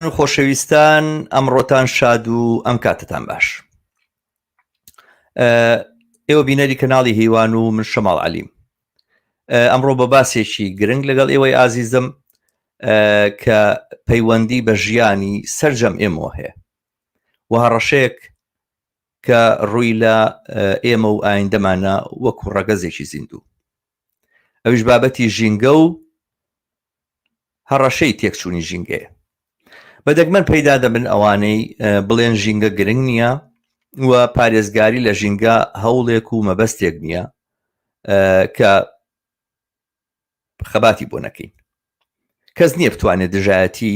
و خۆشەویستان ئەمڕۆتان شاد و ئەم کاتتان باش ئێوە بینەری کەناڵی هیوان و من شەماڵ عەلیم ئەمڕۆ بە باسێکی گرنگ لەگەڵ ئێوەی ئازیزم کە پەیوەندی بە ژیانی سرجەم ئێمەوە هەیە و هەڕەشەیەک کە ڕووی لە ئێمە و ئایندەمانە وەکو ڕەگەزێکی زیندوو ئەویش بابەتی ژینگە و هەڕەشەی تێکچوونی ژینگەیە. بە دەگمەن پەیدا دەبن ئەوانەی بڵێن ژینگە گرنگ نییە و پارێزگاری لە ژینگە هەوڵێک و مەبەستێک نییە کە خەباتی بۆ نەکەین. کەس نییە بتوانێت دژایەتی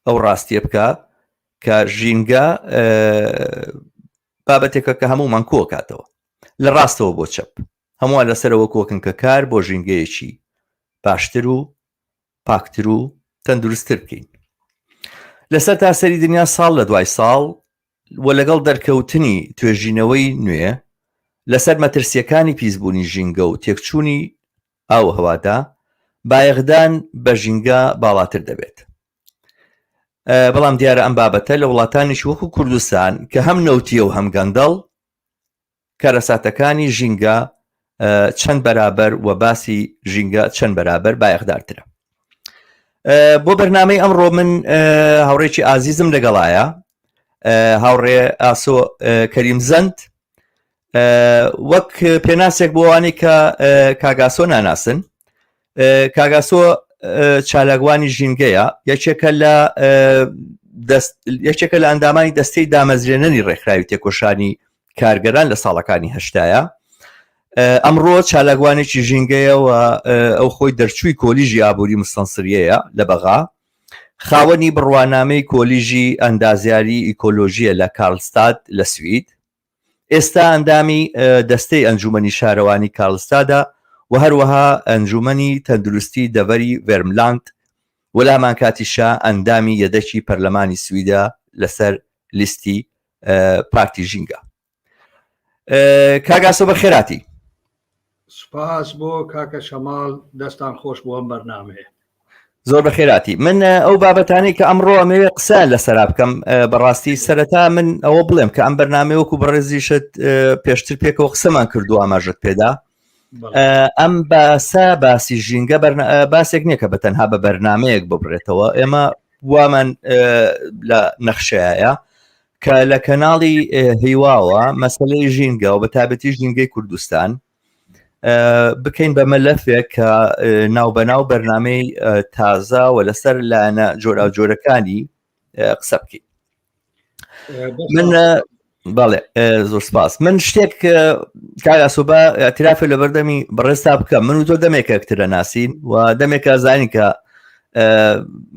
ئەو ڕاستیە بکە کە ژینگە بابەتێکە کە هەمومان کۆکاتەوە لە ڕاستەوە بۆ چەپ هەمووان لەسەرەوە کۆکن کە کار بۆ ژینگەیەکی باشتر و پاکتر و تەندروستتر بکەین. لەسەر تاسەری دنیا ساڵ لە دوای ساڵ و لەگەڵ دەرکەوتنی توێژینەوەی نوێ لەسەر مەترسیەکانی پیسبوونی ژینگە و تێکچوونی ئاو و هەوادا بایەخدان بە ژینگە باڵاتر دەبێت. بەڵام دیارە ئەم بابەتە لە وڵاتانیش وەکو کوردستان کە هەم نەوتیە و هەم گەندەڵ کارەساتەکانی ژینگە چەند بەرابەر و باسی ژینگە چەند بەرابەر بایەخدارترە بۆ بەرنمەی ئەمڕۆ من هاوڕێکی ئازیزم لەگەڵایە هاوڕێ ئاسۆ کەریم زەند وەک پێناسێک بۆوانی کە کاگاسۆ ناناسن کاگاسۆ چالاکوانی ژینگەیە یەکێکە لە یەکێکە لە ئەندامانی دەستەی دامەزرێنەری ڕێکخراوی تێکۆشانی کارگەران لە ساڵەکانی هەشتایە ئەمڕۆ چالاکوانێکی ژینگەیە و ئەو خۆی دەرچووی کۆلیژی ئابووری مستەنسریەیە لە بەغا خاوەنی بڕوانامەی کۆلیژی ئەندازیاری ئیکۆلۆژیە لە کارلستاد لە سوید ئێستا ئەندامی دەستەی ئەنجومەنی شارەوانی کارلستادە و هەروەها ئەنجومەنی تەندروستی دەڤەری ڤێرملاند و لە هەمانکاتیشا ئەندامی یەدەکی پەرلەمانی سویدە لەسەر لیستی پارتی ژینگە. کاک ئاسۆ بەخێراتی. سوپاس بۆ کاکە شەماڵ دەستان خۆش بۆ ئەم بەرنامەیە. زۆر بەخێراتی من ئەو بابەتانەی کە ئەمڕۆ ئەمەوێ قسە لەسەرا بکەم بەڕاستی سەرەتا من ئەوە بڵێم کە ئەم بەرنامەیە وەکو بەڕێزیشت پێشتر پێکەوە قسەمان کردو ئاماژت پێدا ئەم باسە باسی ژینگە باسێک نییە کە بە تەنها بە بەرنمەیەک ببرێتەوە ئێمە وامان لە نەخشەیە کە لە کەناڵی هیواوە مەسلەی ژینگە و بە تابەتی ژینگەی کوردستان بکەین بە مەلەفێک کە ناوبەناو بەرنمەی تازە و لەسەر لایەنە جۆراوجۆرەکانی قسە بکەین من بەڵێ زۆر سپاس من شتێک کاگاسۆبا اعترافە لە بەردەمی بەڕێستا بکەم من و تۆ دەمێکە یەکترە ناسین و دەمێکە زانین کە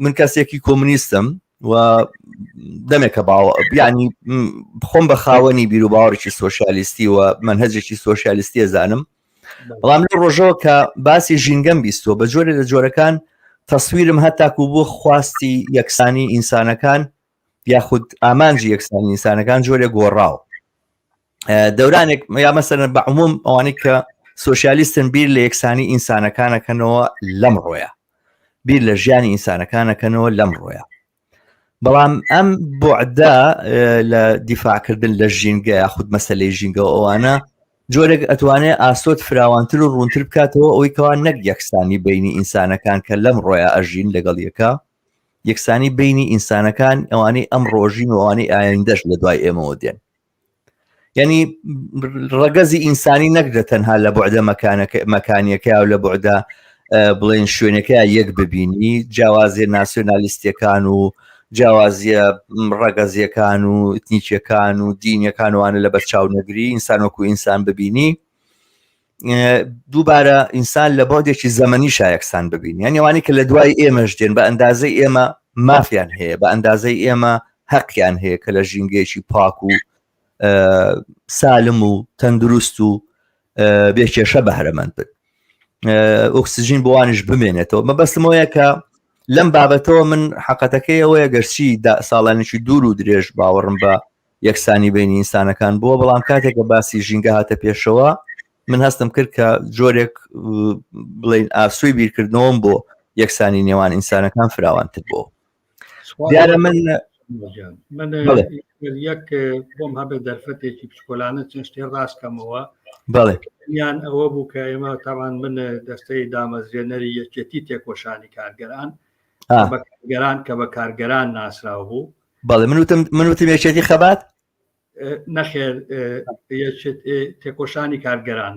من کەسێکی کۆمونیستم و دەمێکە باوە ینی خۆم بە خاوەنی بیر و باوەڕێکی سۆسیالیستی و منهجێکی سۆسیالیستیە زانم بەڵام لە ڕۆژەوە کە باسی ژینگەم بیستوە بە جۆرە لە جۆرەکان تەسویرم هەتاکو بۆ خواستی یەکسانی ئینسانەکان یاخود ئامانجی یەکسانی ئینسانەکان جۆرێک گۆڕاوە دەورانێک یا مەسەرەن بە عموم ئەوانەی کە سۆسیالیستن بیر لە یەکسانی ئینسانەکانەکەنەوە لەم ڕۆیە بیر لە ژیانی ئینسانەکانەکەنەوە لەم ڕۆیە بەڵام ئەم بۆعدا لە دیفاعکردن لە ژینگە یاخود مەسلەی ژینگە ئەوانە جۆرێک ئەتوانێت ئاسۆت فراوانتر و ڕوونتر بکاتەوە ئەوەی کەوا نەک یەکسانی بینی ئینسانەکان کە لەم ڕۆیا ئەژین لەگەڵ یەکە یەکسانی بینی ئینسانەکان ئەوانەی ئەم ڕۆژین و ئەوانەی ئایندەش لە دوای ئێمەوە دێن یعنی ڕەگەزی ئینسانی نەک لە تەنها لە بعدە مەکانەکە مەکانیەکە و لە بعدە بڵێن شوێنەکە یەک ببینی جیاوازیە ناسیۆنالیستیەکان و جیاوازیە ڕەگەزیەکان و ئتنیکیەکان و دینیەکان وانە لە بەرچاو نەگری ئینسان وەکو ئینسان ببینی دووبارە ئینسان لە بۆدێکی زەمەنی شایەکسان ببین یان ئەوانەی کە لە دوای ئێمەش دێن بە ئەندازەی ئێمە مافیان هەیە بە ئەندازەی ئێمە هەقیان هەیە کە لە ژینگەیەکی پاک و سالم و تەندروست و بێکێشە بەهرەمەند بن ئۆکسجین بۆوانیش بمێنێتەوە مەبەستمەوەیە کە لەم بابەتەوە من حقەتەکەی ئەوەیە گەرچی ساڵانێکی دوور و درێژ باوەڕم بە یەکسانی بینی ئینسانەکان بووە بەڵام کاتێک کە باسی ژینگە هاتە پێشەوە من هەستم کرد کە جۆرێک بڵین ئاسوی بیرکردنەوەم بۆ یەکسانی نێوان ئینسانەکان فراوانتر بۆ. دیارە من من یەک بۆم هەبێت دەرفەتێکی پچکۆلانە چەند شتێ ڕاستکەمەوە بەڵێ یان ئەوە بوو کە ئێمە تاوان من دەستەی دامەزرێنەری یەکێتی تێکۆشانی کارگەران بەکارگەران کە بە کارگەران ناسراو بوو بەڵێ من وتم من وتم یەکێتی خەبات نەخێر تێکۆشانی کارگەران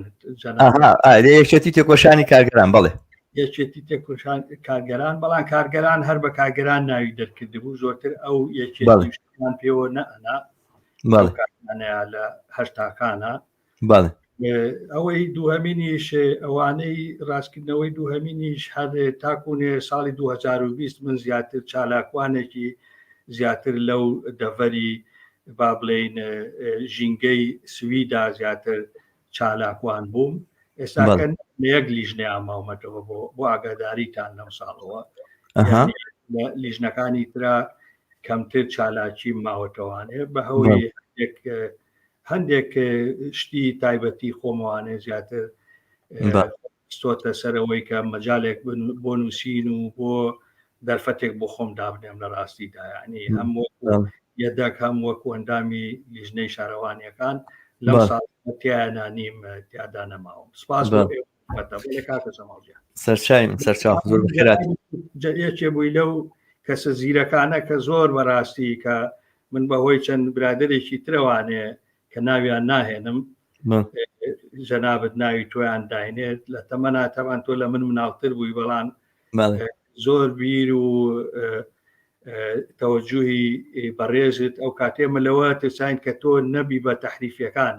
یەکێتی تێکۆشانی کارگەران بەڵێ یەکێتی تێکۆشان کارگەران بەڵام کارگەران هەر بە کارگەران ناوی دەرکردبوو زۆرتر ئەو یەکێتیان پێوە نەئەنا لە هەشتاکانە بەڵێ ئەوەی دووهەمینیش ئەوانەی ڕاستکردنەوەی دووهەمینیش هەر تاکوونێ ساڵی 2020 من زیاتر چالاکوانێکی زیاتر لەو دەڤەری با بڵێین ژینگەی سویدا زیاتر چالاکوان بووم ئێستاکە لە یەک لیژنەیان ماومەتەوە بۆ بۆ ئاگاداریتان لەم ساڵەوە لە لیژنەکانی ترا کەمتر چالاکی ماوەتەوانێ بە هەوی هەندێک شتی تایبەتی خۆمەوانێ زیاتر خستۆتە سەرەوەی کە مەجالێک بۆ نووسین و بۆ دەرفەتێک بۆ خۆم دابنێم لە ڕاستیدا یعنی هەم یەدەک هەم وەکو ئەندامی لیژنەی شارەوانیەکان لەم ساڵ تیایانە نیم تیادا نەماوم سپاس بۆ سەرچاوی سەرچاو زۆر بەخێرات یەکێ بووی لەو کەسە زیرەکانە کە زۆر بەڕاستی کە من بەهۆی چەند برادێکی ترەوانێ کە ناویان ناهێنم جەنابەت ناوی تۆیان داینێت لە تەمەنا تەمان تۆ لە من مناڵتر بووی بەڵام زۆر بیر و تەوەجوهی بەڕێزت ئەو کاتێ مە لەوە ترساین کە تۆ نەبی بە تەحریفیەکان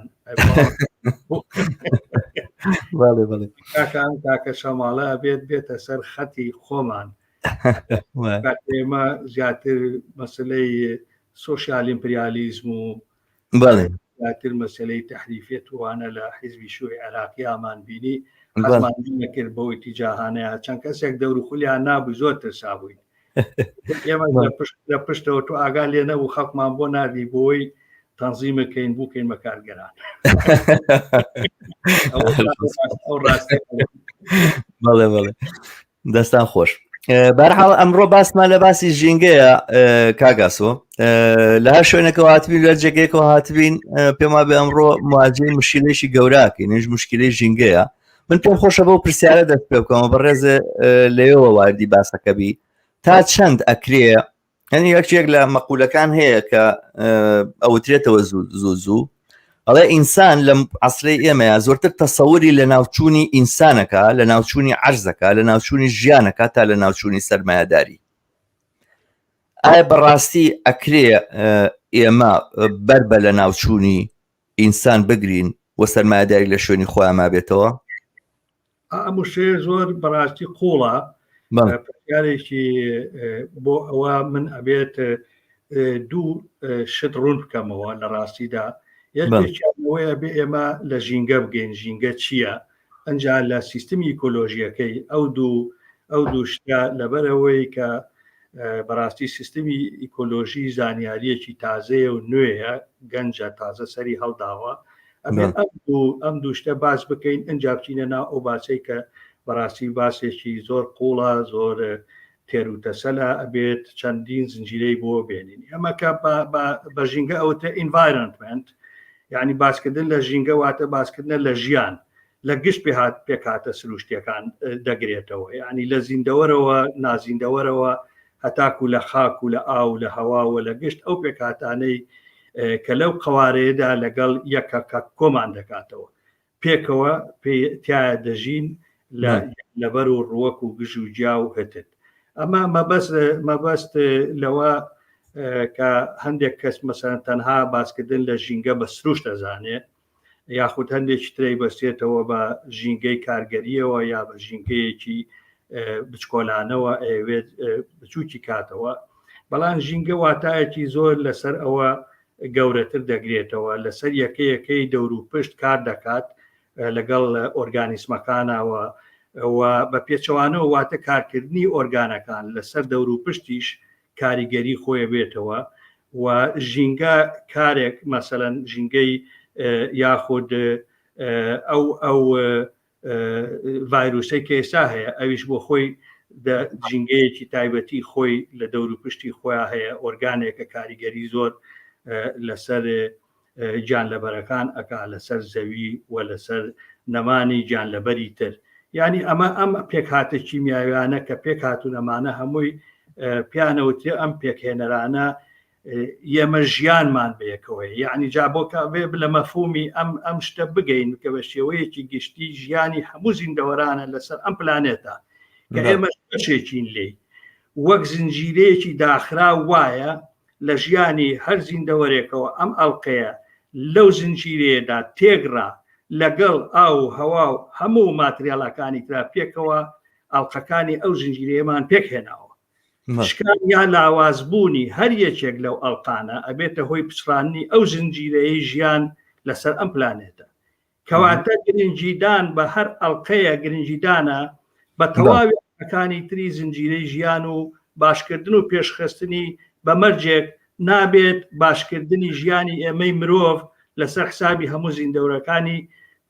کاکان کاکە شەماڵە بێت بێتە سەر خەتی خۆمان ئێمە زیاتر مەسلەی سۆسیال ئیمپریالیزم و زیاتر مەسلەی تحریفێت وانە لە حیزبی شووی عێراقیامان بینی حەزمان نەکرد بەوەی تیجاهانەیە چەند کەسێک دەور و خولیان نابوو زۆر ترسا بووین ئێمە لە پشتەوە تۆ ئاگا لێ نەبوو خەڵکمان بۆ ناردی بۆی تەنزیمەکەین بووکەین بەکارگەران بەڵێ بەڵێ دەستان خۆش بەرحاڵ ئەمڕۆ باسمان لە باسی ژینگەیە کاگاسۆ لە هەر شوێنێکەوە هاتبین لە جێگەیەکەوە هاتبین پێما بێ ئەمڕۆ مواجهەی مشکلێکی گەوراکەین نش مشکلەی ژینگەیە من پێم خۆشە بەو پرسیارە دەست پێ بکەمەوە بەڕێز لەوێوە واردی باسەکە بی تا چەند ئەکرێ هەنی یەکێک لە مەقولەکان هەیە کە ئەوترێتەوە زوو زوو زوو ئەڵێ ئینسان لەم عسرەی ئێمەیە زۆرتر تەسەوری لە ناوچوونی ئینسانەکە لە ناوچوونی عەرزەکە لە ناوچوونی ژیانەکە تا لە ناوچوونی سەرمایەداری ئایا بەڕاستی ئەکرێ ئێمە بەر بە لە ناوچوونی ئینسان بگرین و سەرمایەداری لە شوێنی خۆیان مابێتەوە؟ ئەم وشەیە زۆر بەڕاستی قوڵە پرسیارێکی بۆ ئەوە من ئەبێت دوو شت ڕوون بکەمەوە لە ڕاستیدا یەکێکیانەوەیە بێ ئێمە لە ژینگە بگەین ژینگە چییە ئەجا لە سیستمی ئیکۆلۆژیەکەی ئەو دوو ئەو دوو شتە لەبەرەوەی کە بەڕاستی سیستمی ئیکۆلۆژی زانیاریەکی تازەیە و نوێیە گەنجە تازە سەری هەڵداوە ئەبێت ئەم دوو ئەم دوو شتە باس بکەین ئەجا بچینە ناو ئەو باسەی کە بەڕاستی باسێکی زۆر قوڵە زۆر تێروتەسەلە ئەبێت چەندین زنجیرەی بۆ بێنین ئەمە کە بە ژینگە ئەوتە environment یعنی باسکردن لە ژینگە واتە باسکردنە لە ژیان لە گشت پێهات پێکهاتە سروشتیەکان دەگرێتەوە یعنی لە زیندەوەرەوە نازیندەوەرەوە هەتاکو لە خاک و لە ئاو لە هەوا و لە گشت ئەو پێکهاتانەی کە لەو قەوارەیەدا لەگەڵ یەکە کە کۆمان دەکاتەوە پێکەوە تایە دەژین لە لەبەر و ڕوەک و گژ و گیا و هتد ئەمە مەبەست مەبەست لەوە کە هەندێک کەس مەسەن تەنها باسکردن لە ژینگە بە سروشت دەزانێ یاخود هەندێکی ترەی بەستێتەوە بە ژینگەی کارگەریەوە یا بە ژینگەیەکی بچکۆلانەوە ئەیەوێت بچووکی کاتەوە بەڵام ژینگە واتایەکی زۆر لەسەر ئەوە گەورەتر دەگرێتەوە لەسەر یەکەیەکەی دەور و پشت کار دەکات لەگەڵ ئۆرگانیسمەکانەوە و بە پێچەوانەوە واتە کارکردنی ئۆرگانەکان لەسەر دەور و پشتیش کاریگەری خۆی بێتەوە و ژینگە کارێک مەسەلەن ژینگەی یاخود ئەو ئەو ڤایروسەی کە ئێستا هەیە ئەویش بۆ خۆی ژینگەیەکی تایبەتی خۆی لە دەور و پشتی خۆیان هەیە، ئۆرگانێکە کاریگەری زۆر لەسەر گیانلەبەرەکان ئەکا لەسەر زەوی و لەسەر نەمانی گیانلەبەری تر. یانی ئەمە ئەم پێکهاتە کیمیاویانە کە پێکهاتوون ئەمانە هەمووی پیانەوترێ ئەم پێکهێنەرانە ئێمە ژیانمان بەیەکەوەیە. یعنی جا بۆ کە بێ لە مەفهومی ئەم ئەم شتە بگەین کە بە شێوەیەکی گشتی ژیانی هەموو زیندەوەرانە لەسەر ئەم پلانێتە کە ئێمە بەشێکین لێی وەک زنجیرەیەکی داخراو وایە لە ژیانی هەر زیندەوەرێکەوە ئەم ئەڵقەیە لەو زنجیرەیەدا تێگڕا لەگەڵ ئاو و هەوا و هەموو ماتریاڵەکانی ترا پێکەوە ئەڵقەکانی ئەو زنجیرەیەمان پێکهێناوە. شکان یا لاوازبوونی هەر یەکێک لەو ئەڵقانە ئەبێتە هۆی پچڕاندنی ئەو زنجیرەیەی ژیان لەسەر ئەم پلانێتە. کەواتە گرنگیدان بە هەر ئەڵقەیە گرنگیدانە بە تەواوی ئەڵقەکانی تری زنجیرەی ژیان و باشکردن و پێشخستنی بە مەرجێک نابێت باشکردنی ژیانی ئێمەی مرۆڤ لەسەر حسابی هەموو زیندەورەکانی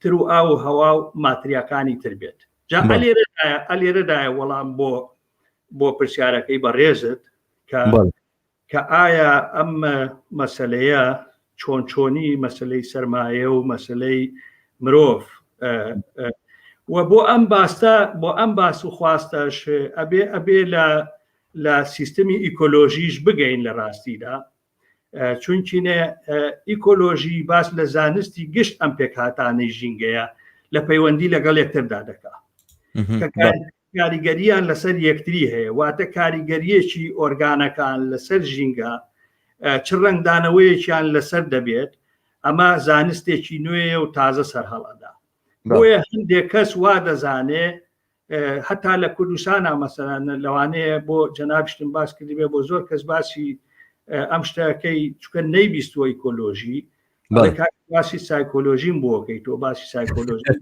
تر و ئاو و هەوا و ماتریاکانی تر بێت. جا ئەلێرەدایە ئەلێرەدایە وەڵام بۆ بۆ پرسیارەکەی بەڕێزت کە کە ئایا ئەم مەسەلەیە چۆن چۆنی مەسلەی سەرمایە و مەسلەی مرۆڤ و بۆ ئەم باستە بۆ ئەم باس و خواستەش ئەبێ ئەبێ لە لە سیستمی ئیکۆلۆژیش بگەین لە ڕاستیدا چونکینێ ئیکۆلۆژی باس لە زانستی گشت ئەم پێکهاتانەی ژینگەیە لە پەیوەندی لەگەڵ یەکتردا دەکا کاریگەرییان لەسەر یەکتری هەیە، واتە کاریگەرییەکی ئۆرگانەکان لەسەر ژینگە چ ڕەنگدانەوەیەکیان لەسەر دەبێت، ئەمە زانستێکی نوێیە و تازە سەرهەڵئەدا. بۆیە هەندێک کەس وا دەزانێ هەتا لە کوردستانە مەسەلەن لەوانەیە بۆ جەنابشتم باس کردبێ بۆ زۆر کەس باسی ئەم شتەکەی چکە نەیبیستووە ئیکۆلۆژی باسی سایکۆلۆژیم بۆکەی تۆ باسی سایکۆلۆژی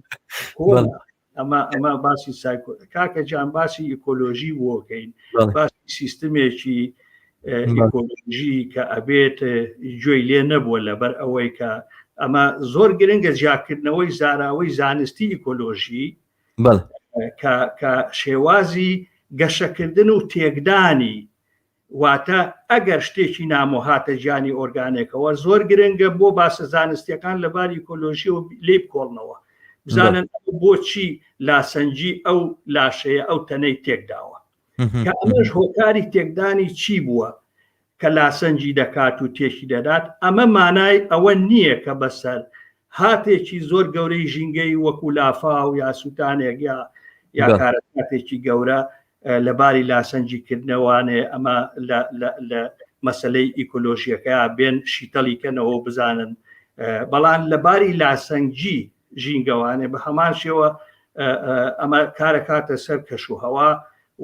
ئەمە ئەمە باسی سایکۆ کاکە جان باسی ئیکۆلۆژی بۆکەین باسی سیستمێکی ئیکۆلۆژی کە ئەبێت گوێی لێ نەبووە لەبەر ئەوەی کە ئەمە زۆر گرنگە جیاکردنەوەی زاراوەی زانستی ئیکۆلۆژی کە شێوازی گەشەکردن و تێکدانی واتە ئەگەر شتێکی نامۆ هاتە گیانی ئۆرگانێکەوە زۆر گرنگە بۆ باسە زانستیەکان لە باری ئیکۆلۆژیەوە لێی بکۆڵنەوە بزانن بۆچی لاسەنگی ئەو لاشەیە ئەو تەنەی تێکداوە کە ئەمەش هۆکاری تێکدانی چی بووە کە لاسەنگی دەکات و تێکی دەدات ئەمە مانای ئەوە نییە کە بەسەر هاتێکی زۆر گەورەی ژینگەی وەکو لافاو یا سووتانێک یا یا کارەساتێکی گەورە لە باری لاسەنگی کردنەوانێ ئەمە لە مەسلەی ئیکۆلۆژیەکە بێن شیتەڵی کەنەوە و بزانن بەڵام لە باری لاسەنگی ژینگەوانێ بە هەمان شێوە ئەمە کارەکاتە سەر کەش و هەوا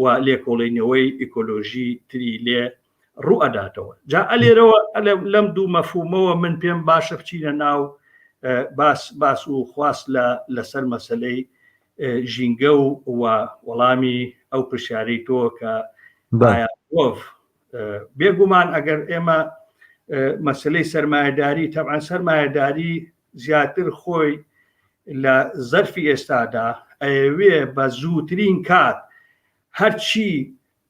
و لێکۆڵینەوەی ئیکۆلۆژی تری لێ ڕوئەداتەوە جا ئەلێرەوە لەم دوو مەفهومەوە من پێم باشە بچینە ناو باس باس و خواست لە لەسەر مەسلەی ژینگە و و وەڵامی ئەو پرسیارەی تۆ کە مرۆڤ بێگومان ئەگەر ئێمە مەسلەی سەرمایەداری تەبعەن سەرمایەداری زیاتر خۆی لە زەرفی ئێستادا ئەیەوێ بە زووترین کات هەرچی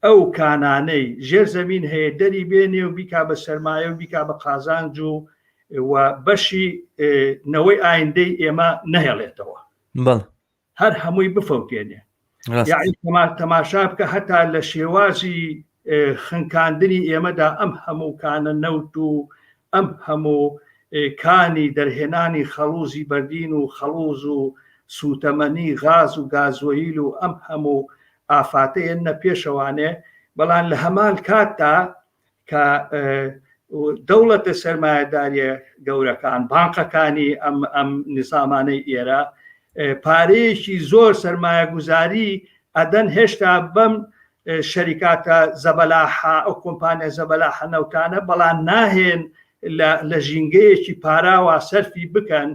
ئەو کانانەی ژێر زەمین هەیە دەری بێنێ و بیکا بە سەرمایە و بیکا بە قازانج و و بەشی نەوەی ئایندەی ئێمە نەهێڵێتەوە. هەر هەمووی بفەوتێنێ. یعنی تەماشا بکە هەتا لە شێوازی خنکاندنی ئێمەدا ئەم هەموو کانە نەوت و ئەم هەموو کانی دەرهێنانی خەڵوزی بەردین و خەڵوز و سووتەمەنی غاز و گازۆیل و ئەم هەموو ئافاتە یەننە پێشەوانێ، بەڵام لە هەمان کاتدا کە دەوڵەتە سەرمایەداریە گەورەکان، بانقەکانی ئەم ئەم نیزامانەی ئێرە پارەیەکی زۆر سەرمایەگوزاری ئەدەن هێشتا بەم شەریکاتە زەبەلاحە ئەو کۆمپانیا زەبەلاحە نەوتانە بەڵام ناهێن لە ژینگەیەکی پاراوە سەرفی بکەن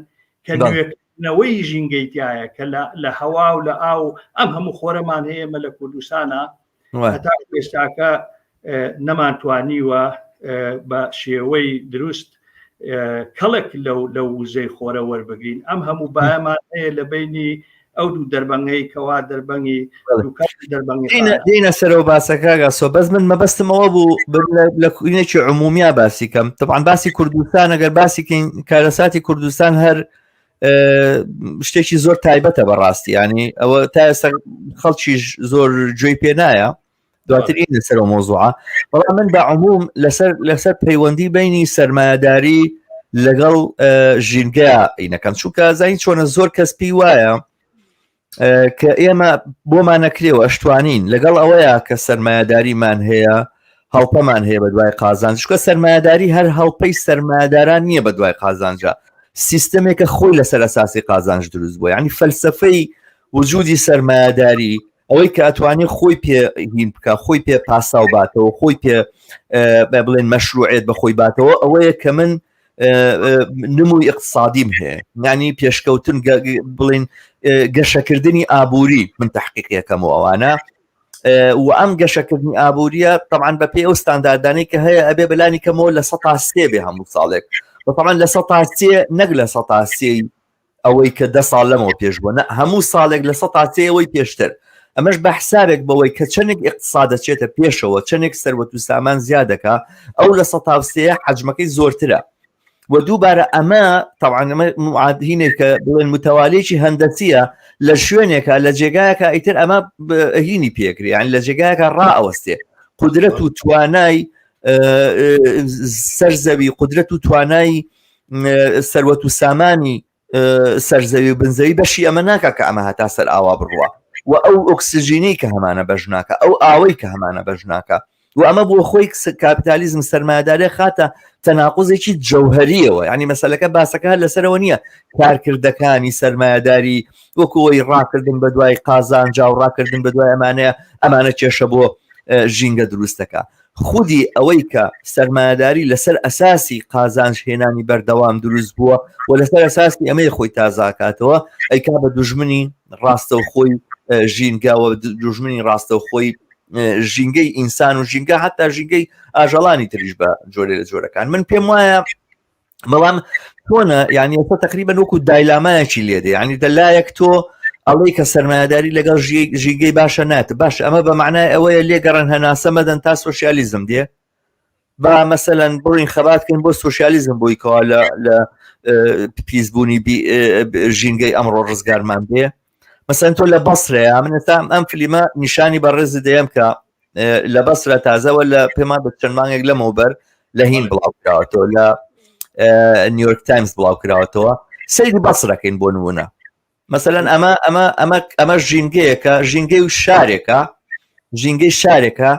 کە نوێکردنەوەی ژینگەی تایە کە لە هەوا و لە ئاو ئەم هەموو خۆرەمان هەیە ئێمە لە کوردستانە هەتا ئێستاکە نەمانتوانیوە بە شێوەی دروست کەڵک لەو لەو وزەی خۆرە وەربگرین ئەم هەموو بایەمان هەیە لە بینی ئەو دوو دەربەنگەی کەوا دەربەنگی دەربەنگی دینە سەرەوە باسەکە گاسۆ بەس من مەبەستمەوە بوو لە کوینێکی عمومیا باسی کەم طبعا باسی کوردستان ئەگەر باسی کەین کارەساتی کوردستان هەر شتێکی زۆر تایبەتە بەڕاستی ینی ئەوە تا ئێستا خەڵکیش زۆر گوێی پێ نایە دواتر این لەسەر ئەو مۆزوعە بەڵام من بە عموم لەسەر لەسەر پەیوەندی بینی سەرمایەداری لەگەڵ ژینگە ئینەکەم چونکە زین چۆنە زۆر کەس پێی وایە کە ئێمە بۆمان نەکرێەوە ئەشتوانین لەگەڵ ئەوەیە کە سەرمایەداریمان هەیە هەڵپەمان هەیە بە دوای قازانج چونکە سەرمایەداری هەر هەڵپەی سەرمایەداران نییە بە دوای قازانجا سیستەمێکە خۆی لەسەر ئەساسی قازانج دروست بووە یعنی فەلسفەی وجودی سەرمایەداری ئەوەی کە ئەتوانێت خۆی پێ هین بکە خۆی پێ پاساو باتەوە خۆی پێ بە بڵێن مەشروعێت بە خۆی باتەوە ئەوەیە کە من نموی اقتصادیم هەیە ینی پێشکەوتن بڵین گەشەکردنی ئابووری من تحقیقیەکەم و ئەوانە و ئەم گەشەکردنی ئابووریە طبعا بە پێی ئەو ستانداردانەی کە هەیە ئەبێ بەلانی کەمەوە لە سە سێ بێ هەموو ساڵێک بەڵام لە سە سێ نەک لە سە سێ ئەوەی کە دە ساڵ لەمەوە پێش بووە نە هەموو ساڵێک لە سە سێ ئەوەی پێشتر ئەمەش بە حسابێک بەوەی کە چەندێک اقتصاد دەچێتە پێشەوە چەندێک سەروەت و سامان زیاد دەکا ئەو لە سە سێ حجمەکەی زۆرترە و دووبارە ئەمە طبعا ئەمە معادهینێکە بڵێن متەوالێکی هەندەسیە لە شوێنێکە لە جێگایەکە ئیتر ئەمە هینی پێکری یان لە جێگایەکە ڕائەوەستێ قدرەت و توانای سەر زەوی قدرەت و توانای سەروەت و سامانی سەرزەوی و بنزەوی بەشی ئەمە ناکە کە ئەمە هەتا سەر ئاوا بڕوە و ئەو ئۆکسسیژینی کە هەمانە بەش ناکە ئەو ئاوەی کە هەمانە بەش ناکە و ئەمە بۆ خۆی کاپیتالیزم سەرمایەدارێ خاتە تەناقوزێکی جەوهریەوە ینی مەسلەکە باسەکە هەر لەسەرەوە نییە کارکردەکانی سەرمایەداری وەکوەی ڕاکردن بە دوای قازانجا و ڕاکردن بە دوای ئەمانەیە ئەمانە کێشە بۆ ژینگە دروستەکە خودی ئەوەی کە سەرمایەداری لەسەر ئەساسی قازانج هێنانی بەردەوام دروست بووە و لەسەر ئەساسی ئەمەی خۆی تازاکاتەوە ئەیکا بە دوژمنی ڕاستەوخۆی ژینگە و دوژمنی ڕاستەوخۆی ژینگەی ئینسان و ژینگە حتا ژینگەی ئاژەڵانی تریش بە جۆرێ لە جۆرەکان من پێم وایە بەڵام چۆنە یعنی ئێستا تقریبا وەکو دایلامایەکی لێدێ یعنی دەلایەک تۆ ئەڵەی کە سەرمایەداری لەگەڵ ژینگەی باشە نات باش ئەمە بە معنای ئەوەیە لێگەڕن هەناسە مەدەن تا سوسیالیزم دێ با مەسەەن بڕین خەباتکەین بۆ سوسیالیزم بۆی کەوا لە لە پیسبوونی ژینگەی ئەمڕۆ ڕزگارمان بێ مەسەن تۆ لە بەسرەیە من ئێستا ئەم فلیمە نیشانی بەڕێزت دەیەم کە لە بەسرە تازەوە لە پێمان بە چەند مانگێک لەمەوبەر لە هین بڵاو کراوەتەوە لە نیویۆرک تایمز بڵاو کراوەتەوە سەیری بەسرەکەین بۆ نمونە مەسەلەن ئەمە ئەمە ئەمە ئەمە ژینگەیەکە ژینگەی و شارێکە ژینگەی شارێکە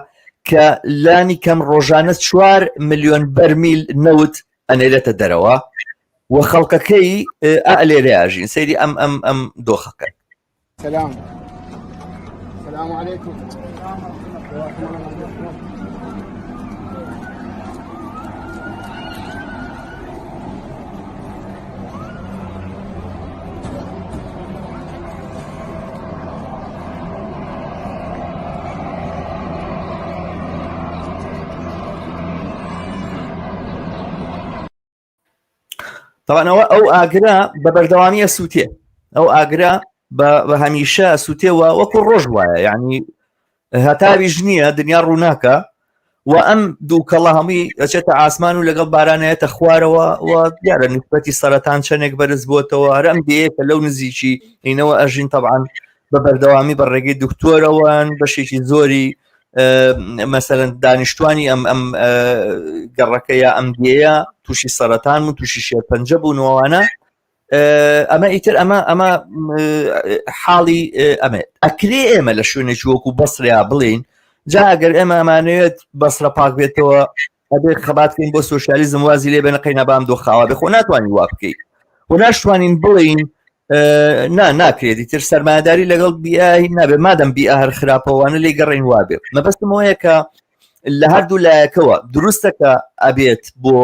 کە لانی کەم ڕۆژانە چوار ملیۆن بەرمیل نەوت ئەنێرێتە دەرەوە و خەڵکەکەی ئا لێرە ئاژین سەیری ئەم ئەم ئەم دۆخەکەن سلام سلام عليكم طبعا ئەوە ئەو ئاگرە بە بەردەوامی ئەسووتێ ئەو ئاگرە بە هەمیشە ئەسووتێەوە وەکو ڕۆژ وایە یعنی هەتاویش نییە دنیا ڕووناکە و ئەم دووکەڵە هەمووی ئەچێتە ئاسمان و لەگەڵ بارانەیەتە خوارەوە و دیارە نسبەتی سەرەتان چەندێک بەرز بووەتەوە هەر ئەم دێیە کە لەو نزیکی اینەوە ئەژین طبعاً بە بەردەوامی بە ڕێگەی دکتۆرەوەن بەشێکی زۆری مەسەرەن دانیشتوانی ئەم ئەم گەڕەکە یا ئەم دێیە تووشی سەرەتان و تووشی شێرپەنجە بوونەوەوانە ئەمە ئیتر ئەمە ئەمە حاڵی ئەمە ئەکرێ ئێمە لە شوێنێکی وەکو بەسریا بڵین جا ئەگەر ئێمە ئەمانەوێت بەسرە پاک بێتەوە ئەبێت خەبات بکەین بۆ سوسیالیزم وازی لێ بێنە قەینا بام دۆخاوە بێ خۆ ناتوانین وا بکەیت و ناشتوانین بڵین نا ناکرێت تر سەرمایهداری لەگەڵ بیایی نابێت مادەم بی هەر خراپەوانە لێ گەڕین وابێ مەبەستمەوەیە کە لە هەردوو لایەکەوە دروستە کە ئەبێت بۆ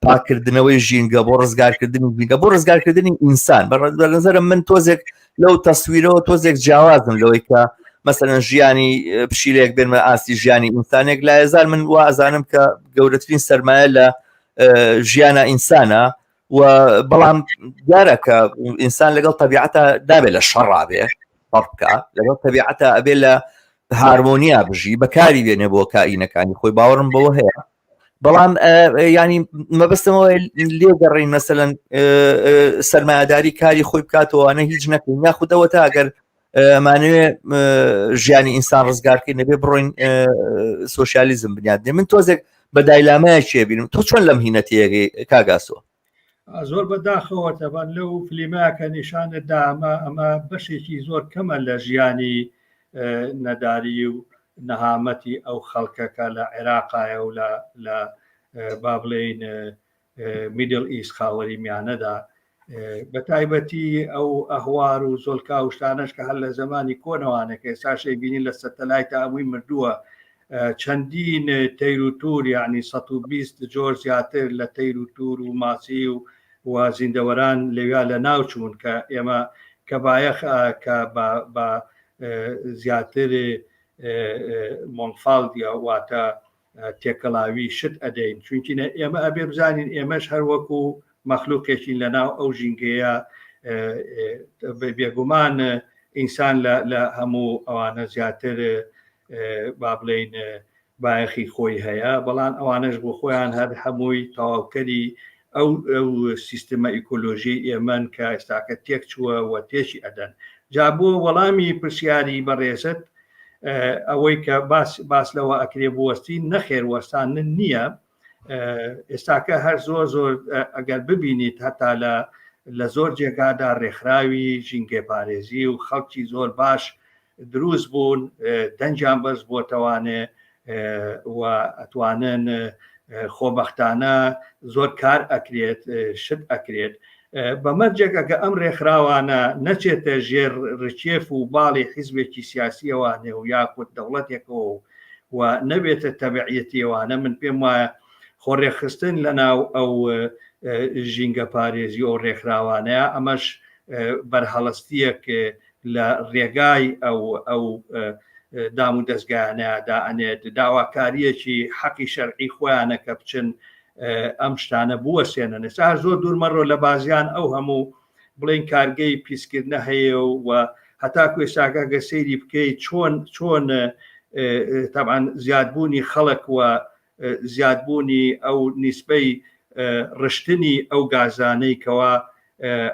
پاکردنەوەی ژینگە بۆ ڕزگارکردنی ژینگە بۆ ڕزگارکردنی ئینسان بە نظرم من تۆزێک لەو تەسویرەوە تۆزێک جیاوازم لەوەی کە مەسەلەن ژیانی پشیلێک بێنمە ئاستی ژیانی ئینسانێک لایەزار من وا ئەزانم کە گەورەترین سەرمایە لە ژیانە ئینسانە. و بەڵام دیارە کە ئینسان لەگەڵ تەبیعەتە دابێ لە شەڕا بێ شەڕ بکە لەگەڵ تەبیعەتە ئەبێ لە هارمۆنیا بژی بەکاری بێنێ بۆ کائینەکانی خۆی باوەڕم بەوە هەیە بەڵام ینی مەبەستمەوە لێ گەڕین مەسەەن سەرمایهداری کاری خۆی بکاتەوەوانە هیچ نەکەین یاخودەوە تا ئەگەر ئەمانەوێ ژیانی ئینسان ڕزگارکەین نەبێ بڕۆین سوسیالیزم بنیادنێ من تۆزێک بە دایلامایە چێ بینم تۆ چۆن لەم هینەتەیەگەی کاگاسۆ زۆر بەداخەوە تەبان لەو فلیمە کە نیشانت دا ئەمە ئەمە بەشێکی زۆر کەمە لە ژیانی نەداری و نەهامەتی ئەو خەڵکەکە لە عێراقایە و لە لە با بڵێین میدل ئیست خاوەری میانەدا بە تایبەتی ئەو ئەهوار و زۆلکا و شتانەش کە هەر لە زمانی کۆنەوانە کە ئێستاش ئەیبینین لە سەتەلایتە هەمووی مردووە چەندین تەیر و تور یعنی 120 جۆر زیاتر لە تەیر و تور و ماسی و و زیندەوەران لەویا لە ناو چوون کە ئێمە کە بایەخ کە بە زیاتر مۆنفالدیە واتە تێکەڵاوی شت ئەدەین چونکینە ئێمە ئەبێ بزانین ئێمەش هەر وەکو مەخلوقێکین لە ناو ئەو ژینگەیە بێگومان ئینسان لە هەموو ئەوانە زیاتر با بڵێین بایەخی خۆی هەیە بەڵام ئەوانەش بۆ خۆیان هەر هەمووی تەواوکەری ئەو ئەو سیستمە ئیکۆلۆژی ئێمەن کە ئێستاکە تێک چووە و تێکی ئەدەن جا بۆ وەڵامی پرسیاری بەڕێزت ئەوەی کە باس باس لەوە ئەکرێ بوەستین نەخێر وەستانن نییە ئێستاکە هەر زۆر زۆر ئەگەر ببینیت هەتا لە لە زۆر جێگادا ڕێکخراوی ژینگەپارێزی و خەڵکی زۆر باش دروست بوون دەنگیان بەرز بۆتەوانێ و ئەتوانن خۆبەختانە زۆر کار ئەکرێت شت ئەکرێت بە مەرجێک ئەگە ئەم ڕێکخراوانە نەچێتە ژێر ڕکێف و باڵی حیزبێکی سیاسیەوانێ و یاخود دەوڵەتێکەوە و نەبێتە تەبعیەتیەوانە من پێم وایە خۆ ڕێکخستن لە ناو ئەو ژینگە پارێزی و ڕێکخراوانەیە ئەمەش بەرهەڵستیەک لە ڕێگای ئەو ئەو دام و دەستگایانە دائەنێت داواکاریەکی حەقی شەرعی خۆیانە کە بچن ئەم شتانە بوەسێنن ئێستا زۆر دوور مەڕۆ لە بازیان ئەو هەموو بڵێن کارگەی پیسکردنە هەیە و هەتاکو ئێستاکە گە سەیری بکەیت چۆن چۆن تەبعەن زیادبوونی خەڵک و زیادبوونی ئەو نیسبەی ڕشتنی ئەو گازانەی کەوا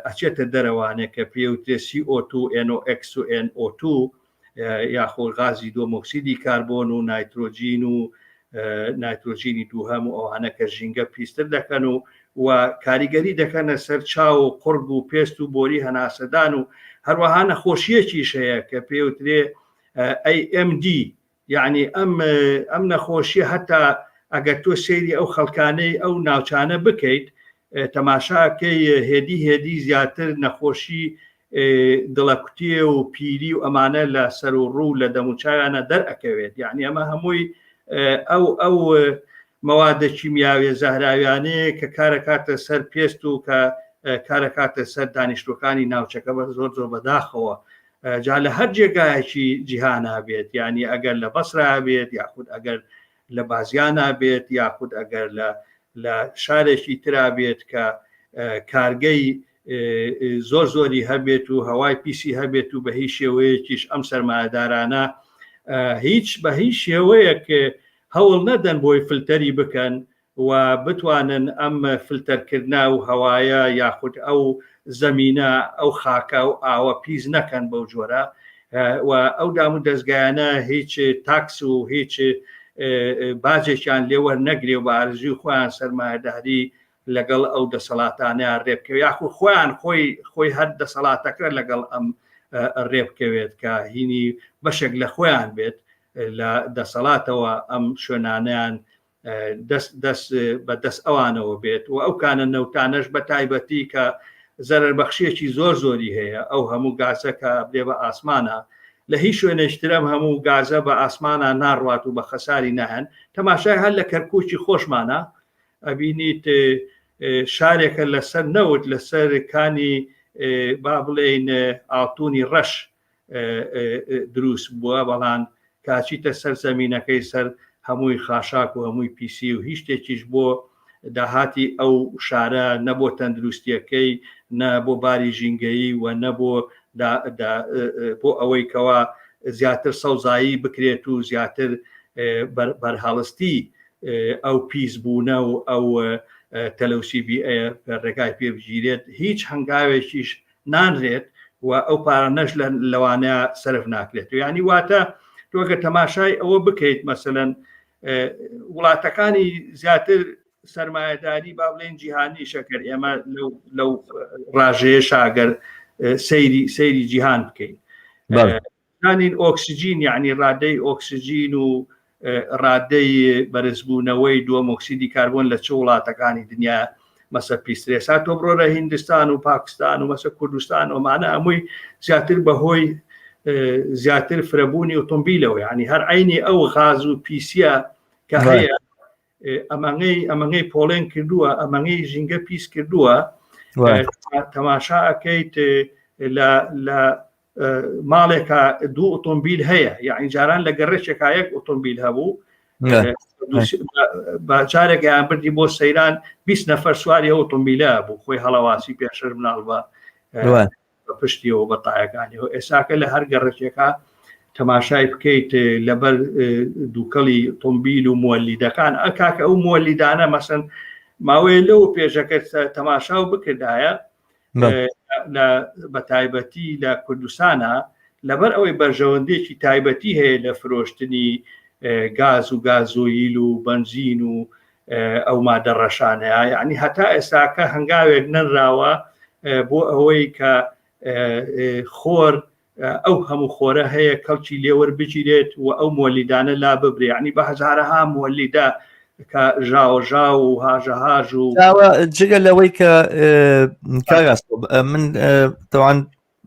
ئەچێتە دەرەوانێ کە پێوترێ CO2 NOx و NO2 یاخۆ غازی دۆمۆکسیدی کاربۆن و نایترۆجین و نایترۆجینی دووهەم و ئەوانە کە ژینگە پیستر دەکەن و و کاریگەری دەکەنە سەر چاو و قوڕگ و پێست و بۆری هەناسەدان و هەروەها نەخۆشیەکیش هەیە کە پێوترێ AMD یعنی ئەم ئەم نەخۆشیە هەتا ئەگەر تۆ سەیری ئەو خەڵکانەی ئەو ناوچانە بکەیت تەماشاکەی هێدی هێدی زیاتر نەخۆشی دڵەکوتێ و پیری و ئەمانە لە سەر و ڕوو لە دەموچاویانە دەرئەکەوێت یعنی ئەمە هەمووی ئەو ئەو مەوادە کیمیاویە زەهراویانەیە کە کارەکاتە سەر پێست و کە کارەکاتە سەر دانیشتوەکانی ناوچەکە بە زۆر زۆر بەداخەوە جا لە هەر جێگایەکی جیهانا بێت یعنی ئەگەر لە بەسرا بێت یاخود ئەگەر لە بازیانا بێت یاخود ئەگەر لە لە شارێکی ترا بێت کە کارگەی زۆر زۆری هەبێت و هەوای پیسی هەبێت و بە هیچ شێوەیەکیش ئەم سەرمایەدارانە هیچ بە هیچ شێوەیەک هەوڵ نەدەن بۆی فلتەری بکەن و بتوانن ئەم فلتەرکردنە و هەوایە یاخود ئەو زەمینە ئەو خاکە و ئاوە پیس نەکەن بەو جۆرە و ئەو دام و دەستگایانە هیچ تاکس و هیچ باجێکیان لێوەرنەگرێ و بە ئارزوی خۆیان سەرمایەداری لەگەڵ ئەو دەسەڵاتانە ڕێبکەوێت یاخود خۆیان خۆی خۆی هەر دەسەڵاتەکە لەگەڵ ئەم ڕێبکەوێت کە هینی بەشێک لە خۆیان بێت لە دەسەڵاتەوە ئەم شوێنانیان دەست دەست بە دەست ئەوانەوە بێت و ئەو کانە نەوتانەش بە تایبەتی کە زەرەربەخشیەکی زۆر زۆری هەیە ئەو هەموو گازە کە بێ بە ئاسمانە لە هیچ شوێنێکترەم هەموو گازە بە ئاسمانە ناڕوات و بە خەساری نەهەن تەماشای هەر لە کەرکوکی خۆشمانە ئەبینیت شارێکە لەسەر نەوت لەسەر کانی با بڵێین ئاڵتونی ڕەش دروست بووە بەڵام کاچیتە سەر زەمینەکەی سەر هەمووی خاشاک و هەمووی پیسی و هیچ شتێکیش بۆ داهاتی ئەو شارە نە بۆ تەندروستیەکەی نە بۆ باری ژینگەیی و نە بۆ بۆ ئەوەی کەوا زیاتر سەوزایی بکرێت و زیاتر بەرهەڵستی ئەو پیس بوونە و ئەو تەلەوسی بیئەیە ڕێگای پێ بگیرێت هیچ هەنگاوێکیش نانرێت و ئەو پارانەش لەوانەیە سەرف ناکرێت و یعنی واتە تۆگە تەماشای ئەوە بکەیت مەسەلەن وڵاتەکانی زیاتر سەرمایەداری با بڵێن جیهانی شەکەر ئێمە لەو ڕاژەیە شاگەر سەیری سەیری جیهان بکەین زانین ئۆکسجین یعنی ڕادەی ئۆکسجین و ڕادەی بەرزبوونەوەی دووەم ئۆکسیدی کاربۆن لە چ وڵاتەکانی دنیا مەسە پیسترێسا تۆ بڕۆ لە هیندستان و پاکستان و مەسە کوردستان ئەمانە هەمووی زیاتر بەهۆی زیاتر فرەبوونی ئۆتۆمبیلەوە ینی هەر عینی ئەو غاز و پیسیە کە هەیە ئەمانەی ئەمەنەی پۆڵێن کردووە ئەمەنەی ژینگە پیس کردووە تەماشا ئەەکەیت لە لە ماڵێکە دوو ئۆتۆمبیل هەیە یعنی جاران لە گەڕێکێکا یەک ئۆتۆمبیل هەبوو بە جارێکیان بردی بۆ سەیران 20 نەفەر سواری ئەو ئۆتۆمبیلە بوو خۆی هەڵەواسی پێشەر مناڵ بە پشتیەوە بە تایەکانیەوە ئێساکە لە هەر گەڕێکێکا تەماشای بکەیت لەبەر دووکەڵی تۆمبیل و مۆلیدەکان ئەکاکە ئەو مۆلیدانە مەسن ماوەیە لەو پێشەکە تەماشا و بکردایە بە تایبەتی لە کوردستانە لەبەر ئەوەی بەرژەوەندێکی تایبەتی هەیە لە فرۆشتنی گاز و گازۆیل و بەنزین و ئەو مادە ڕەشانەیە یعنی هەتا ئێستاکە هەنگاوێک نەنراوە بۆ ئەوەی کە خۆر ئەو هەموو خۆرە هەیە کەڵکی لێوەر بگیرێت و ئەو مۆلیدانە لا ببرێ یعنی بە هەزارەها مۆلیدە کە ژاوەژاو و هاژەهاژ و جگە لەوەی کە من تەوان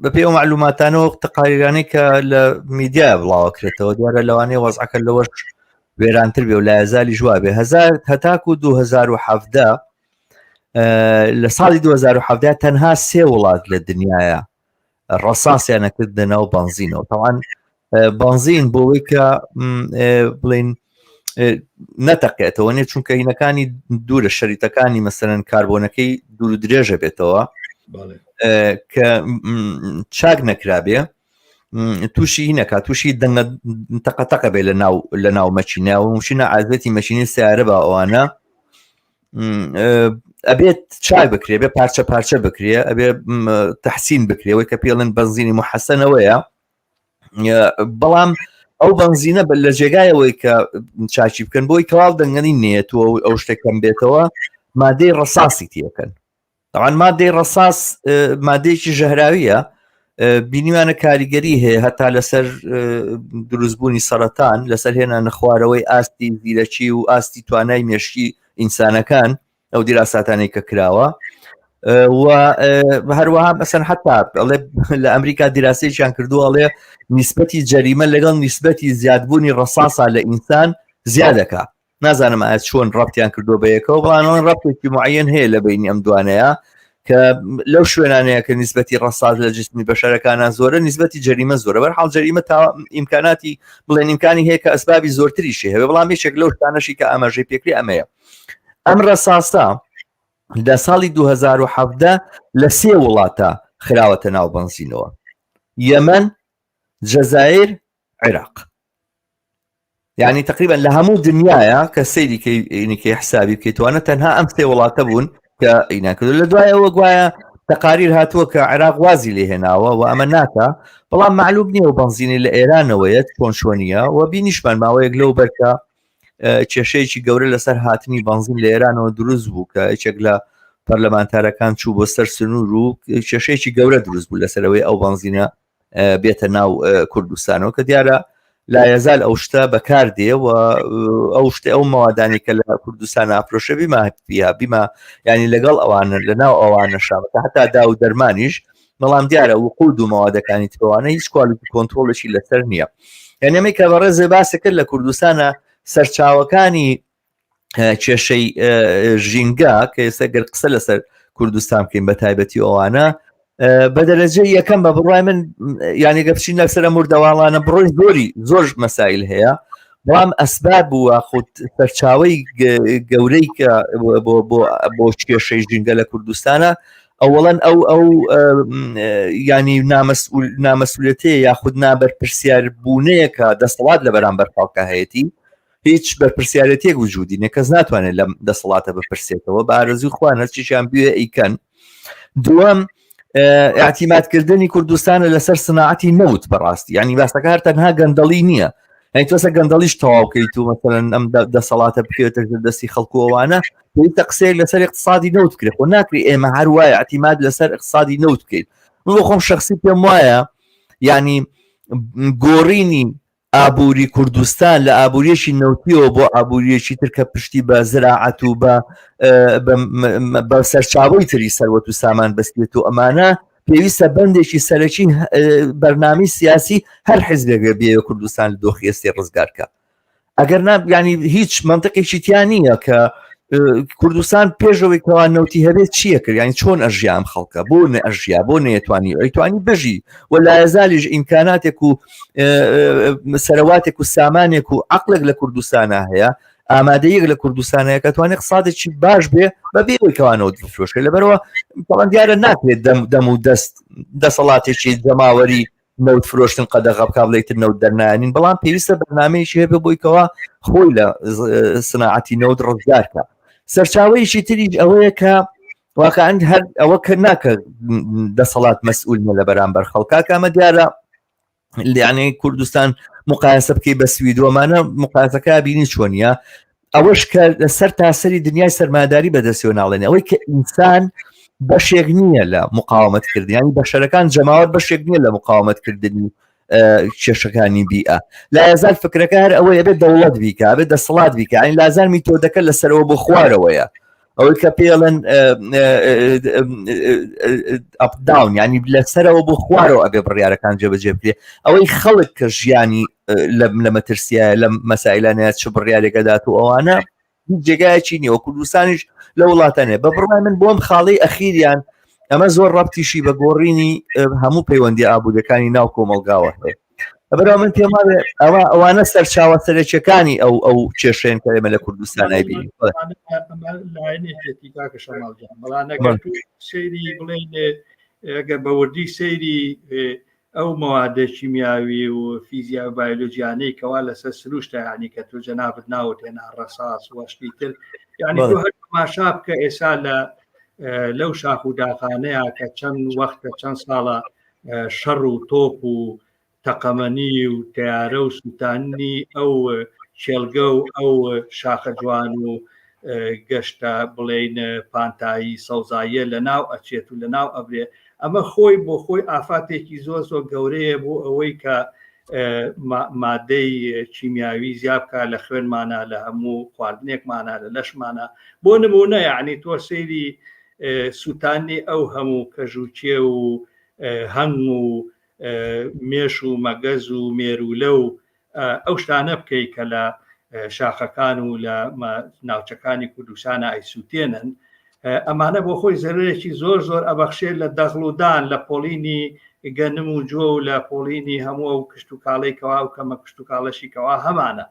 بەپێی ئەو معلوماتانەوە تقاریرانەی کە لە میدیا بڵاوەکرێتەوە دیارە لەوانەیە وەزعەکە لەوەش وێرانتر بێ و لایەزالی ژوا بێ هزار هەتاکو 2017 لە ساڵی 2017 تەنها سێ وڵات لە دنیاە ڕەساسیان نەکردە ناو بەنزینەوە تاوان بەنزین بۆەوەی کە بڵین نەتەقێتەوە نیە چونکە هینەکانی دوورە شەریتەکانی مەسەرەن کاربۆنەکەی دوور درێژە بێتەوە کە چاک نەکرابێ تووشی هینەکە تووشی دەنگە تەقەتەقە بێ لە ناو لە ناو مەچینە و مشینە عادەتی مەشینی سیارە بە ئەوانە ئەبێت چای بکرێ بێ پارچە پارچە بکرێ ئەبێ تحسین بکرێەوەی کە پێڵن بەنزینی محەسەنەوەیە بەڵام ئەو بەنزینە بە لە جێگایەوەی کە چاچی بکەن بۆی کەواڵ دەنگەنی نێتەوە ئەو شتێکم بێتەوە مادەی ڕەساسی تیەکەن تاوان مادەی ڕەساس مادەیەکی ژەهراویە بینیوانە کاریگەری هەیە هەتا لەسەر دروستبوونی سەرەتان لەسەر هێنا نەخوارەوەی ئاستی زیرەکی و ئاستی توانای مێشکی ئینسانەکان ئەو دیراساتانەی کە کراوە و هەروەها مەسەن حتا لە ئەمریکا دیراسەیەکیان کردووە ئەڵێ نیسبەتی جەریمە لەگەڵ نیسبەتی زیادبوونی ڕەساسا لە ئینسان زیادەکە نازانم ئایا چۆن ڕەبتیان کردووە بە یەکەوە بەڵام ڕەبتێکی معەن هەیە لە بینی ئەم دوانەیە کە لەو شوێنانەیە کە نیسبەتی ڕەساز لە جسمی بەشەرەکانە زۆرە نیسبەتی جەریمە زۆرە بەر حاڵ جەریمە تا ئیمکاناتی بڵێن ئیمکانی هەیە کە ئەسبابی زۆرتریشی هەیە بەڵام یەکێک لەو شتانەشی کە ئاماژەی پێکری ئەمەیە ئەم ڕەساسە لە ساڵی 2017 لە سێ وڵاتە خراوەتە ناو بەنزینەوە یەمەن جەزایر عێراق یعنی تقریبا لە هەموو دنیاە کە سەیری کەینیکەی حسابی بکەیتوانە تەنها ئەم سێ وڵاتە بوون کە ئینا کردو لە دوایەوە گوایە تەقاریر هاتووە کە عێراق وازی لێهێناوە و ئەمە ناکە بەڵام معلوم نییە و بەنزینی لە ئێرانەوەیەت چۆن شۆنیە و بینیشمان ماوەیەک لەو بەرکە کێشەیەکی گەورە لەسەر هاتنی بەنزین لە ئێرانەوە دروست بوو کە یەکێک لە پەرلەمانتارەکان چوو بۆ سەر سنوور و کێشەیەکی گەورە دروست بوو لەسەرەوەی ئەو بەنزینە بێتە ناو کوردستانەوە کە دیارە لایەزال ئەو شتە بەکاردێ و ئەو شتە ئەو مەوادانی کە لە کوردستان ئافرۆشە بیما بیما ینی لەگەڵ ئەوانە لە ناو ئەوانە شامەکە هەتا دا و دەرمانیش بەڵام دیارە وقود و مەوادەکانی ترەوانە هیچ quality control ێکی لەسەر نییە یعنی ئەمەی کە بەڕێزێ باسە کرد لە کوردستانە سەرچاوەکانی کێشەی ژینگە کە ئێستا گەر قسە لەسەر کوردستان بکەین بە تایبەتی ئەوانە بە دەرەجە یەکەم بە بڕای من یانێگە بچین لەسەر مردەواڵانە بڕۆی زۆری زۆر مەسایل هەیە بەڵام ئەسباب و خود سەرچاوەی گەورەی کە بۆ بۆ بۆ کێشەی ژینگە لە کوردستانە ئەوەڵەن ئەو ئەو ینی نامەسئولەتەیە یاخود نابەرپرسیار بوونەیەکە دەسەڵات لە بەرامبەر خەڵکە هەیەی هیچ بەرپرسیارەتێک وجودی نیە کەس ناتوانێت لەم دەسەڵاتە بپرسێتەوە بە ئارەزوی خوان هەرچیشیان بوێ ئەیکەن دووەم اعتیمادکردنی کوردستانە لەسەر سناعەتی نەوت بەڕاستی ینی باسەکە هەر تەنها گەندەڵی نییە یعنی تۆسە گەندەڵیش تەواوکەیت و مەسەلەن ئەم دەسەڵاتە بکەوێتە ژێر دەستی خەڵکو ئەوانە پێویستە قسەیەک لەسەر اقتصادی نەوت بکرێت خۆ ناکرێت ئێمە هەر وایە اعتیماد لەسەر اقتصادی نەوت بکەیت من بۆ خۆم شخصی پێم وایە یعنی گۆڕینی ئابووری کوردستان لە ئابووریەکی نەوتیەوە بۆ ئابووریەکی تر کە پشتی بە زراعەت و بە بە سەرچاوی تری سەروەت و سامان بەستێت و ئەمانە پێویستە بەندێکی سەرەکی بەرنامی سیاسی هەر حزبێک بێ کوردستان لە دۆخی ئێستی ڕزگارکە ئەگەر نا ینی هیچ منطقێکی تیا نییە کە کوردستان پێشەوەی کەوا نەوتی هەبێت چییە کرد ینی چۆن ئەژیا ئەم خەڵکە بۆ نە ئەژیا بۆ نەیەتوانی ئەیتوانی بژی و لایەزالیش ئیمکاناتێک و سەرەواتێک و سامانێک و عقلێک لە کوردستانە هەیە ئامادەیەک لە کوردستانەیە کە توانێت اقتصادێکی باش بێ بەبێ ئەوەی کەوانەوە بفرۆشێ لەبەرەوە بەڵام دیارە ناکرێت دەم دەم و دەست دەسەڵاتێکی جەماوەری نەوت فرۆشتن قەدەغە بکا بڵێ تر نەوت دەرنانین بەڵام پێویستە بەرنمەیەکی هەبێ بۆی کەوا خۆی لە سناعەتی نەوت ڕزگارکە سەرچاوەیەکی تریش ئەوەیە کە واقعا هەر ئەوە کە ناکە دەسەڵات مەسئول لە بەرامبەر خەڵکا کامە دیارە لیانەی کوردستان مقایسە بکەی بە سویدوەمانە مقایسەکە بینی چۆنیە ئەوەش کە لەسەر تاسەری دنیای سەرماداری بەدەستەوە ناڵێن ئەوەی کە ئینسان بەشێک نییە لە مقاومەت کردنیانی بەشەرەکان جەماوەر بەشێک نییە لە مقاومەت کردنی کێشەکانی بیئە لا یزال فکرەکە هەر ئەوەیە بێت دەوڵەت بیکە بێت دەسەڵات بیکە ئەین لازان میتۆدەکە لەسەرەوە بۆ خوارەوەیە ئەوەی کە پێڵێن up down ینی لەسەرەوە بۆ خوارەوە ئەبێ بڕیارەکان جێبەجێ بکرێ ئەوەی خەڵک کە ژیانی لە مەترسیە لە مەسایلانەیە چ بڕیارێکەدات و ئەوانە جێگایەکی نییە کوردستانیش لە وڵاتانێ بە بڕای من بۆم خاڵی ئەخیریان ئەمە زۆر ڕەبتیشی بە گۆڕینی هەموو پەیوەندی ئابووریەکانی ناو کۆمەلگاوە هەیە لەبەرئەوە من پێم وابێ ئەوە ئەوانە سەرچاوە سەرەکیەکانی ئەو ئەو کێشەیەن کە ئێمە لە کوردستان نایبینین. ئەمە لایەنێکێتی کاکە شەماڵ گیان بەڵام ئەگەر تۆ سەیری بڵێین ئەگەر بە وردی سەیری ئەو مەوادە کیمیاوی و فیزیا و بایۆلۆجیانەی کەوا لەسەر سروشتە یعنی کە تۆ جەنابت ناوت هێنا ڕەساس وەشتی تر یعنی تۆ هەر تەماشا بکە ئێسا لە لەو شاخ و داخانەیە کە چەند وەختە چەند ساڵە شەڕ و تۆپ و تەقەمەنی و تەیارە و سووتاندنی ئەو کێڵگە و ئەو شاخە جوان و گەشتە بڵێین پانتایی سەوزاییە لە ناو ئەچێت و لە ناو ئەبرێ ئەمە خۆی بۆ خۆی ئافاتێکی زۆر زۆر گەورەیە بۆ ئەوەی کە مادەی کیمیاوی زیاد بکە لە خوێنمانە لە هەموو خواردنێکمانە لە لەشمانە بۆ نمونە یعنی تۆ سەیری سووتانی ئەو هەموو کەژوکێ و هەنگ و مێش و مەگەز و مێروولە و ئەو شتانە بکەی کە لە شاخەکان و لە ناوچەکانی کوردستانە ئەیسووتێنن ئەمانە بۆ خۆی زەرەرێکی زۆر زۆر ئەبەخشێت لە دەغڵ و دان لە پۆڵینی گەنم و جۆ و لە پۆڵینی هەموو ئەو کشتوکاڵی کەوا و کەمە کشتوکاڵەشی کەوا هەمانە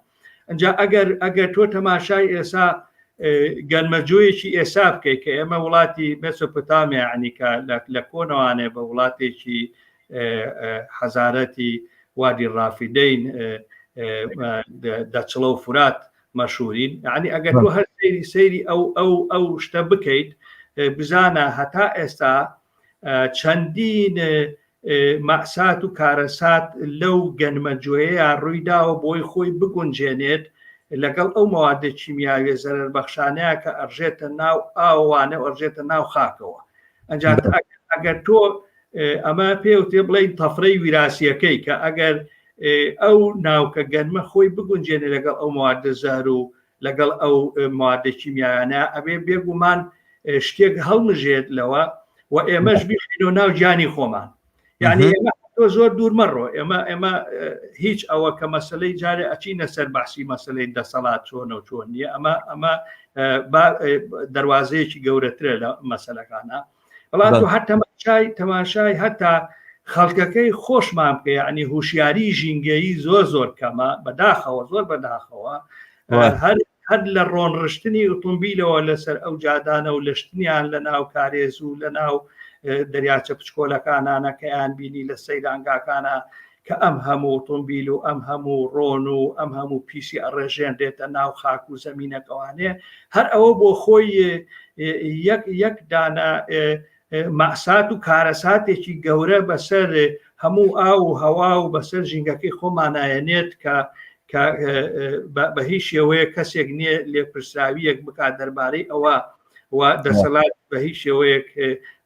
ئەجا ئەگەر ئەگەر تۆ تەماشای ئێسا گەنمەجۆیەکی ئێسا بکەیت کە ئێمە وڵاتی مێسۆپۆتامیا ینی کە لە کۆنەوانێ بە وڵاتێکی حەزارەتی وادی ڕافیدەین دەچڵە و فرات مەشهورین یعنی ئەگەر تۆ هەر سەیری سەیری ئەو ئەو ئەو شتە بکەیت بزانە هەتا ئێستا چەندین مەئسات و کارەسات لەو گەنمە جۆیەیا ڕوویداوە بۆی خۆی بگونجێنێت لەگەڵ ئەو مەوادە کیمیاویە زەرەربەخشانەیە کە ئەڕژێتە ناو ئاوانە و ئەڕژێتە ناو خاکەوە ئەنجا ئەگەر تۆ ئەمە پێوتێ بڵێین تەفرەی ویراسیەکەی کە ئەگەر ئەو ناوکە گەنمە خۆی بگونجێنێ لەگەڵ ئەو مەوادە زەهر و لەگەڵ ئەو مادە کیمیایانە ئەبێ بێگومان شتێک هەڵمژێت لەوە و ئێمەش بیخینەوە ناو گیانی خۆمان یعنی ئێمە تۆ زۆر دوور مەڕۆ ئێمە ئێمە هیچ ئەوە کە مەسلەی جارێ ئەچینە سەر باسی مەسلەی دەسەڵات چۆنە و چۆن نییە ئەمە ئەمە دەواازەیەکی گەورەترە لە مەسلەکانە بەڵام تۆ هەر تەماشای تەماشای هەتا خەڵکەکەی خۆشمان بکە یعنی هوشیاری ژینگەیی زۆر زۆر کەمە بەداخەوە زۆر بەداخەوە هەر هەر لە ڕۆنڕشتنی ئۆتۆمبیلەوە لەسەر ئەو جادانە و لەشتنیان لە ناو کارێز و لە ناو دەریاچە پچکۆلەکانانە کەیان بینی لە سەیرانگاکانە کە ئەم هەموو ئۆتۆمبیل و ئەم هەموو ڕۆن و ئەم هەموو پیسی ئەڕێژێنرێتە ناو خاک و زەمینەکەوانێ هەر ئەوە بۆ خۆی یەک یەک دانە مەسات و کارەساتێکی گەورە بەسەر هەموو ئاو و هەوا و بەسەر ژینگەکەی خۆمانایەنێت کە کە بە هیچ شێوەیە کەسێک نییە لێپرسراویەک بکات دەربارەی ئەوە و دەسەڵات بە هیچ شێوەیەک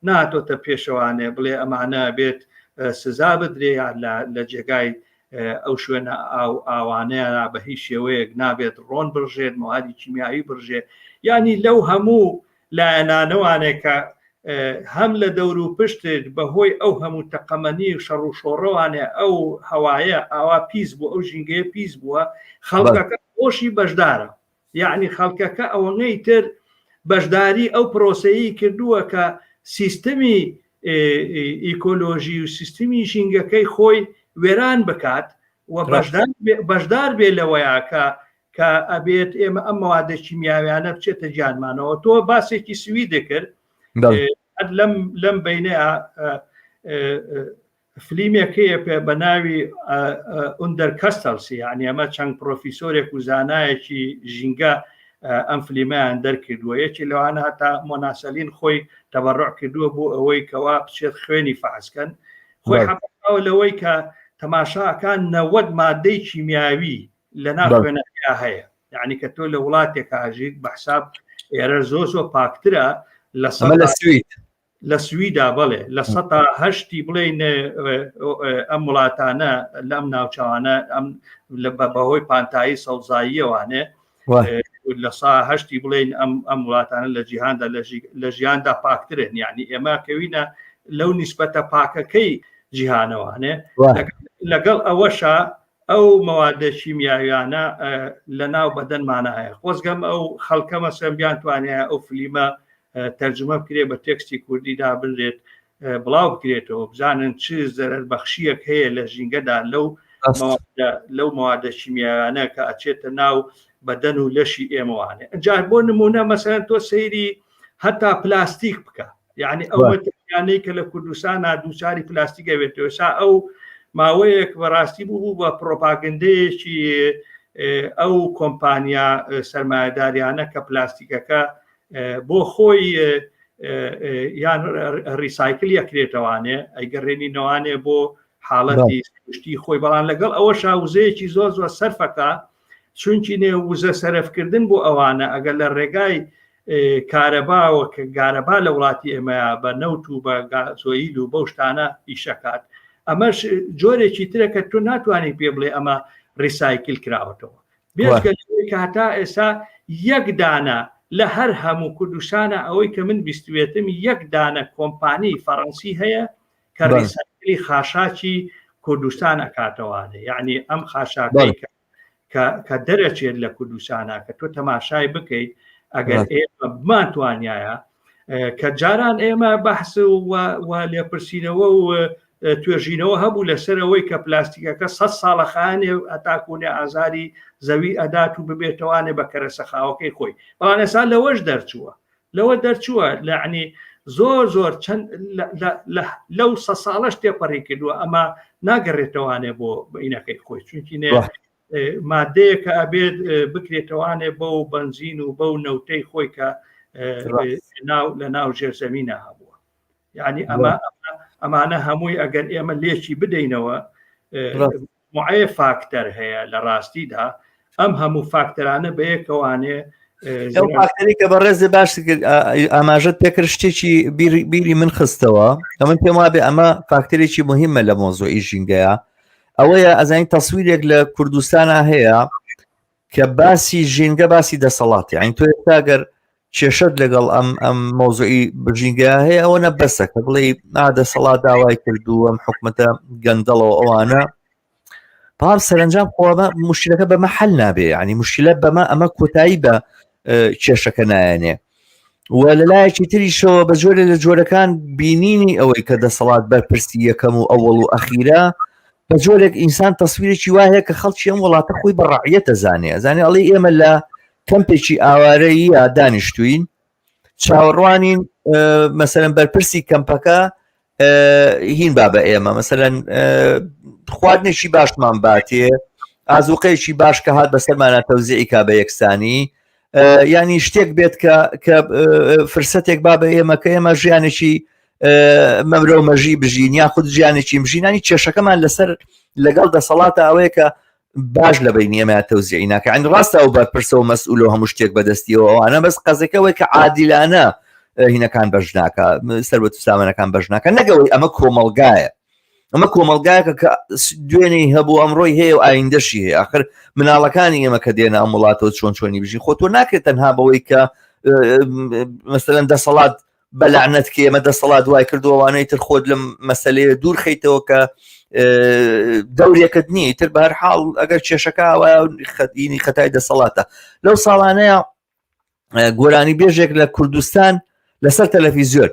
ناتۆتە پێشەوانێ بڵێ ئەمانە بێت سزا بدرێ یان لە جێگای ئەو شوێنە ئاو ئاوانەیە بە هیچ شێوەیەک نابێت ڕۆن بڕژێت موادی کیمیایی بڕژێ ینی لەو هەموو لایەنانەوانێک کە هەم لە دەور و پشتت بەهۆی ئەو هەموو تەقەمەنی و شەڕ و شۆڕەوانێ ئەو هەوایە ئاوا پیس بوو ئەو ژینگەیە پیس بووە خەڵکەکە خۆشی بەشدارە یعنی خەڵکەکە ئەوەنەی تر بەشداری ئەو پرۆسەیی کردووە کە سیستمی ئیکۆلۆژی و سیستمی ژینگەکەی خۆی وێران بکات و بەشدار بێ لەوەیە کە کە ئەبێت ئێمە ئەم مەوادە کیمیاویانە بچێتە گیانمانەوە تۆ باسێکی سوی دەکرد لەم لەم بینەیە فلیمێک هەیە پێ بە ناوی ئوندەر کەستەلسی یعنی ئەمە چەند پرۆفیسۆرێک و زانایەکی ژینگە ئەم فلیمەیان دەرکردووە یەکی لەوانە هەتا مۆناسەلین خۆی تەبەڕع کردووە بۆ ئەوەی کەوا بچێت خوێنی فەحسکەن خۆی حەپاوە لەوەی کە تەماشاکان 90 مادەی کیمیاوی لە ناو خوێنەکەیا هەیە یعنی کە تۆ لە وڵاتێک ئاژیت بە حساب ئێرە زۆر زۆر پاکترە لە لە سوید لە سویدا بەڵێ لە سەتا هەشتی بڵێین ئەم وڵاتانە لەم ناوچوانە ئەم بەهۆی پانتایی سەوزاییەوانێ لە سا هەشتی بڵێین ئەم ئەم وڵاتانە لە جیهاندا لە ژیاندا پاکترن یعنی ئێمە کەوینە لەو نیسبەتە پاکەکەی جیهانەوانێ لەگەڵ ئەوەشە ئەو مەوادە شیمیاویانە لە ناو بەدەنمانە هەیە خۆزگەم ئەو خەڵکە مەسەن بیان توانایە ئەو فلیمە تەرجمە بکرێ بە تێکستی کوردی دابنرێت بڵاو بکرێتەوە بزانن چ زەرەر بەخشیەک هەیە لە ژینگەدا لەو لەو مەوادە شیمیایانە کە ئەچێتە ناو بەدەن و لەشی ئێمەوانێ جار بۆ نمونە مەسەن تۆ سەیری هەتا پلاستیک بکە یعنی ئەو مەترسیانەی کە لە کوردستانە دووچاری پلاستیک ئەوێتەوە سا ئەو ماوەیەک بەڕاستی بوو بوو بە پرۆپاگەندەیەکی ئەو کۆمپانیا سەرمایەداریانە کە پلاستیکەکە بۆ خۆی یان recycle یەکرێتەوانێ ئەیگەڕێنینەوانێ بۆ حاڵەتی سروشتی خۆی بەڵام لەگەڵ ئەوە شاوزەیەکی زۆر زۆر سەرفەکە چونکی نێ وزە سەرفکردن بۆ ئەوانە ئەگەر لە ڕێگای کارەباوە کە گارەبا لە وڵاتی ئێمەیە بە نەوت و بە گازۆیل و بەو شتانە ئیشەکات ئەمەش جۆرێکی ترە کە تۆ ناتوانانی پێ بڵێ ئەمە recycle کراوەتەوە بێجگە کە هەتا ئێستا یەک دانە لە هەر هەموو کوردستانە ئەوەی کە من بیستوێتم یەک دانە کۆمپانی فەڕەنسی هەیە کە recycle ی خاشاکی کوردستان ئەکاتەوانێ یعنی ئەم خاشاکەی کە دەرەچێت لە کوردستانە کە تۆ تەماشای بکەیت ئەگەر ئێمە بمانتوانایە کە جاران ئێمە بەحس و لێپرسینەوە و توێژینەوە هەبوو لەسەر ئەوەی کە پلاستیکەکە سە ساڵە خانێ ئەتاکوونێ ئازاری زەوی ئەدات و ببێتوانێ بە کەرەسە خاوەکەی خۆی بەڵام ئێستا لەوەش دەرچووە لەوە دەرچووە لەعنی زۆر زۆر چەند لەو سە ساڵەش تێپەڕی کردووە ئەمە ناگەڕێتەوانێ بۆ بینەکەی خۆی چونکی نێ مادەیە کە ئەبێت بکرێتەوانێ بەو بەنزین و بەو نەوتەی خۆی کە ناو لە ناو ژێرزەمینە هەبووە یعنی ئەمە ئەمانە هەمووی ئەگەر ئێمە لێکی بدەینەوە معەیە فاکتەر هەیە لە ڕاستیدا ئەم هەموو فاکتەرانە بەیەکەوانێ ئەو فاکتەری کە بەڕێزێ باش کرد ئاماژەت پێکرد شتێکی بیری من خستەوە کە من پێم وابێ ئەمە فاکتەرێکی مهمە لە مۆزۆی ژینگەیە ئەوەیە ئەزانین تەسویرێک لە کوردستانە هەیە کە باسی ژینگە باسی دەسەڵاتی ئەین تۆ ئێستا گەر کێشەت لەگەڵ ئەم ئەم مۆزوعی بژینگە هەیە ئەوە نە بەسە کە بڵێ نا دەسەڵات داوای کردو ئەم حکومەتە گەندەڵەوە ئەوانە بەڵام سەرنجام خۆمە مشکلەکە بەمە حل نابێ ینی مشکلە بەمە ئەمە کۆتایی بە کێشەکە نایەنێ. و لەلایەکی تریشەوە بە جۆرە لە جۆرەکان بینینی ئەوەی کە دەسەڵات بەرپرسی یەکەم و ئەوەڵ و ئەخیرە بە جۆرێک ئینسان تەسویرێکی وا هەیە کە خەڵکی ئەم وڵاتە خۆی بە ڕعیەتە زانێ زانێ ئەڵێ ئێمە لە کەمپێکی ئاوارەیە دانیشتوین چاوەڕوانین مەسەرەن بەرپرسی کەمپەکە هین با بە ئێمە مەسەرەن خواردنێکی باشمان باتێ ئازوقەیەکی باش کە هات بەسەرمانە تەوزیعی کا بە یەکسانی ینی شتێک بێت کە کە فرسەتێک با بە ئێمە کە ئێمە ژیانێکی مەمرە و مەژی بژین یاخود ژیانێکی بژینانی کێشەکەمان لەسەر لەگەڵ دەسەڵاتە ئەوەیە کە باش لە بینی ئێمە تەوزیعی ناکە ئەن ڕاستە ئەو بەرپرسە و مەسئول و هەموو شتێک بەدەستیەوە ئەوانە بەس قەزەکەەوەی کە عادیلانە هینەکان بەش ناکە سەروەت و سامانەکان بەش ناکە نەگەوەی ئەمە کۆمەلگایە ئەمە کۆمەلگایەکە کە دوێنێی هەبوو ئەمڕۆی هەیە و ئایندەشی هەیە آخر مناڵەکانی ئێمە کە دێنە ئەم وڵاتەوە چۆن چۆنی بژین خۆ تۆ ناکرێت تەنها بەوەی کە مەسەلەن دەسەڵات بە لەعنەت کە ئێمە دەسەڵات وای کردو ئەوانەی تر خۆت لەم مەسلەیە دوور خەیتەوە کە دەورێکت نییە تر بە هەر حاڵ ئەگەر کێشەکە خەتینی خەتای دەسەڵاتە لەو ساڵانەیە گۆرانی بێژێک لە کوردستان لەسەر تەلەفیزیۆن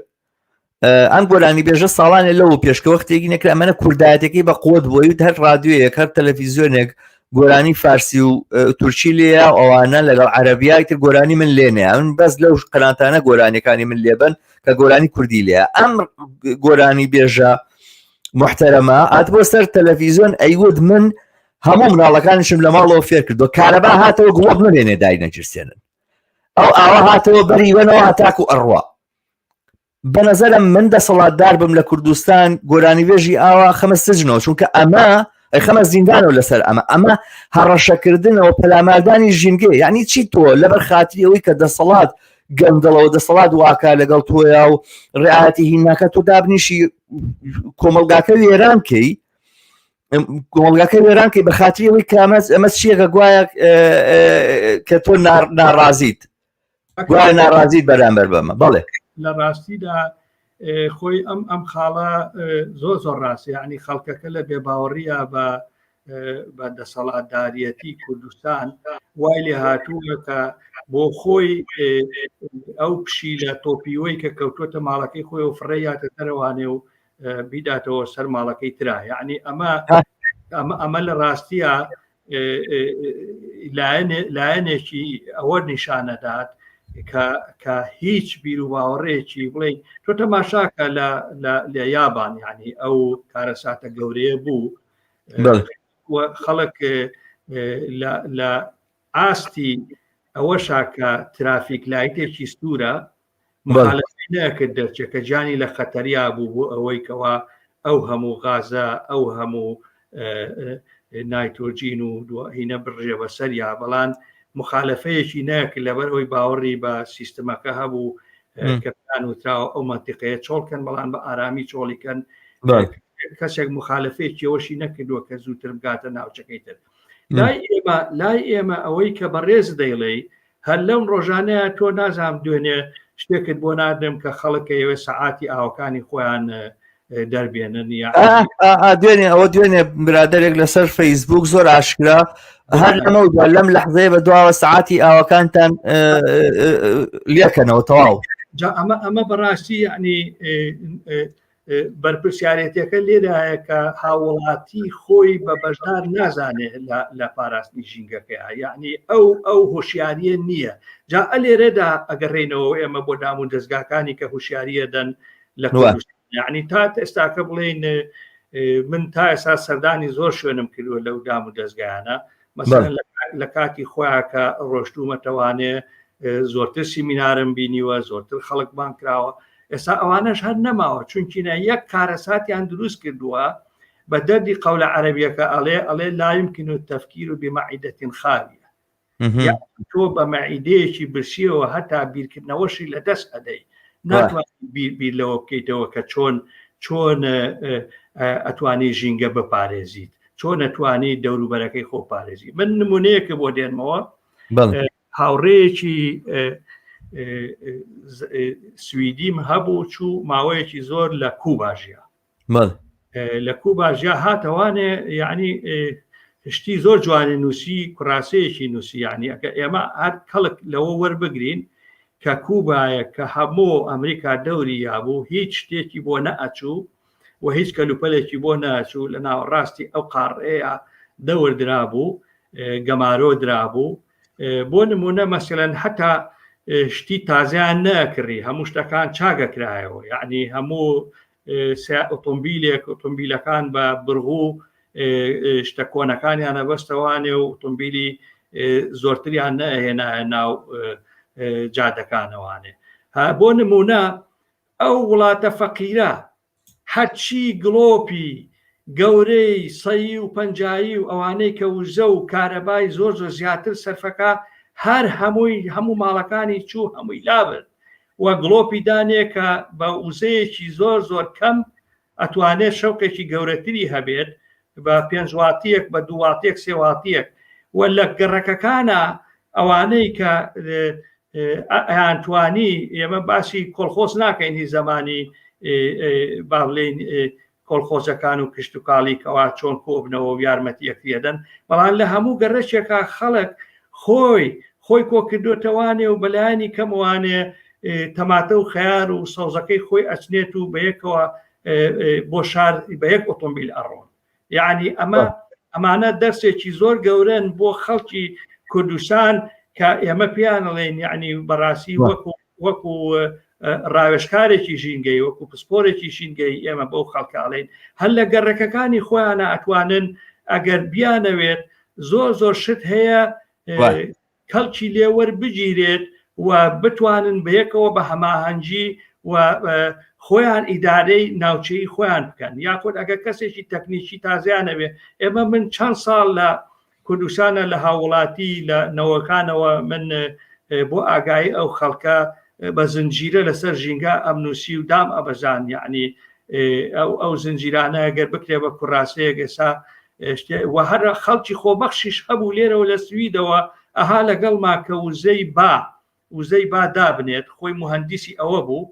ئەم گۆرانی بێژە ساڵانێ لەوە پێشکە وەختێکی نەکرا ئەمەە کوردایەتەکەی بە قوت بۆی هەر رادیۆیەک هەر تەلەفیزیۆنێک گۆرانی فارسی و تورکی لێە ئەوانە لەگەڵ عەربیای تر گۆرانی من لێنێ من بەس لەو قەناتانە گۆرانیەکانی من لێبن کە گۆرانی کوردی لێ ئەم گۆرانی بێژە محتەرەمە ئات بۆ سەر تەلەفیزیۆن ئەیوت من هەموو مناڵەکانیشم لە ماڵەوە فێر کردو کارەبا هاتەوە گوڵۆپ نەبێنێ دای نەگیرسێنن ئەو ئاوا هاتەوە بەریوەنەوە هەتاکو ئەڕوا بە نەزەرم من دەسەڵاتدار بم لە کوردستان گۆرانیبێژی ئاوا خەمە سجنەوە چونکە ئەمە خەمە زیندانەوە لەسەر ئەمە ئەمە هەڕەشەکردنەوە پەلاماردانی ژینگەیە یعنی چی تۆ لەبەر خاتری ئەوەی کە دەسەڵات گەندەڵەوە دەسەڵات واکە لەگەڵ تۆیا و ڕعاەتی هیناکە تۆ دابنیشی کۆمەلگاکە وێران کەی کۆمەلگاکە وێران کەی بە خاتری ئەوەی کامەز ئەمە چیەکە گوایە کە تۆ ناڕازیت گوایە ناڕازیت بەرامبەر بەمە بەڵێ لە ڕاستیدا خۆی ئەم ئەم خاڵە زۆر زۆر ڕاست یعنی خەڵکەکە لە بێباوەڕیە بە بە دەسەڵاتداریەتی کوردستان وای لێ هاتووە کە بۆ خۆی ئەو پشیلە تۆپیوەی کە کەوتوەتە ماڵەکەی خۆی و فڕێیاتە دەرەوانێ و بیداتەوە سەر ماڵەکەی ترا یعنی ئەمە ئەمە ئەمە لە ڕاستیە لایەنێکی ئەوە نیشانەدات کە هیچ بیر و باوەڕێکی بڵێ تۆ تەماشاکە لە لە یابان یعنی ئەو کارەساتە گەورەیە بوو خەڵک لە ئاستی ئەوەشا کە ترافیک لایتێکی سوورە مخالفەی نەکرد دەرچێت کە گیانی لە خەتەریا بوو بۆ ئەوەی کەوا ئەو هەموو غازە ئەو هەموو نایتۆجین و هینە بڕژێ بەسەریا بەڵام مخالفەیەکی نەکرد لەبەر ئەوی باوەڕی بە سیستمەکە هەبوو کە پلان وتراوە ئەو منتیقەیە چۆڵکەن بەڵام بە ئارامی چۆڵیکەن کەسێک مخالفەیەکی ئەوەشی نەکردووە کە زووتر بگاتە ناوچەکەی تر لای ئێمە لای ئێمە ئەوەی کە بەڕێز دەیڵێی هەر لەم ڕۆژانەیە تۆ نازانم دوێنێ شتێکت بۆ ناردم کە خەڵک ئەیەوێ سەعاتی ئاوەکانی خۆیان دەربێنن یا دوێنێ ئەوە دوێنێ برادێک لەسەر فەیسبوک زۆر ئاشکرا هەر لەمە و لەم لەحزەیە بە دواوە سەعاتی ئاوەکانتان لێکەنەوە تەواو جا ئەمە ئەمە بەڕاستی یعنی بەرپرسیارێتیەکە لێرایە کە هاوڵاتی خۆی بە بەشدار نازانێت لە پاراستنی ژینگەکەی یعنی ئەو ئەو هۆشیاریە نییە جا ئەلێرەدا ئەگەڕێنەوە ئێمە بۆ دام و دەستگاکانی کە هوشیاریە دەن لە یعنی تا ئێستاکە بڵین من تا ئێستا سەردانی زۆر شوێنم کردووە لەو دام و دەستگایانە مەسەلەن لە کاتی خۆیان کە ڕۆشتومەتەوانێ زۆرتر سیمینارم بینیوە زۆرتر خەڵک بان کراوە ئێستا ئەوانەش هەر نەماوە چونکینە یەک کارەساتیان دروست کردووە بە دەردی قەولە عەرەبیەکە ئەڵێ ئەڵێ لا يمكن التفكير بمعدة خاوية تۆ بە مەعیدەیەکی برسیەوە هەتا بیرکردنەوەشی لە دەست ئەدەی ناتوانانی بیر لەوە بکەیتەوە کە چۆن چۆن ئەتوانی ژینگە بپارێزیت چۆن ئەتوانی دەوروبەرەکەی خۆ پارێزی من نمونەیەکە بۆ دێنمەوە هاوڕێیەکی سویدیم هەبوو چوو ماوەیەکی زۆر لە کوبا ژیا لە کوبا ژیا هاتەوانێ یعنی شتی زۆر جوانی نووسی کوڕاسەیەکی نووسی یعنی ئەگە ئێمە هەر کەڵک لەوە وەربگرین. کە کوبایە کە هەموو ئەمریکا دەوری یابوو هیچ شتێکی بۆ نەئەچوو و هیچ کەلوپەلێکی بۆ نەئەچوو لە ناوەڕاستی ئەو قاڕەیە دەور درابوو گەمارۆ درابوو بۆ نمونە مەسەلەن هەتا شتی تازیان نەکڕی هەموو شتەکان چاگەکرایەوە یعنی هەموو ئۆتۆمبیلێک ئۆتۆمبیلەکان بە برغو شتە کۆنەکانیانە بەستەوانێ و ئۆتۆمبیلی زۆرتریان نەهێنایە ناو جادەکانەوانێ بۆ نمونە ئەو وڵاتە فەقیرە هەرچی گڵۆپی گەورەی سەیی و پەنجایی و ئەوانەی کە وزە و کارەبای زۆر زۆر زیاتر سەرفەکا هەر هەمووی هەموو ماڵەکانی چوو هەمووی لابرد و گڵۆپی دانێ کە بە وزەیەکی زۆر زۆر کەم ئەتوانێت شەوقێکی گەورەتری هەبێت بە پێنج واتیەک بە دوو واتیەک سێ واتیەک و لە گەڕەکەکانە ئەوانەی کە ئەیانتوانی ئێمە باسی کۆڵخۆز ناکەین هی زەمانی با بڵێین کۆڵخۆزەکان و کشتتوکاڵی کەوا چۆن کۆبنەوە و یارمەتی یەکریەدەن بەڵام لە هەموو گەڕەکێکا خەڵک خۆی خۆی کۆکردوتەوانێ و بەلایانی کەموانێ تەماتە و خەیار و سەوزەکەی خۆی ئەچنێت و بەیەکەوە بۆ شار بە یەک ئۆتۆمبیل ئەڕۆن یعنی ئەمە ئەمانە دەرسێکی زۆر گەورەن بۆ خەڵکی کوردستان کە ئێمە پێیان ئەڵێن یعنی بەڕاستی وەکو وەکو ڕاوێژکارێکی ژینگەی وەکو پسپۆرێکی ژینگەی ئێمە بەو خەڵکە ئەڵێن هەر لە گەڕەکەکانی خۆیانە ئەتوانن ئەگەر بیانەوێت زۆر زۆر شت هەیە کەڵکی لێ وەربگیرێت و بتوانن بەیەکەوە بە هەماهەنگی و خۆیان ئیدارەی ناوچەی خۆیان بکەن یاخود ئەگەر کەسێکی تەکنیکی تازیانەوێ ئێمە من چەند ساڵ لە کوردستانە لە هاوڵاتی لە نەوەکانەوە من بۆ ئاگایی ئەو خەڵکە بە زنجیرە لەسەر ژینگە ئەم نووسی و دام ئەبەزان یعنی ئەو ئەو زنجیرانە گەر بکرێ بە کوڕاسەیەک ئێسا و هەر خەڵکی خۆبەخشیش هەبوو لێرەوە لە سویدەوە ئەها لەگەڵما کە وزەی با وزەی با دابنێت خۆی مهندیسی ئەوە بوو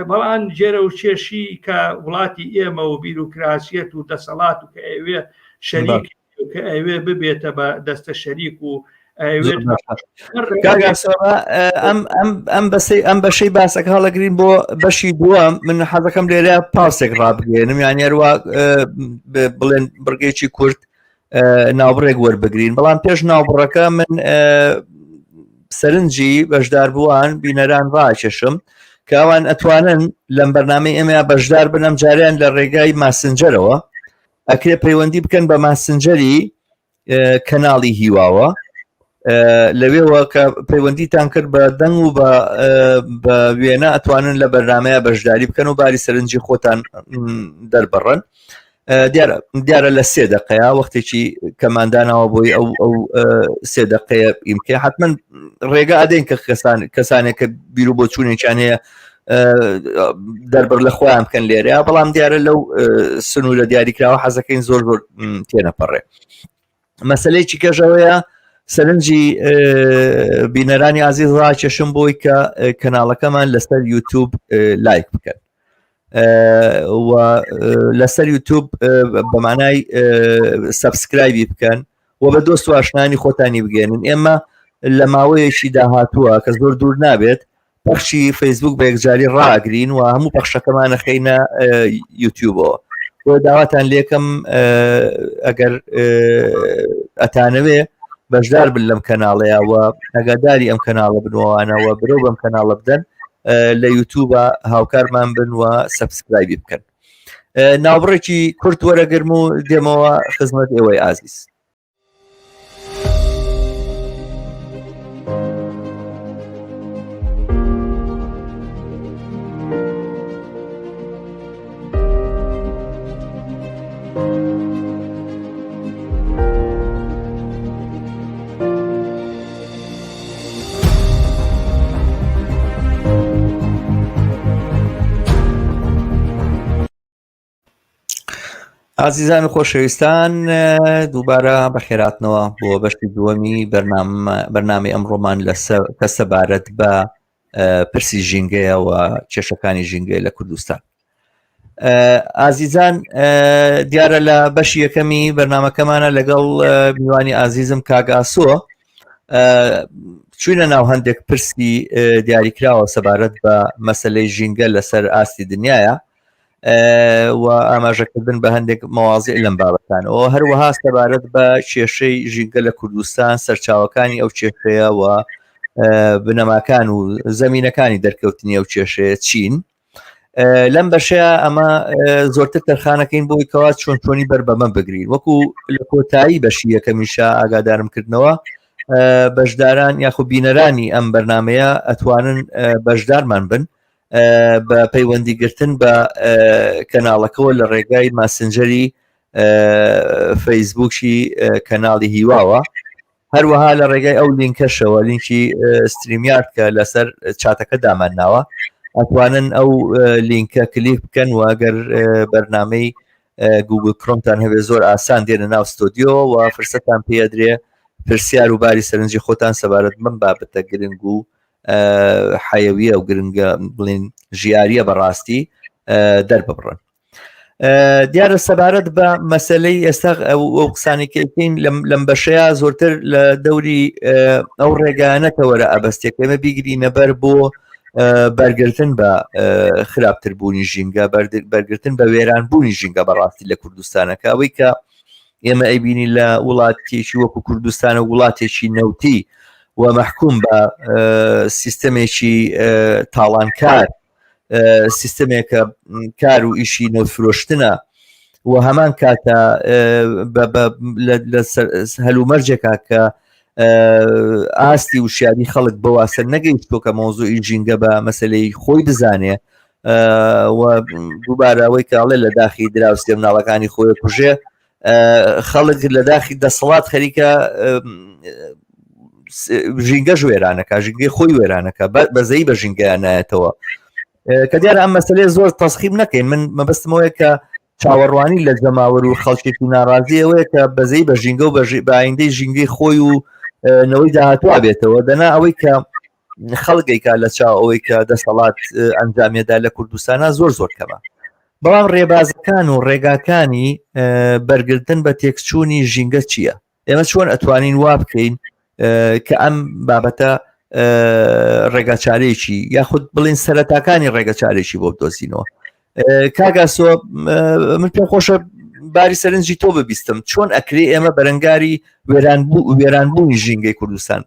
بەڵام جێرە و کێشی کە وڵاتی ئێمە و بیرروکراسیەت و دەسەڵات و کە ئەوێ شەریک کە ئەوێ ببێتە بە دەستە شەریک و ئەم بەسەی ئەم بەشەی باسەکە هەڵەگرین بۆ بەشی دووەم من حەزەکەم لێرە پاسێک ڕابگەێنم یان یاروە بڵێن بڕگێکی کورت ناوبڕێک وەربگرین بەڵام پێش ناوبڕەکە من سەرنجی بەشداربووان بینەران ڕاکێشم کە ئەوان ئەتوانن لەم بەرنامەی ئێمە بەشدار بنەم جاریان لە ڕێگای ماسنجەرەوە ئەکرێ پەیوەندی بکەن بە ماسنجەری کەناڵی هیواوە لەوێوە کە پەیوەندیتان کرد بە دەنگ و بە وێنە ئەتوانن لە بەرنمەیە بەشداری بکەن و باری سەرنجی خۆتان دەربڕن دیارە دیارە لە سێ دقەیە وەختێکی کەماندانەوە بۆی ئەو ئەو سێ دقەیە ئیمکە حتمما ڕێگا ئەدەین کە کەسان کەسانێک کە بیر و بۆچوونێکیان هەیە دەربڕ لە خۆیان بکەن لێرە بەڵام دیارە لەو سنوورە دیاریکراوە حەزەکەین زۆر زۆر تێنەپەڕێ مەسلەیەکی کەژەوەیە سەرنجی بینەرانی ئازیز ڕاکێشم بۆی کە کەناڵەکەمان لەسەر یوتوب لایک بکەن و لەسەر یوتوب بەمانای subscribe ی بکەن و بە دۆست و ئاشنانی خۆتانی بگەێنن ئێمە لە ماوەیەکی داهاتووە کە زۆر دوور نابێت پەخشی فەیسبوک بە یەکجاری ڕاگرین و هەموو پەخشەکەمان نەخەینە یوتیوبەوە بۆ داواتان لێکم ئەگەر ئەتانەوێ بەشدار بن لەم کەناڵەیە و ئەگاداری ئەم کەناڵە بنەوانەوە برۆ بەم کەناڵە بدەن لە یوتوبە هاوکارمان بن و subscribe ی بکەن ناوبڕێکی کورت وەرەگرم و دێمەوە خزمەت ئێوەی ئازیز. ئازیزان و خۆشەویستان دووبارە بەخێراتنەوە بۆ بەشی دووەمی بەرنامەی ئەمڕۆمان کە سەبارەت بە پرسی ژینگەیە و کێشەکانی ژینگەیە لە کوردستان ئازیزان دیارە لە بەشی یەکەمی بەرنمەکەمانە لەگەڵ میوانی ئازیزم کاگاسۆ. چوینە ناو هەندێک پرسی دیاریکراوە سەبارەت بە مەسلەی ژینگە لەسەر ئاستی دنیاە و ئاماژەکردن بە هەندێک مەوازی لەم بابەتانەوە هەروەها سەبارەت بە کێشەی ژینگە لە کوردستان سەرچاوەکانی ئەو کێشەیە و بنەماکان و زمینەکانی دەرکەوتنی ئەو کێشەیە چین لەم بەشەیە ئەمە زۆرتر تەرخانەکەین بۆی کەوا چۆن چۆنی بەر بەمە بگرین وەکو لە کۆتایی بەشی یەکەمیشە ئاگادارم کردنەوە بەشداران یاخو بینەرانی ئەم بەرنمەیە ئەتوانن بەشدارمان بن بە پەیوەندی گرتن بە کەناڵەکەەوە لە ڕێگای ماسنجەری فەیسبوکی کەناڵی هیواوە هەروەها لە ڕێگای ئەو لینکەشەوە لینکی StreamYard کە لەسەر چاتەکە دامان ناوە ئەتوانن ئەو لینکە کلیک بکەن و ئەگەر بەرنمەی Google Chrome تان هەبێ زۆر ئاسان دێنە ناو ستۆدیۆ و فرسەتان پێدرێ پرسیار و باری سەرنجی خۆتان سەبارەت بەم بابەتە گرنگ و حەیەویە و گرنگە بڵین ژیاریە بەڕاستی دەرببڕن دیارە سەبارەت بە مەسلەی ئێستا ئەو قسانی کەین لەم بەشەیە زۆرتر لە دەوری ئەو ڕێگانە تەوەرە ئەبەستێک ئێمە بیگرینە بەر بۆ بەرگرتن بە خراپتر بوونی ژینگە بەرگرتن بە وێران بوونی ژینگە بەڕاستی لە کوردستانەکە ئەوەی کە ئێمە ئەیبینی لە وڵاتێکی وەکو کوردستانە وڵاتێکی نەوتی و مەحکوم بە سیستەمێکی تاڵانکار سیستمێکە کار و ئیشی نەوت فرۆشتنە و هەمان کاتە هەلومەرجێکا کە ئاستی وشیاری خەڵک بەواسە نەگەیشتۆ کە مۆزوعی ژینگە بە مەسلەی خۆی بزانێ و دووبارە ئەوەی کاڵێ لە داخی دراوسێ مناڵەکانی خۆی کوژێ خەڵک لە داخی دەسەڵات خەریکە ژینگەش وێرانەکە ژینگەی خۆی وێرانەکە بەزەی بە ژینگەیان نایەتەوە کە دیارە ئەم مەسلەیە زۆر تەسخیم نەکەین من مەبەستمەوەیە کە چاوەڕوانی لە جەماوەر و خەڵکێکی ناڕازی ئەوەیە کە بەزەی بە ژینگە و بە ئایندەی ژینگەی خۆی و نەوەی داهاتوە بێتەوە دەنا ئەوەی کە خەڵگەیکا لە چاو ئەوەی کە دەسەڵات ئەنجامێدا لە کوردستانە زۆر زۆر کەمە بەڵام ڕێبازەکان و ڕێگاکانی بەرگرتن بە تێکچوونی ژینگە چییە؟ ئێمە چۆن ئەتوانین وا بکەین کە ئەم بابەتە ڕێگاچارێکی یاخود بڵین سەرەتاکانی ڕێگەچارێکی بۆ بدۆزینەوە کاگاسۆ من پێم خۆشە باری سەرنجی تۆ ببیستم چۆن ئەکرێ ئێمە بەرەنگاری وێران بوو وێران بوونی ژینگەی کوردستان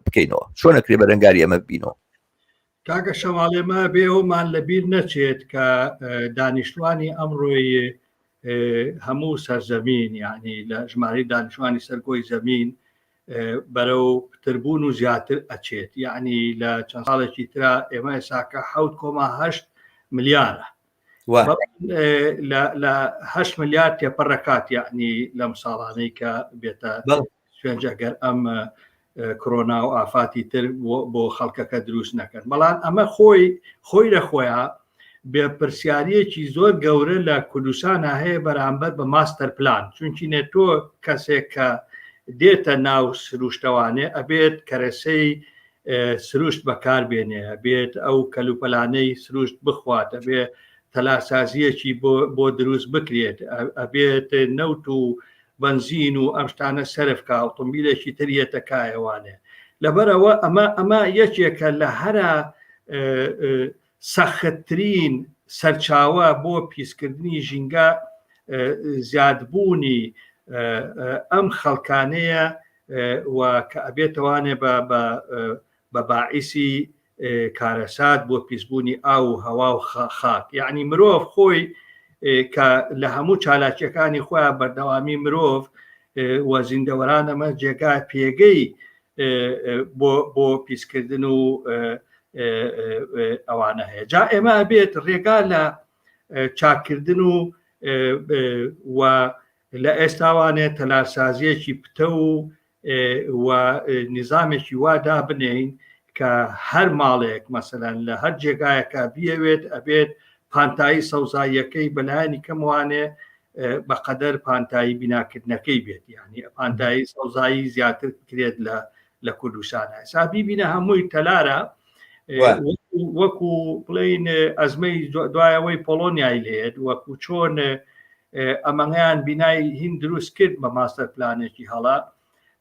بکەینەوە چۆن ئەکرێ بەرەنگاری ئەمە ببینەوە کاکە شەماڵ ئێمە بێ ئەومان لەبیر نەچێت کە دانیشتوانی ئەمڕۆی هەموو سەرزەمین یعنی لە ژمارەی دانیشتوانی سەرگۆی زەمین بەرەو پتربوون و زیاتر ئەچێت یعنی لە چەند ساڵێکی ترا ئێمە ئێساکە حوت کۆما هەشت ملیارە لە هەشت ملیار تێپەڕەکات یعنی لەم ساڵانەی کە بێتە سوێنج ئەگەر ئەم کرۆنا و ئافاتی تر بۆ خەڵکەکە دروست نەکەن بەڵام ئەمە خۆی خۆی لە خۆیان بێپرسیاریەکی زۆر گەورە لە کوردستانە هەیە بەرامبەر بە ماستەر پلان چونکی نە تۆ کەسێک کە دێتە ناو سروشتەوانێ ئەبێت کەرەسەی سروشت بەکار بێنێ بێت ئەو کەلوپەلانەی سروشت بخوات ئەبێ تەلارسازیەکی بۆ دروست بکرێت ئەبێت نەوت و بەنزین و ئەم شتانە سەرف کا ئۆتۆمبیلێکی تر یەتە کایەوانێ لەبەرەوە ئەمە ئەمە یەکێکە لە هەرە سەختترین سەرچاوە بۆ پیسکردنی ژینگە زیادبوونی ئەم خەڵکانەیە و کە ئەبێتەوانێ بە بە باعیسی کارەسات بۆ پیسبوونی ئاو و هەوا و خاک یعنی مرۆڤ خۆی کە لە هەموو چالاکیەکانی خۆیان بەردەوامی مرۆڤ و زیندەوەران ئەمە جێگا پێگەی بۆ بۆ پیسکردن و ئەوانە هەیە جا ئێمە بێت ڕێگا لە چاکردن و و لە ئێستاوانێ تەلارسازیەکی پتە و و نیزامێکی وا دابنێین کە هەر ماڵێک مەسەلەن لە هەر جێگایەکە بیەوێت ئەبێت پانتایی سەوزاییەکەی بەلایەنی کەموانێ بەقەدەر پانتایی بیناکردنەکەی بێت یعنی پانتایی سەوزایی زیاتر بکرێت لە لە کوردستان ئێستا بیبینە هەمووی تەلارە وەکو بڵین ئەزمەی دوایەوەی پۆڵۆنیای لێت وەکو چۆن ئەمەیان بینای هین دروست کرد بە ماستەر پلانێکی هەڵە.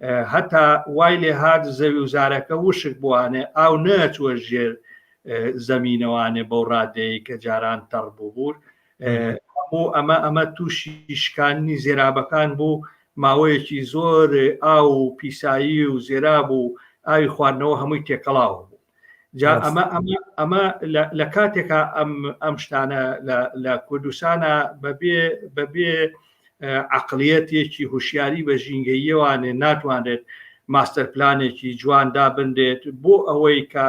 هەتا وای لێ هات زەوی و زارەکە وشک بوانێ ئاو نەچووە ژێر زەمینەوانێ بەو ڕادەیە کە جاران تەڕ بوو بوو هەموو ئەمە ئەمە تووشی شکاننی زێرابەکان بوو ماوەیەکی زۆر ئاو و پیسایی و زێراب و ئاوی خواردنەوە هەمووی تێکەڵاوە بوو جا ئەمە ئەمە ئەمە لە کاتێکا ئەم ئەم شتانە لە کوردستانە بەبێ بەبێ عقلیەتێکی هوشیاری بە ژینگەییەوانێ ناتوانرێت ماستەر پلانێکی جوان دابنرێت بۆ ئەوەی کە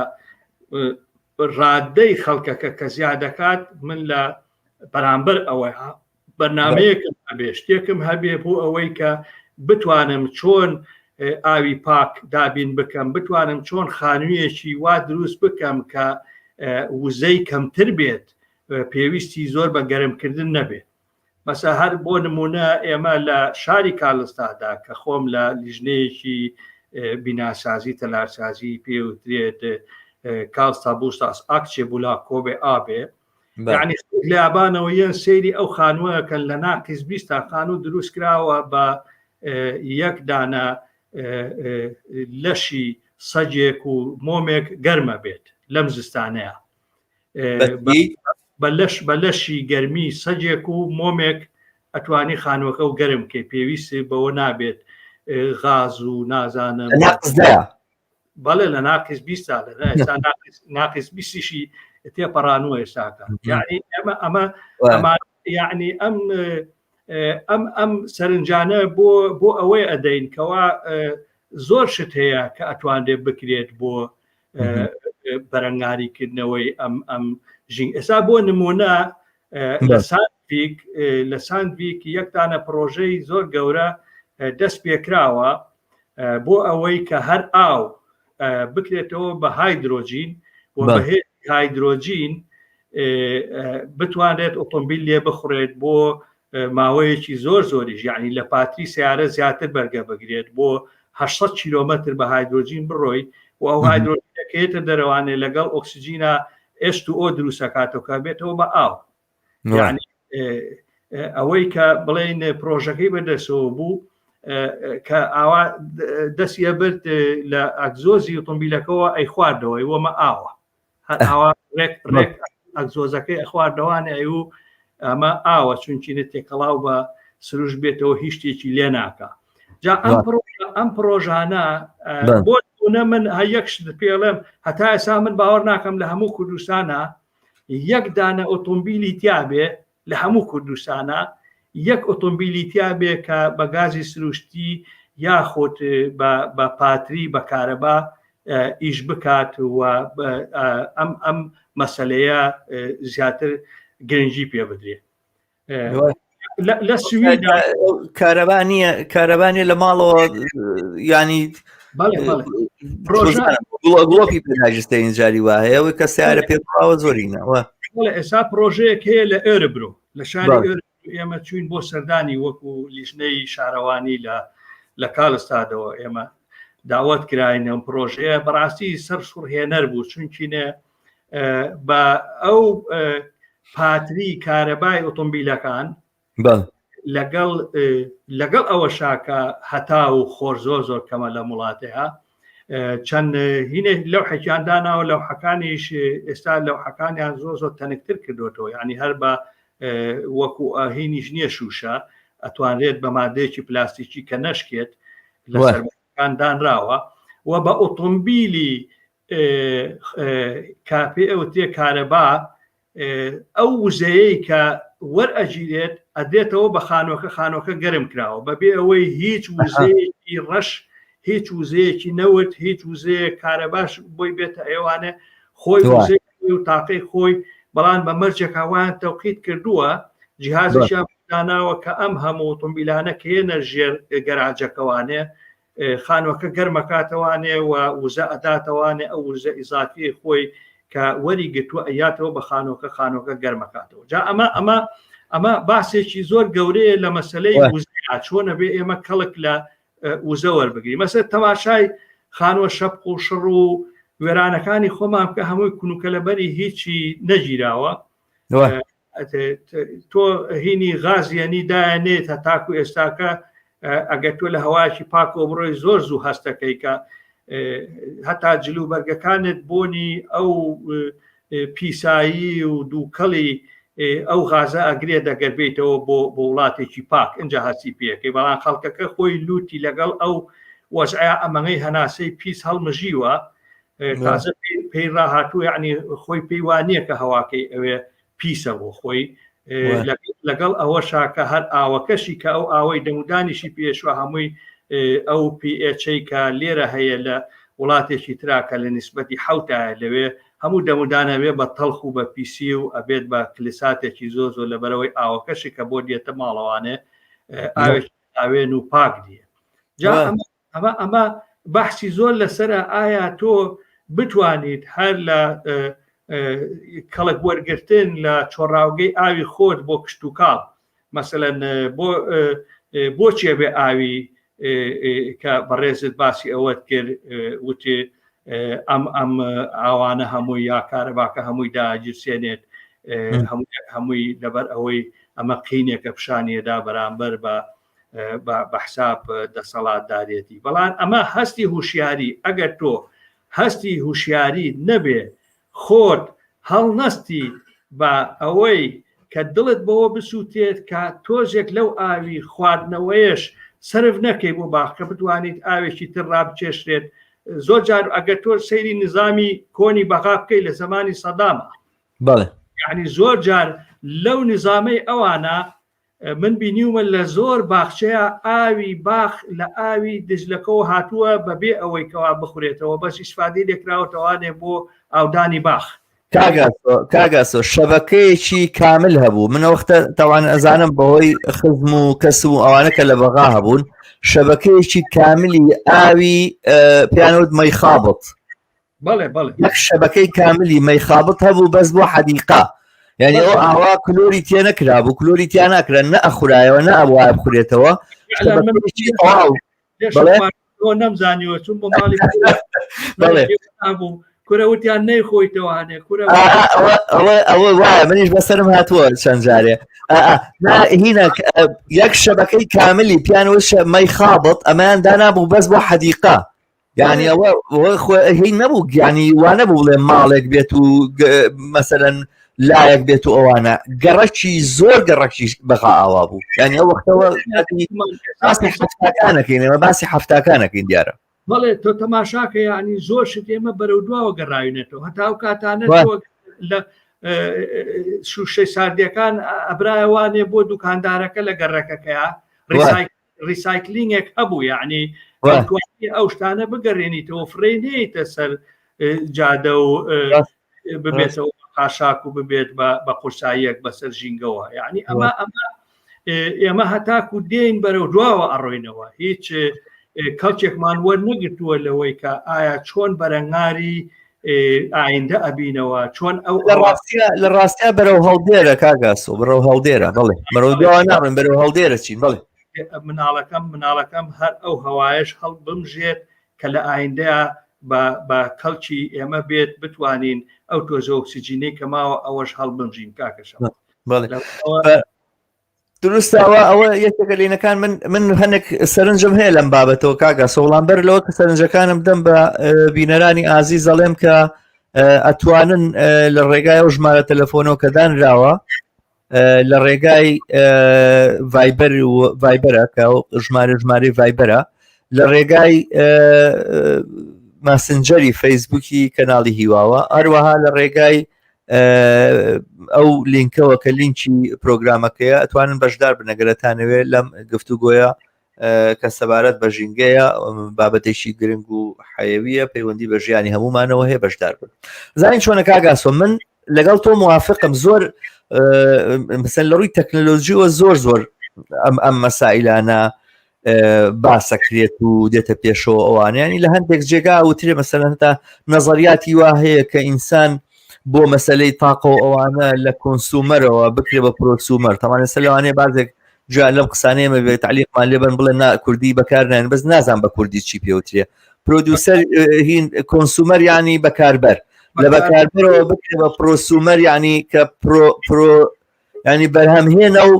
ڕادەی خەڵکەکە کە زیاد دەکات من لە بەرامبەر ئەوە بەرنمەیەکم هەبێ شتێکم هەبێ بۆ ئەوەی کە بتوانم چۆن ئاوی پاک دابین بکەم بتوانم چۆن خانوویەکی وا دروست بکەم کە وزەی کەمتر بێت پێویستی زۆر بە گەرمکردن نەبێت مەسە هەر بۆ نمونە ئێمە لە شاری کالستادا کە خۆم لە لیژنەیەکی بیناسازی تەلارسازی پێوترێت کالستا بوستاس ئاکچێ بولا کۆبێ ئابێ یعنی لە یابانەوە یەن سەیری ئەو خانووەکەن لە ناقیس 20 تا خانوو دروست کراوە بە یەک دانە لەشی سەگێک و مۆمێک گەرمە بێت لەم زستانەیە بە لەش بە لەشی گەرمی سەگێک و مۆمێک ئەتوانی خانووەکە و گەرم کەی پێویستی بەوە نابێت غاز و نازانم بەڵێ لە ناقیس 20 ساڵ ناقیس بیستیشی تێپەڕانوە ئێستاکە یعنی ئەمە ئەمە ئەمە یعنی ئەم ئەم ئەم سەرنجانە بۆ بۆ ئەوەی ئەدەین کەوا زۆر شت هەیە کە ئەتوانرێت بکرێت بۆ بەرەنگاریکردنەوەی ئەم ئەم ژین ئێستا بۆ نمونە لە ساندڤیک لە ساندڤیک یەکدانە پرۆژەی زۆر گەورە دەست پێکراوە بۆ ئەوەی کە هەر ئاو بکرێتەوە بە هایدرۆجین و بە هایدرۆجین بتوانرێت ئۆتۆمبیل لێ بخورێت بۆ ماوەیەکی زۆر زۆریش یعنی لە پاتری سیارە زیاتر بەرگە بگرێت بۆ 800 کیلۆمەتر بە هایدرۆجین بڕۆی و ئەو هایدرۆجینەکەیتە دەرەوانێ لەگەڵ ئۆکسجینا H2O دروستەکاتەوە کە بێتەوە بە ئاو یعنی ئەوەی کە بڵێن پرۆژەکەی بەدەسەوە بوو کە ئاوا دەستیە برد لە ئەگزۆزی ئۆتۆمبیلەکەەوە ئەی خواردەوەی وەمە ئاوە هەر ئاوا ڕێک ڕێک ئەگزۆزەکەی ئەخواردەوانێ ئەی و ئەمە ئاوە چونچینە تێکەڵاو بە سروش بێتەوە هیچ شتێکی لێ ناکە جا ئەم ئەم پرۆژانە بۆ نە من هە یەک شت پێڵێم هەتا ئێسا من باوەڕ ناکەم لە هەموو کوردستانە یەک دانە ئۆتۆمبیلی تیاابێ لە هەموو کوردستانە یەک ئۆتۆمبیلی تیابێ کە بە گازی سروشتی یاخود بە پاتری بە کارەبا ئیش بکات و ئەم ئەم مەسلەیە زیاتر گرنگی پێ بدرێت لە سوید کارەبا نییە کارەبانیە لە ماڵەوە ینی گڵۆپی پێناژستەین جاری وا هەیە ئەوەی کە سیارە پێ بڕاوە زۆرینەوە ئێستا پرۆژەیەک هەیە لە ئێربرۆ لە شاری ئێمە چوین بۆ سەردانی وەکو لیژنەی شارەوانی لە لە کالستادەوە ئێمە داوت کراین ئەم پرۆژەیە بەڕاستی سەر سوڕهێنەر بوو چونکینە بە ئەو پاتری کارەبای ئۆتۆمبیلەکان لەگەڵ لەگەڵ ئەوەشا کە هەتا و خۆر زۆر زۆر کەمە لە وڵاتەیە چەند هینێک لەو حەکیان داناوە لەو حەکانیش ئێستا لەو حەکانیان زۆر زۆر تەنکتر کردوێتەوە ینی هەر بە وەکو ئاهینیش نییە شوشە ئەتوانرێت بە مادەیەکی پلاستیکی کە نەشکێت لەسەرکان دانراوە و بە ئۆتۆمبیلی کاپێ ئەوترێ کارەبا ئەو وزەیەی کە وەرئەگیرێت ئەدرێتەوە بە خانوەکە خانوەکە گەرم کراوە بەبێ ئەوەی هیچ وزەیەکی ڕەش هیچ وزەیەکی نەوت هیچ وزەیە کارەباش بۆی بێتە ئێوانە خۆی وزەی و تاقەی خۆی بەڵام بە مەرجێکا وایان تەوقیت کردووە جیهازێکیان داناوە کە ئەم هەموو ئۆتۆمبیلانە کە یەنە ژێر گەراجەکەوانێ خانوەکە گەرمەکاتەوانێ و وزە ئەداتەوانێ ئەو وزە ئیزافی خۆی کە وەری گرتووە ئەیاتەوە بە خانۆکە خانۆکە گەرمەکاتەوە جا ئەمە ئەمە ئەمە باسێکی زۆر گەورەیە لە مەسلەی وزە چۆنە بێ ئێمە کەڵک لە وزە وەربگری مەسە تەماشای خانوە شەپق و شڕ و وێرانەکانی خۆمان بکە هەمووی کونوکە لەبەری هیچی نەگیراوە تۆ هینی غازیەنی دایانێت هەتاکو ئێستاکە ئەگەر تۆ لە هەوایەکی پاکەوە بڕۆی زۆر زوو هەستەکەی کە هەتا جلو بەرگەکانت بۆنی ئەو پیسایی و دووکەڵی ئەو غازە ئەگرێت ئەگەر بێیتەوە بۆ بۆ وڵاتێکی پاک ئینجا هەستی پێەکەی بەڵام خەڵکەکە خۆی لوتی لەگەڵ ئەو وەزعە ئەمەی هەناسەی پیس هەڵمژیوە تازە پێی ڕاهاتوو یعنی خۆی پێی وانە کە هەواکەی ئەوێ پیسە بۆ خۆی لەگەڵ ئەوەشا کە هەر ئاوەکەشی کە ئەو ئاوەی دەمودانیشی پێشوە هەمووی ئەو پیئێچەی کە لێرە هەیە لە وڵاتێکی ترا کە لە نیسبەتی حەوتایە لەوێ هەموو دەمودان ئەبێ بە تەڵخ و بە پیسی و ئەبێت بە کلساتێکی زۆر زۆر لەبەرەوەی ئاوەکەشی کە بۆ دێتە ماڵەوانێ ئاوێکی ئاوێن و پاک نییە جا ئەمە ئەمە ئەمە بەحسی زۆر لەسرە ئایا تۆ بتوانیت هەر لە کەڵک وەرگرتن لە چۆڕاوگەی ئاوی خۆت بۆ کشتتوکاڵ مەسەلەن بۆ بۆچی ئەبێ ئاوی کە بەڕێزت باسی ئەوەت کرد وتی ئەم ئەم ئاوانە هەمووی یا کارەباکە هەمووی داگیرسێنێت هەمووی لەبەر ئەوەی ئەمە قینێکە پیشانیەدا بەرامبەر بە بە حساب دەسەڵاتدارێتی بەڵام ئەمە هەستی هوشیاری ئەگەر تۆ هەستی هوشیاری نەبێ خۆت هەڵنەستی بە ئەوەی کە دڵت بەوە بسووتێت کە تۆزێک لەو ئاوی خواردنەوەیەش سەرف نەکەی بۆ باخ کە بتوانیت ئاوێکی تر ڕابکێشرێت زۆر جار ئەگەر تۆ سەیری نظامی کۆنی بەغا بکەی لە زمانی سەدامە بەڵێ یعنی زۆر جار لەو نظامەی ئەوانە من بینیومە لە زۆر باخچەیە ئاوی باخ لە ئاوی دجلەکەوە هاتووە بەبێ ئەوەی کەوا بخورێتەوە بەس ئیسفادەی لێکراوەتەوانێ بۆ ئاودانی باخ. کاگاسۆ شەبەکەیەکی کامل هەبوو من وەختە تاوان ئەزانم بەهۆی خزم و کەس و ئەوانە کە لە بەغا هەبوون شەبەکەیەکی کاملی ئاوی پیانوت مەیخابط بەڵێ بەڵێ یەک شەبەکەی کاملی مەیخابط هەبوو بەس بۆ حەدیقە یعنی ئەو ئاوا کلۆری تێ نەکرابوو کلۆری تیا ناکرا نە ئەخورایەوە نە ئەبوایە بخورێتەوە شەبەکەیەکی تەواو بەڵێ نەمزانیوە چون بۆ ماڵی بەڵێ بوو کورە وتیان نەیخۆیتەوانێ کورە ئەوە ئەوە وایە منیش بەسەرم هاتووە چەند جارێ هینە یەک شەبەکەی کاملی پیان وشە مەی خابط ئەمەیان دانابوو بەس بۆ حەدیقە یعنی ئەوە هی نەبوو گیانی وانە بوو بڵێ ماڵێک بێت و مەسەرەن لایەک بێت و ئەوانە گەڕەکی زۆر گەڕەکی بەغا ئاوا بوو یعنی ئەو وەختەوە باسی حەفتاکانەکەین ئێمە باسی حەفتاکانەکەین دیارە بەڵێ تۆ تەماشاکە یعنی زۆر شت ئێمە بەرەو دواوە گەڕاوینێتەوە هەتا ئەو کاتانە لە شوشەی ساردیەکان ئەبرایەوانێ بۆ دوکاندارەکە لە گەڕەکەکەیە ڕیسایکلینگێک هەبوو یعنی ئەو شتانە بگەڕێنیتەوە فڕێ نێیتە سەر جادە و ببێتەوە قاشاک و ببێت بە قورساییەک بەسەر ژینگەوە یعنی ئەمە ئەمە ئێمە هەتاکو دێین بەرەو دواوە ئەڕۆینەوە هیچ کەڵکێکمان وەرنەگرتووە لەوەی کە ئایا چۆن بەرەنگاری ئایندە ئەبینەوە چۆن ئەو لە ڕاستیا بەرەو هەڵدێرە کاگاسۆ بەرەو هەڵدێرە بڵێ بەرەو دوا ناڕن بەرەو هەڵدێرە چین بڵێ مناڵەکەم مناڵەکەم هەر ئەو هەوایش هەڵ بمژێت کە لە ئایندەیە بە کەڵکی ئێمە بێت بتوانین ئەو تۆزە ئۆکسجینەی کە ماوە ئەوەش هەڵبمژین کاکەشە دروستە ئەوە ئەوە یەکێکە لینەکان من من هەنێک سەرنجم هەیە لەم بابەتەوە کاکە سۆڵان بەر لەوە کە سەرنجەکانم دەم بە بینەرانی ئازیز ئەڵێم کە ئەتوانن لە ڕێگای ئەو ژمارە تەلەفۆنەوە کە دانراوە لە ڕێگای ڤایبەر و ڤایبەرە کە ژمارە ژمارەی ڤایبەرە لە ڕێگای ماسنجەری فەیسبوکی کەناڵی هیواوە هەروەها لە ڕێگای ئەو لینکەوە کە لینکی پرۆگرامەکەیە ئەتوانن بەشدار بنەگەرەتانەوێ لەم گفتوگۆیە کە سەبارەت بە ژینگەیە بابەتێکی گرنگ و حەیەویە پەیوەندی بە ژیانی هەمومانەوە هەیە بەشدار بن زانین چۆنە کاگاسۆ من لەگەڵ تۆ موافقم زۆر مثلەن لە ڕووی تەکنەلۆژیەوە زۆر زۆر ئەم ئەم مەسائلانە باسەکرێت و دێتە پێشەوە ئەوانیانی لە هەندێک جێگا وترێ مەسەلەن تا نەزەریاتی وا هەیە کە ئینسان بۆ مەسلەی تاقە و ئەوانە لە consumer ەوە بکرێ بە prosumer تەمانە سەلوانێ بازێک جا لەم قسانەیە مەبێ تعلیقمان لێبن بڵێ نا کوردی بەکارنان بەس نازان بە کوردی چی پێوترێ producer هین consumer ینی بەکاربەر لە بەکاربەرەوە بکرێ بە prosumer ینی کە pro pro ینی بەرهەمهێنە و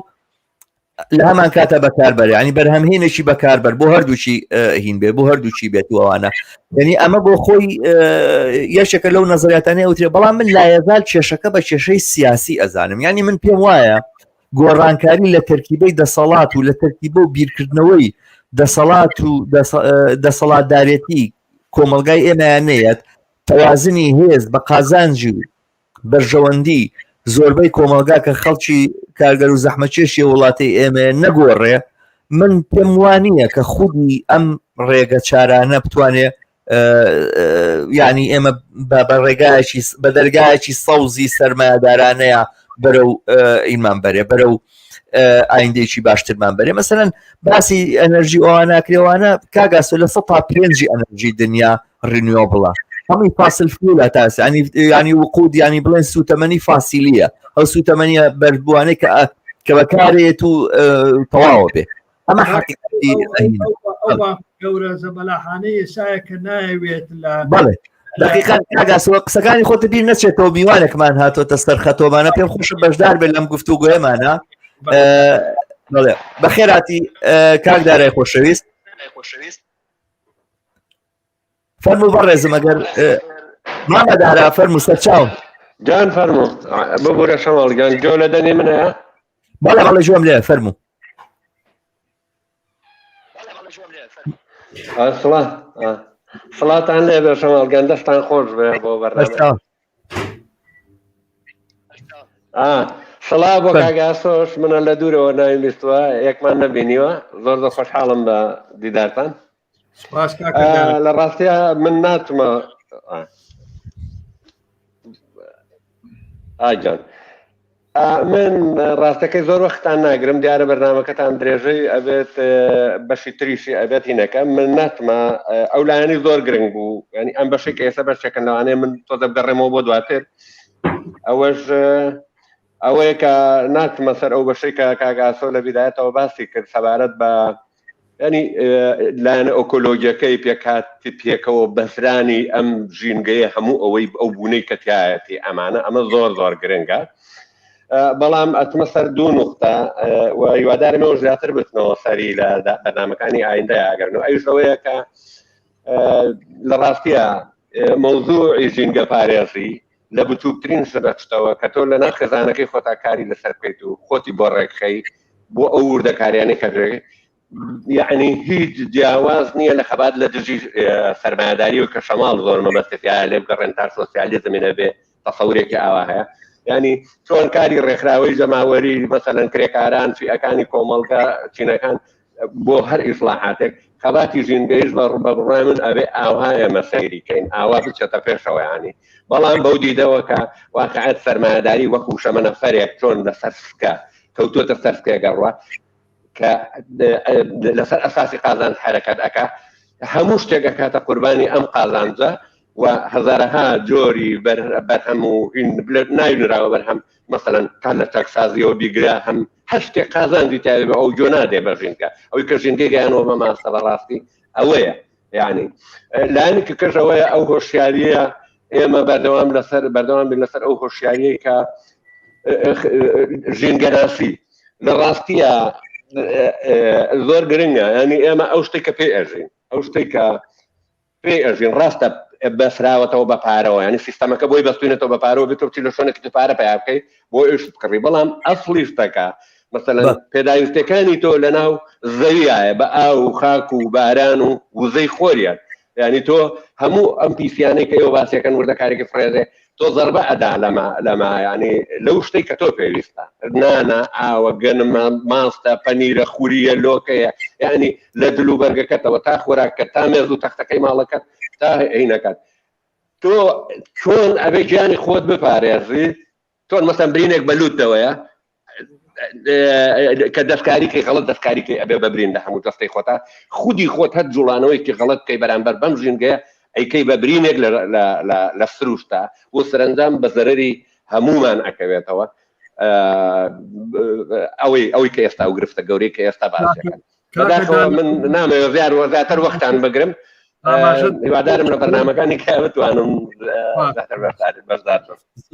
لە هەمان کاتە بەکاربەر ینی بەرهەمهێنێکی بەکاربەر بۆ هەردووکی هین بێ بۆ هەردووکی بێت و ئەوانە یعنی ئەمە بۆ خۆی یەکێکە لەو نەزریاتانەی ئەوترێ بەڵام من لایەزال کێشەکە بە کێشەی سیاسی ئەزانم ینی من پێم وایە گۆڕانکاری لە تەرکیبەی دەسەڵات و لە تەرکیبە و بیرکردنەوەی دەسەڵات و دەسەڵاتدارێتی کۆمەلگای ئێمەیان نەیەت تەوازنی هێز بە قازانجی و بەرژەوەندی زۆربەی کۆمەڵگا کە خەڵکی کارگەر و زەحمەتکێشی وڵاتی ئێمە نەگۆڕێ من پێم وانە کە خودی ئەم ڕێگە چارانە بتوانێ ینی ئێمە بە ڕێگایەکی بە دەرگایەکی سەوزی سەرمایەدارانەیە بەرەو ئیمان بەرێ بەرەو ئایندێکی باشترمان بەرێ مەسەرەن باسی ئەنەرژی ئەواناکرێوانە کاگاسۆ لە سە تا پێنجی ئەنەرژی دنیا renewable ە هەمووی fossil fuel ە تاس ینی ینی وقود ینی بڵێن سوتەمەنی فاسیلیە ئەو سوتەمەنیە بەردبووانەی کە کە بەکارێت و تەواوە بێ ئەمە حقیقەتی گەورە زەبەلاحانەی ئێسایە کە نایەوێت لە بەڵێ دقیقا کاگاسەوە قسەکانی خۆتە بیر نەچێتەوە میوانێکمان هاتۆتە سەر خەتۆمانە پێم خۆشە بەشدار بێت لەم گفتوگۆیەمانە بەڵێ بەخێراتی کاک دارای خۆشەویست خۆشەویست فەرموو بەڕێزم ئەگەر مامە دارا فەرموو سەرچاو گیان فەرموو ببورە شەماڵ گیان گوێ لە دەنگی من هەیە بەڵێ بەڵێ گوێم لێ فەرموو سڵا سڵاتان لێ بێ شەماڵ گیان دەستان خۆش بێ بۆ بەرنامە سڵا بۆ کاگاسۆش منە لە دوورەوە ناوی بیستوە یەکمان نەبینیوە زۆر زۆر خۆشحاڵم بە دیدارتان لە ڕاستیا من ناتمە ئاگیان من ڕاستەکەی زۆر وەختان ناگرم دیارە بەرنمەکەتان درێژەی ئەبێت بەشی تریشی ئەبێت هینەکە من ناتمە ئەو لایەنی زۆر گرنگ بوو ینی ئەم بەشێک ئێستا بەشێکن لەوانەیە من تۆزە بگەڕێمەوە بۆ دواتر ئەوەش ئەوەیە کە ناتمە سەر ئەو بەشەی کە کاگاسۆ لە بیدایەتەوە باسی کرد سەبارەت بە ینی لایەنە ئۆکۆلۆگیەکەی پێکات پێکەوە بەسرانی ئەم ژینگەیە هەموو ئەوەی ئەو بوونەی کە تایەتی ئەمانە ئەمە زۆر زۆر گرنگە بەڵام ئەتمە سەر دوو نوختە و هیوادارمەوە زیاتر بتنەوە سەری لە بەرنمەکانی ئایندە ئەگەرنەوە ئەویش ئەوەیە کە لە ڕاستیە مەوزوعی ژینگە پارێزی لە بچووکترین شتەوە کە تۆ لە ناو خێزانەکەی خۆتا کاری لەسەر بکەیت و خۆتی بۆ ڕێکخەی بۆ ئەو وردەکاریانەی کە یعنی هیچ جیاواز نییە لە خەبات لە دژی سەرمایەداری و کە شەماڵ زۆر مەبەستێتیا لێ بگەڕێن تا سۆسیالیزمی نەبێ تەسەورێکی ئاوا هەیە ینی چۆن کاری ڕێکخراوەی جەماوەری مەسەلەن کرێکاران فیئەکانی کۆمەڵگا چینەکان بۆ هەر ئیسلاحاتێک خەباتی ژینگەیش بە بە بڕای من ئەبێ ئاوها ئێمە سەیری کەین ئاوا بچێتە پێشەوە ینی بەڵام بەو دیدەوە کە واقعەت سەرمایەداری وەکو شەمەنەفەرێک چۆن لەسەر سکە کەوتووەتە سەر سکێگەڕوە کە لەسەر ئەساسی قازانج حرەکەت ئەکا هەموو شتێک ئەکاتە قوربانی ئەم قازانجە و هەزارەها جۆری بەرهەم و ناوی نراوە بەرهەم مەسەلەن تا لە چاکسازیەوە بیگرە هەم هەر شتێک قازانجی تایبەت بە ئەو گوێ نادێ بە ژینگە ئەوی کە ژینگەی گەیانەوە بە ماستە بەڕاستی ئەوەیە یعنی لایەنێکی کەش ئەوەیە ئەو هۆشیاریە ئێمە بەردەوام لەسەر بەردەوام بین لەسەر ئەو هۆشیاریەی کە ژینگەناسی لە ڕاستیە زۆر گرنگە ینی ئێمە ئەو شتێک کە پێ ئەژین ئەو شتێک کە پێی ئەژین ڕاستە بەسراوەتەوە بە پارەوە ینی سیستەمەکە بۆی بەستوینەتەوە بە پارەوە بێت بچی لە شوێنێکی تر پارە پیا بکەیت بۆ ئیش بکڕی بەڵام ئەسڵی شتەکە مەسەلەن پێداویستەکانی تۆ لەناو زەویایە بە ئاو و خاک و باران و وزەی خۆریان ینی تۆ هەموو ئەم پیسیانەی کە ئێوە باسیەکەن وردەکارێکی فرێزێ تۆ زەربە ئەدا لەمە لەمە ینی لەو شتێک کە تۆ پێویستە نانە ئاوە گەنمە ماستە پەنیرە خوریە لۆکەیە ینی لە دل و بەرگەکەتەوە تا خۆراکە تا مێز و تەختەکەی ماڵەکەت تا هینەکەت تۆ چۆن ئەبێ گیانی خۆت بپارێزی چۆن مەسەن برینێک بە لوتەوەیە کە دەستکاریکەی غەڵت دەستکاریکەی ئەبێ بەبرین لە هەموو دەستەی خۆتا خودی خۆت هەر جوڵانەوەیکی غەڵت بکەی بەرامبەر بەم ژینگەیە ئەیکەی بە برینێک لە سروشتا و سەرەنجام بە زەرەری هەمومان ئەکەوێتەوە ئەوەی ئەوەی کە ئێستا و گرفتە گەورەی کە ئێستا باسەکەن بەداخەوە من نامەوێ زیار وە زیاتر وەختان بگرم هیوادارم لە بەرنامەکانی کە بتوانم بەشدار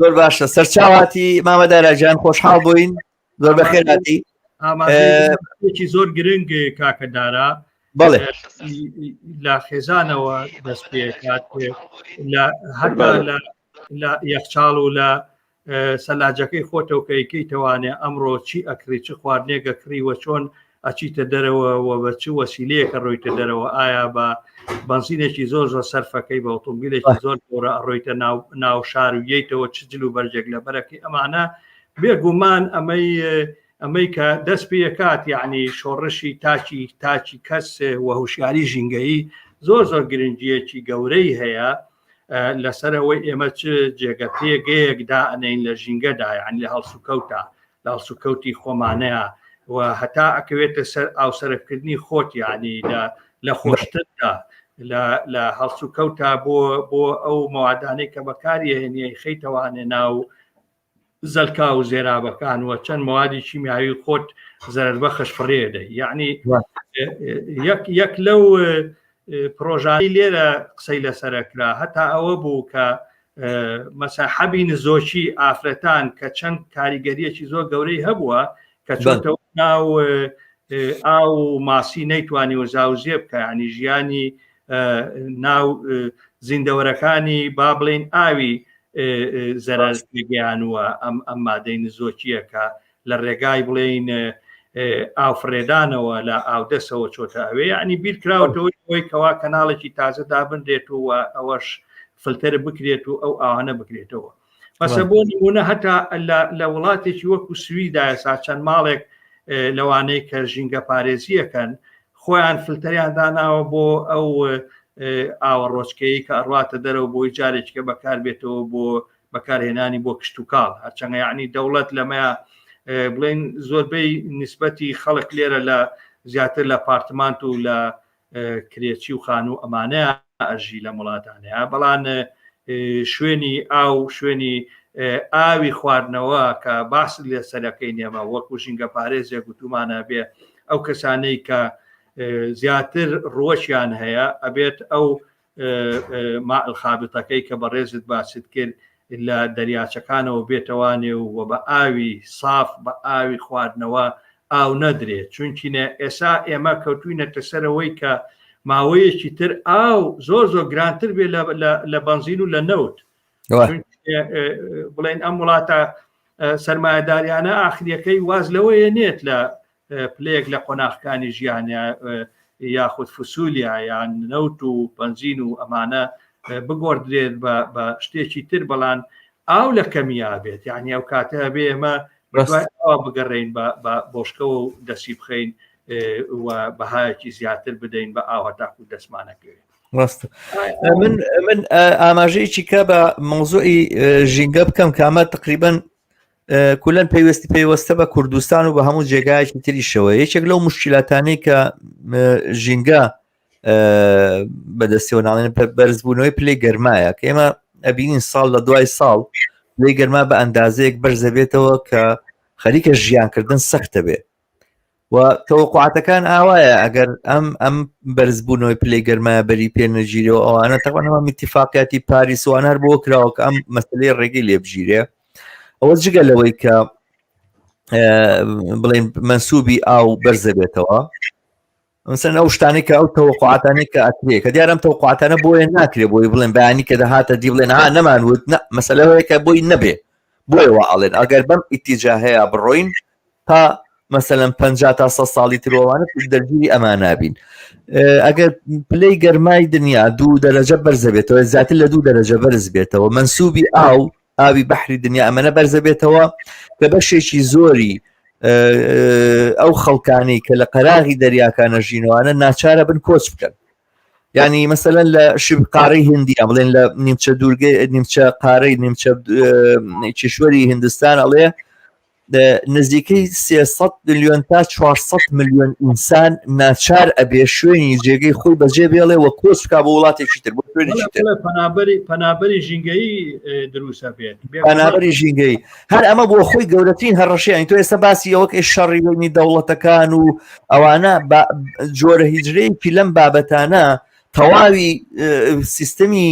زۆر باشە سەرچاواتی مامەدارا گیان خۆشحاڵ بووین زۆر بەخێراتی. ئاماژەیەکی زۆر گرنگ کاکە دارا بەڵێ لە خێزانەوە دەست پێکات لە هەتا لە یەخچاڵ و لە سەلاجەکەی خۆتەوە کە یکەیتەوانێ ئەمڕۆ چی ئەکڕی چ خواردنێک ئەکڕی وە چۆن ئەچیتە دەرەوە و بە چ وەسیلەیەکە ڕۆیتە دەرەوە ئایا بە بەنزینێکی زۆر زۆر سەرفەکەی بە ئۆتۆمبیلێکی زۆر گەورە ئەڕۆیتە ناو ناو شار و یەیتەوە چ جل و بەرجێک لەبەرەکەی ئەمانە بێگومان ئەمەی ئەمەی کە دەست پێکات یعنی شۆڕشی تاکی تاکی کەس و هوشیاری ژینگەیی زۆر زۆر گرنگیەکی گەورەی هەیە لەسەر ئەوەی ئێمە چ جێگە پێگەیەک دائەنین لە ژینگەدا یعنی لە هەڵسوکەوتە لە هەڵسوکەوتی خۆمانەیە و هەتا ئەکەوێتە سەر ئاوسەرفکردنی خۆت یعنی لە لە خۆشتردا لە هەڵسوکەوتا بۆ بۆ ئەو مەوادانەی کە بەکاری هێنیە خەیتەوانێ ناو زەلکا و زێرابەکان و چەند موادی کیمیاوی خۆت زەرەربەخش فڕێ دەی یعنی یەک یەک لەو پرۆژانی لێرە قسەی لەسەرە کرا هەتا ئەوە بوو کە مەسا حەبی نزۆکی ئافرەتان کە چەند کاریگەریەکی زۆر گەورەی هەبووە کە چۆتەوە ناو ئاو و ماسی نەیتوانی و زاوزێ بکە ینی ژیانی ناو زیندەوەرەکانی با بڵین ئاوی زەرەر پێگەیانووە ئەم ئەم مادەی نزۆکییە کە لە ڕێگای بڵێین ئاوفڕێدانەوە لە ئاودەسەوە چۆتە ئەوێ یعنی بیر کراوەتەوە ئەوەی کەوا کەناڵێکی تازە دابنرێت و ئەوەش فلتەر بکرێت و ئەو ئاوانە بکرێتەوە بەسە بۆ نمونە هەتا لە وڵاتێکی وەکو سویدا ئێستا چەند ماڵێک لەوانەی کە ژینگە پارێزیەکەن خۆیان فلتەریان داناوە بۆ ئەو ئاوەڕۆچکەی کە ئەڕاتە دەرەوە بۆی جارێککە بەکاربێتەوە بۆ بەکارهێنانی بۆ کشتتوکاڵ هەرچەنگە یعنی دەوڵەت لەمەیە بڵێن زۆربەی نسبەتی خەڵک لێرە لە زیاتر لە پارتمانت و لە کرێچی و خانوو ئەمانە ئەژی لەم وڵاتانەیە بەڵام شوێنی ئاو شوێنی ئاوی خواردنەوە کە باس لێ سەرەکەی نێمە وەکو ژینگە پارێزێک گوتومانە بێ ئەو کەسانەی کە زیاتر ڕوەشیان هەیە ئەبێت ئەو ماء الخابطەکەی کە بەڕێزت باست کرد لە دەریاچەکانەوە بێتەوانێ و بە ئاوی ساف بە ئاوی خواردنەوە ئاو نەدرێت چونکینە ئێسا ئێمە کەوتوینەتە سەرەوەی کە ماوەیەکی تر ئاو زۆر زۆر گرانتر بێ لە بەنزین و لە نەوت بڵێن ئەم وڵاتە سەرمایەداریانە ئاخریەکەی واز لەوەیە نێت لە پلەیەک لە قۆناغەکانی ژیان یاخود فسولیا یان نەوت و بەنزین و ئەمانە بگۆڕدرێت بە شتێکی تر بەڵام ئاو لە کەمیا بێت یعنی ئەو کاتە بێ ئێمە بگەڕین بە بۆشکەوە و دەسی بخەین و بەهایەکی زیاتر بدەین بە ئاوە تاکو دەستمانەکەوێت ڕاست من من ئاماژەیەکی کە بە مەوزوعی ژینگە بکەم کامە تقریبن کولەن پەیوەستی پەیوەستە بە کوردستان و بە هەموو جێگایەکی تریشەوە یەکێک لەو مشکلاتانەی کە ژینگە بەدەستەوە ناڵێن بەرزبوونەوەی پلەی گەرمایە کە ئێمە ئەبینین ساڵ لە دوای ساڵ پلەی گەرما بە ئەندازەیەک بەرزەبێتەوە کە خەریکە ژیانکردن سەختە بێ و تەوەقعاتەکان ئاوایە ئەگەر ئەم ئەم بەرزبوونەوەی پلەی گەرمایە بەری پێ نەگیرەوە ئەوانە تەوانەوە میتیفاقیاتی پاریس وان هەر بۆ کراوە کە ئەم مەسلەی ڕێگەی لێبگیرێ ئەوە جگە لەوەی کە بڵێن منسوبی ئاو بەرزە بێتەوە مثلەن ئەو شتانەی کە ئەو تەوەقعاتانەی کە ئەکرێ کە دیارم تەوەقعاتانە بۆیە ناکرێ بۆی بڵێن بەیانی کە دەهاتە دی بڵێن ها نەمان وت نە مەسەلەوەیە کە بۆی نەبێ بۆیە وا ئەڵێن ئەگەر بەم ئیتیجاهەیە بڕۆین تا مەسەلەن 50 تا 100 ساڵی ترۆوانە دەرگیری ئەمان نابین ئەگەر پلەی گەرمای دنیا دوو دەرەجە بەرزە بێتەوە زیاتر لە دوو دەرەجە بەرز بێتەوە منسوبی ئاو ئاوی بەحری دنیا ئەمەە بەرزە بێتەوە کە بەشێکی زۆری ئەو خەڵکانی کە لە قەراغی دەریاکانە ژینەوانە ناچارە بن کۆچ بکەن ینی مەسەەن لە شب قارەی هندی بڵێن لە نیمچە دوورگە نیمچە قارەی نیمچە کیشوەری هندستان ئەڵێ نزیکەی 300 میلیۆن تا 400 میلیۆن ئینسان ناچار ئەبێ شوێنی جێگەی خۆی بەجێ بێڵێ و کۆچ بکا بۆ وڵاتێکی تر بۆ شوێنێکی تر پەنابەری پەنابەری ژینگەیی دروستە بێت پەنابەری ژینگەیی هەر ئەمە بۆ خۆی گەورەترین هەڕەشەیان تۆ ئێستا باسی ئەوە کە شەڕی بینی دەوڵەتەکان و ئەوانە جۆرە هیجرەیەکی لەم بابەتانە تەواوی سیستمی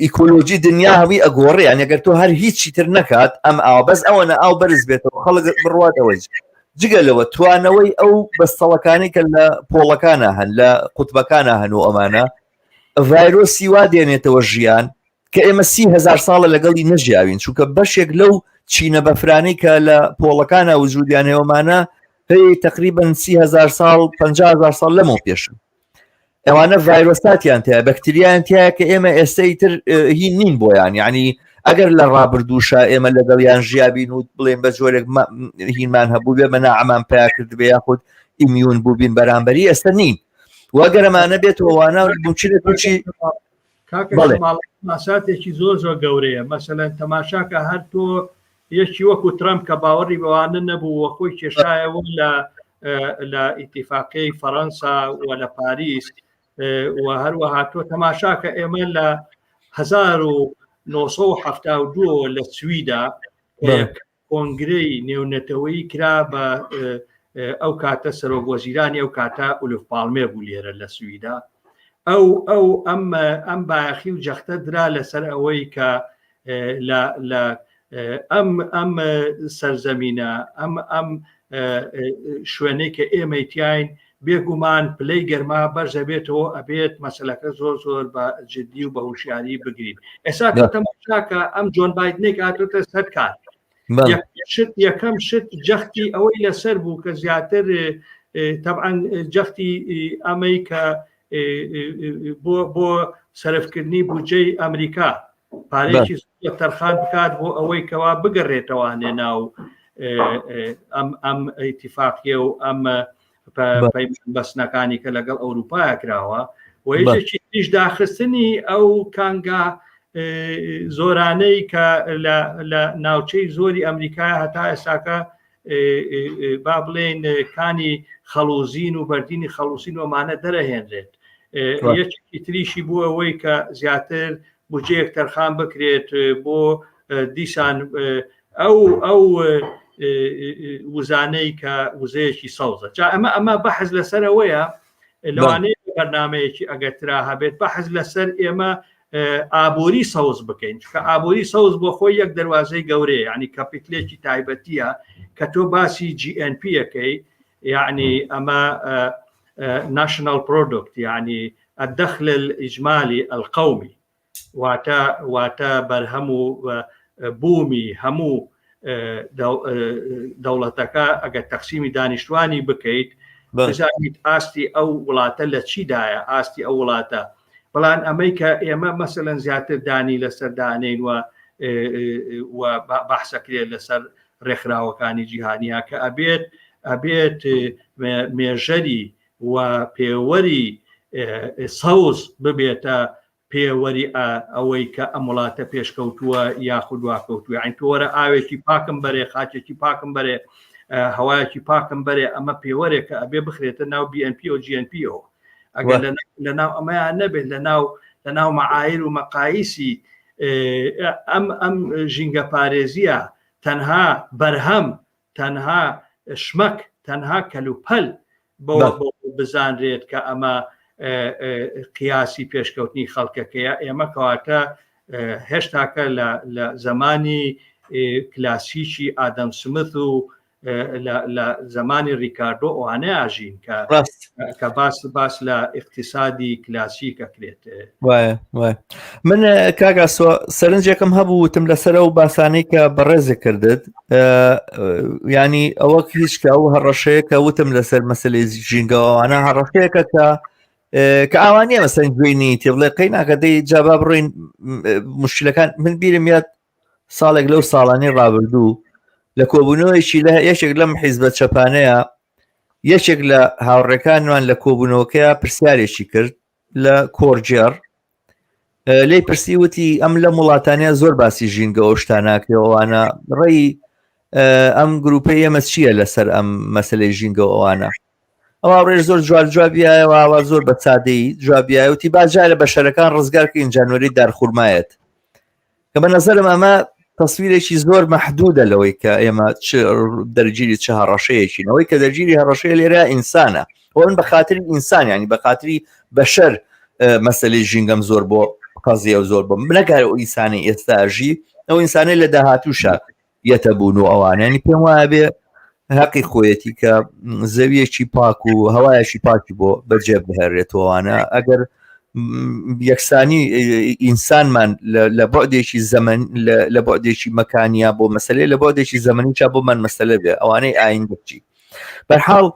ئیکۆلۆژی دنیا هەمووی ئەگۆڕێ یان ئەگەر تۆ هەر هیچی تر نەکات ئەم ئاوە بەس ئەوەنە ئاو بەرز بێتەوە خەڵک بڕوات ئەوەی. جگە لەوە توانەوەی ئەو بەستەڵەکانی کە لە پۆڵەکانە هەن لە قوتبەکانە هەن و ئەمانە ڤایرۆسی وا دێنێتەوە ژیان کە ئێمە 30هزار ساڵە لەگەڵی نەژیاوین چونکە بەشێک لەو چینە بەفرانەی کە لە پۆڵەکانە وجودیان هەیەمانە هەیە تقریبا 30هزار ساڵ 500 ساڵ لەمەوە پێشن ئەوانە ڤایرۆساتیان تیا بەکتریان تایە کە ئێمە ئێستا تر هی نین بۆیان یعنی ئەگەر لە ڕابردووشە ئێمە لەگەڵیان ژیابین و بڵێن بە جۆرێک هینمان هەبوو بێ مەناعەمان پیا کرد بێ یاخود immune بووبین بەرامبەری ئێستا نین وەگەرەمانە بێتەوەوانە بچێت بچی ماساتێکی زۆر زۆر گەورەیە مەسەلەن تەماشاکە هەر تۆ یەکی وەکو ترەمپ کە باوەڕی بەوانە نەبوو و خۆی کێشایەوە لە لە ئیتیفاقی فەڕەنسا و لە پاریس و هەروەها تۆ تەماشاکە ئێمە لە 1972 لە سویدا کۆنگرەی نێونەتەوەیی کرا بە ئەو کاتە سەرۆک وەزیرانی ئەو کاتە ئولف پاڵمێ بوو لێرە لە سویدا ئەو ئەو ئەم ئەم بایەخی و جەختە درا لەسەر ئەوەی کە لە لە ئەم ئەم سەرزەمینە ئەم ئەم شوێنەی کە ئێمەی تیاین بێگومان پلەی گەرما بەرزەبێتەوە ئەبێت مەسلەکە زۆر زۆر بە جددی و بە هوشیاری بگرین ئێستا تۆ تەماشاکە ئەم جۆن بایدنێک هاتۆتە سەر کار شت یەکەم شت جەختی ئەوەی لەسەر بوو کە زیاتر تەبعەن جەختی ئەمەی کە بۆ بۆ سەرفکردنی بودجەی ئەمریکا پارێکی تەرخان بکات بۆ ئەوەی کەوا بگەڕێتەوانێ ناو ئەم ئەم ئیتیفاقیە و ئەم بەسنەکانی کە لەگەڵ ئەوروپا کراوە و یەکێکی تریش داخستنی ئەو کانگا زۆرانەی کە لە ناوچەی زۆری ئەمریکا هەتا ئێستاکە با بڵێن کانی خەڵوزین و بەردینی خەڵوسین ومانە دەرەهێنرێت یەکێکی تریشی بوو ئەوەی کە زیاتر بودجەیەک تەرخان بکرێت بۆ دیسان ئەو ئەو وزانەی کە وزەیەکی سەوزە جا ئەمە ئەمە بەحز لەسەرەوەیە لەوانەیە بەرنمەیەکی ئەگەترا هەبێت بەحز لەسەر ئێمە ئابووری سەوز بکەین کە ئابووری سەوز بۆ خۆی یەک دەواازەی گەورەیە ینی کەپیتلێکی تایبەتیە کە تۆ باسی GNP ەکەی یعنی ئەمە ناشنال پرۆدکت یعنی الدخل الإجمالی القومی واتە واتە بەرهەم و بوومی هەموو دەوڵەتەکە ئەگەر تەقسیمی دانیشتوانی بکەیت بزانیت ئاستی ئەو وڵاتە لە چیدایە ئاستی ئەو وڵاتە بەڵام ئەمەی کە ئێمە مەسەلەن زیاتر دانی لەسەر دانین و و بەحسەکرێت لەسەر ڕێکخراوەکانی جیهانیە کە ئەبێت ئەبێت مێژەری و پێوەری سەوز ببێتە پێوەری ئەوەی کە ئەم وڵاتە پێشکەوتووە یاخود دواکەوتووە یانی تۆ وەرە ئاوێکی پاکم بەرێ خاکێکی پاکم بەرێ هەوایەکی پاکم بەرێ ئەمە پێوەرێکە ئەبێ بخرێتە ناو BNP و GNP ەوە ئەگەر لە ناو ئەمەیان نەبێت لە ناو لە ناو مەعایر و مەقایسی ئەم ئەم ژینگە پارێزیە تەنها بەرهەم تەنها شمەک تەنها کەلوپەل بەوە بزانرێت کە ئەمە قیاسی پێشکەوتنی خەڵکەکەیە ئێمە کەواتە هێشتاکە لە زمانی کلاسیکی ئادەم سمت و لە زمانی ریکاردۆ ئەوانە ئاژین کە کە باس باس لە اقتصادی کلاسیک ئەکرێت وایە وایە من کاگاسۆ سەرنجێکم هەبوو وتم لەسەر ئەو باسانەی کە بەڕێزێک کردت ینی ئەوە هیچ کە ئەو هەڕەشەیە کە وتم لەسەر مەسلەی ژینگەوانە هەڕەشەیەکە کە کە ئاوانە مەسەن گوێنی تێ بڵێ قەی ناکە دەی جابا بڕۆین مشکلەکان من بیرم یاد ساڵێک لەو ساڵانی ڕابردوو لە کۆبوونەوەیکی لە یەکێک لەم حیزبە چەپانەیە یەکێک لە هاوڕێکانمان لە کۆبوونەوەکەیە پرسیارێکی کرد لە کۆرگێڕ لی پرسی وتی ئەم لەم وڵاتانە زۆر باسی ژینگە ئەو شتاناکەوانە ڕێی ئەم گروپەی ئێمە چییە لەسەر ئەم مەسلەی ژینگە ئەوانە ئەوە ڕێژ زۆر جوار جوابیایەوە ئاوا زۆر بە سادەی جوابیایەتی با جارە بە شەرەکان ڕزگارکەین جانوەری دارخورمایەت کە بە نەزەرم ئەمە تەسویرێکی زۆر مەحدودە لەوەی کە ئێمە چ دەرگیری چ هەڕەشەیەکی ئەوەی کە دەرگیری هەڕەشەیە لێرە ئینسانە من بە خاتری ئینسان ینی بە خاتری بەشەر مەسلەی ژینگەم زۆر بۆ قەزیە و زۆر بۆ منەکار ئەو ئینسانی ئێستاژی ئەو ئینسانەی لە داهاتوشە یەتە بوون و ئەوانە ینی پێم وایە بێ. هەقی خۆیەتی کە زەویەکی پاک و هەوایەکی پاکی بۆ بەجێ بهێرێتەوەوانە ئەگەر یەکسانی ئینسانمان لە بەعدێکی زەمن لە بەعدێکی مەکانیا بۆ مەسلەی لە بەعدێکی زەمنی چا بۆمان مەسلە بێ ئەوانەی ئاین بچی بەرحاڵ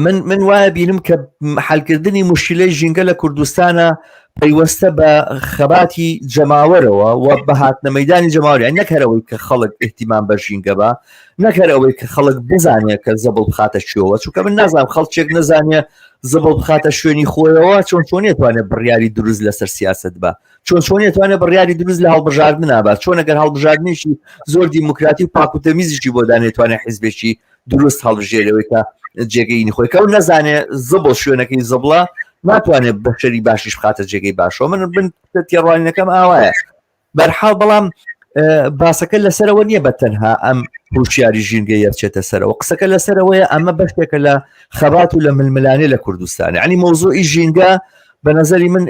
من من وایە بینم کە حلکردنی مشکلەی ژینگە لە کوردستانە پەیوەستە بە خەباتی جەماوەرەوە و بە هاتنە مەدانی جەماوەری نەک هەرەوەی کە خەڵک احتیمان بە ژینگە بە نەک هەر ئەوەی کە خەڵک بزانێت کە زەبڵ بخاتە شوێوە چونکە من نازانم خەڵکێک نەزانێ زبڵ بخاتە شوێنی خۆیەوە چۆن چۆنیە توانێت بڕیاری دروست لەسەر سیاست بە چۆن چۆنیە توانێت بڕیاری دروست لە هەڵبژاردن نابات چۆن ئەگەر هەڵبژاردنێکی زۆر دیموکراتی و پاک و تەمیزیشی بۆ دانێتوانێت حیزبێکی دروست هەڵبژێرەوەی کە جێگەی خۆی کە و نەزانێ زبڵ شوێنەکەی زبڵە ناتوانێت بەشەری باشیش بخاتە جێگەی باشەوە من بن تێڕوانینەکەم ئاوایە بەرحاڵ بەڵام باسەکە لەسەرەوە نییە بە تەنها ئەم هوشیاری ژینگەیە بچێتە سەرەوە قسەکە لەسەرەوەیە ئەمە بەشێکە لە خەبات و لە ململانێ لە کوردستان ینی مۆزوعی ژینگە بە نظری من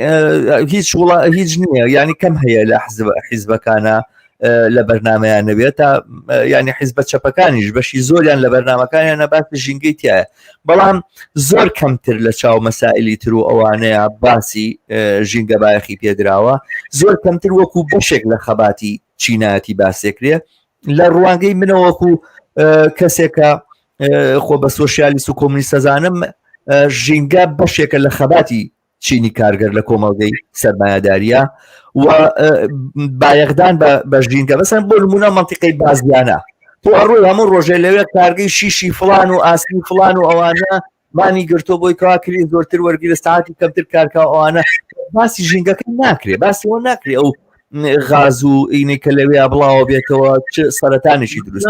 هیچ وڵا هیچ نییە ینی کەم هەیە لە حزب حیزبەکانە لە بەرنمەیان نەبێت تا ینی حیزبە چەپەکانیش بەشی زۆریان لە بەرنمەکانیان باسی ژینگەی تایە بەڵام زۆر کەمتر لە چاو مەسائلی تر و ئەوانەیە باسی ژینگە بایەخی پێدراوە زۆر کەمتر وەکو بەشێک لە خەباتی چینایەتی باسێکرێ لە ڕوانگەی منەوەکو کەسێکە خۆ بە سۆسیالیست و کۆمونیستەزانم ژینگە بەشێکە لە خەباتی چینی کارگەر لە کۆمەڵگەی سەرمایەداریە و بایەخدان بە ژینگە بەسەن بۆ نمونە منتیقی بازیانە تۆ ئەڕۆی هەموو ڕۆژێ لەوێ کارگەی شیشی فلان و ئاسنی فلان و ئەوانە مانی گرتۆ بۆی کەوا کری زۆرتر وەرگرە ساعتی کەمتر کارکە ئەوانە باسی ژینگەکە ناکرێ باسی ئەوە ناکرێ ئەو غاز و ئینی کە لەوێ بڵاوە بێتەوە چ سەرەتانێکی دروست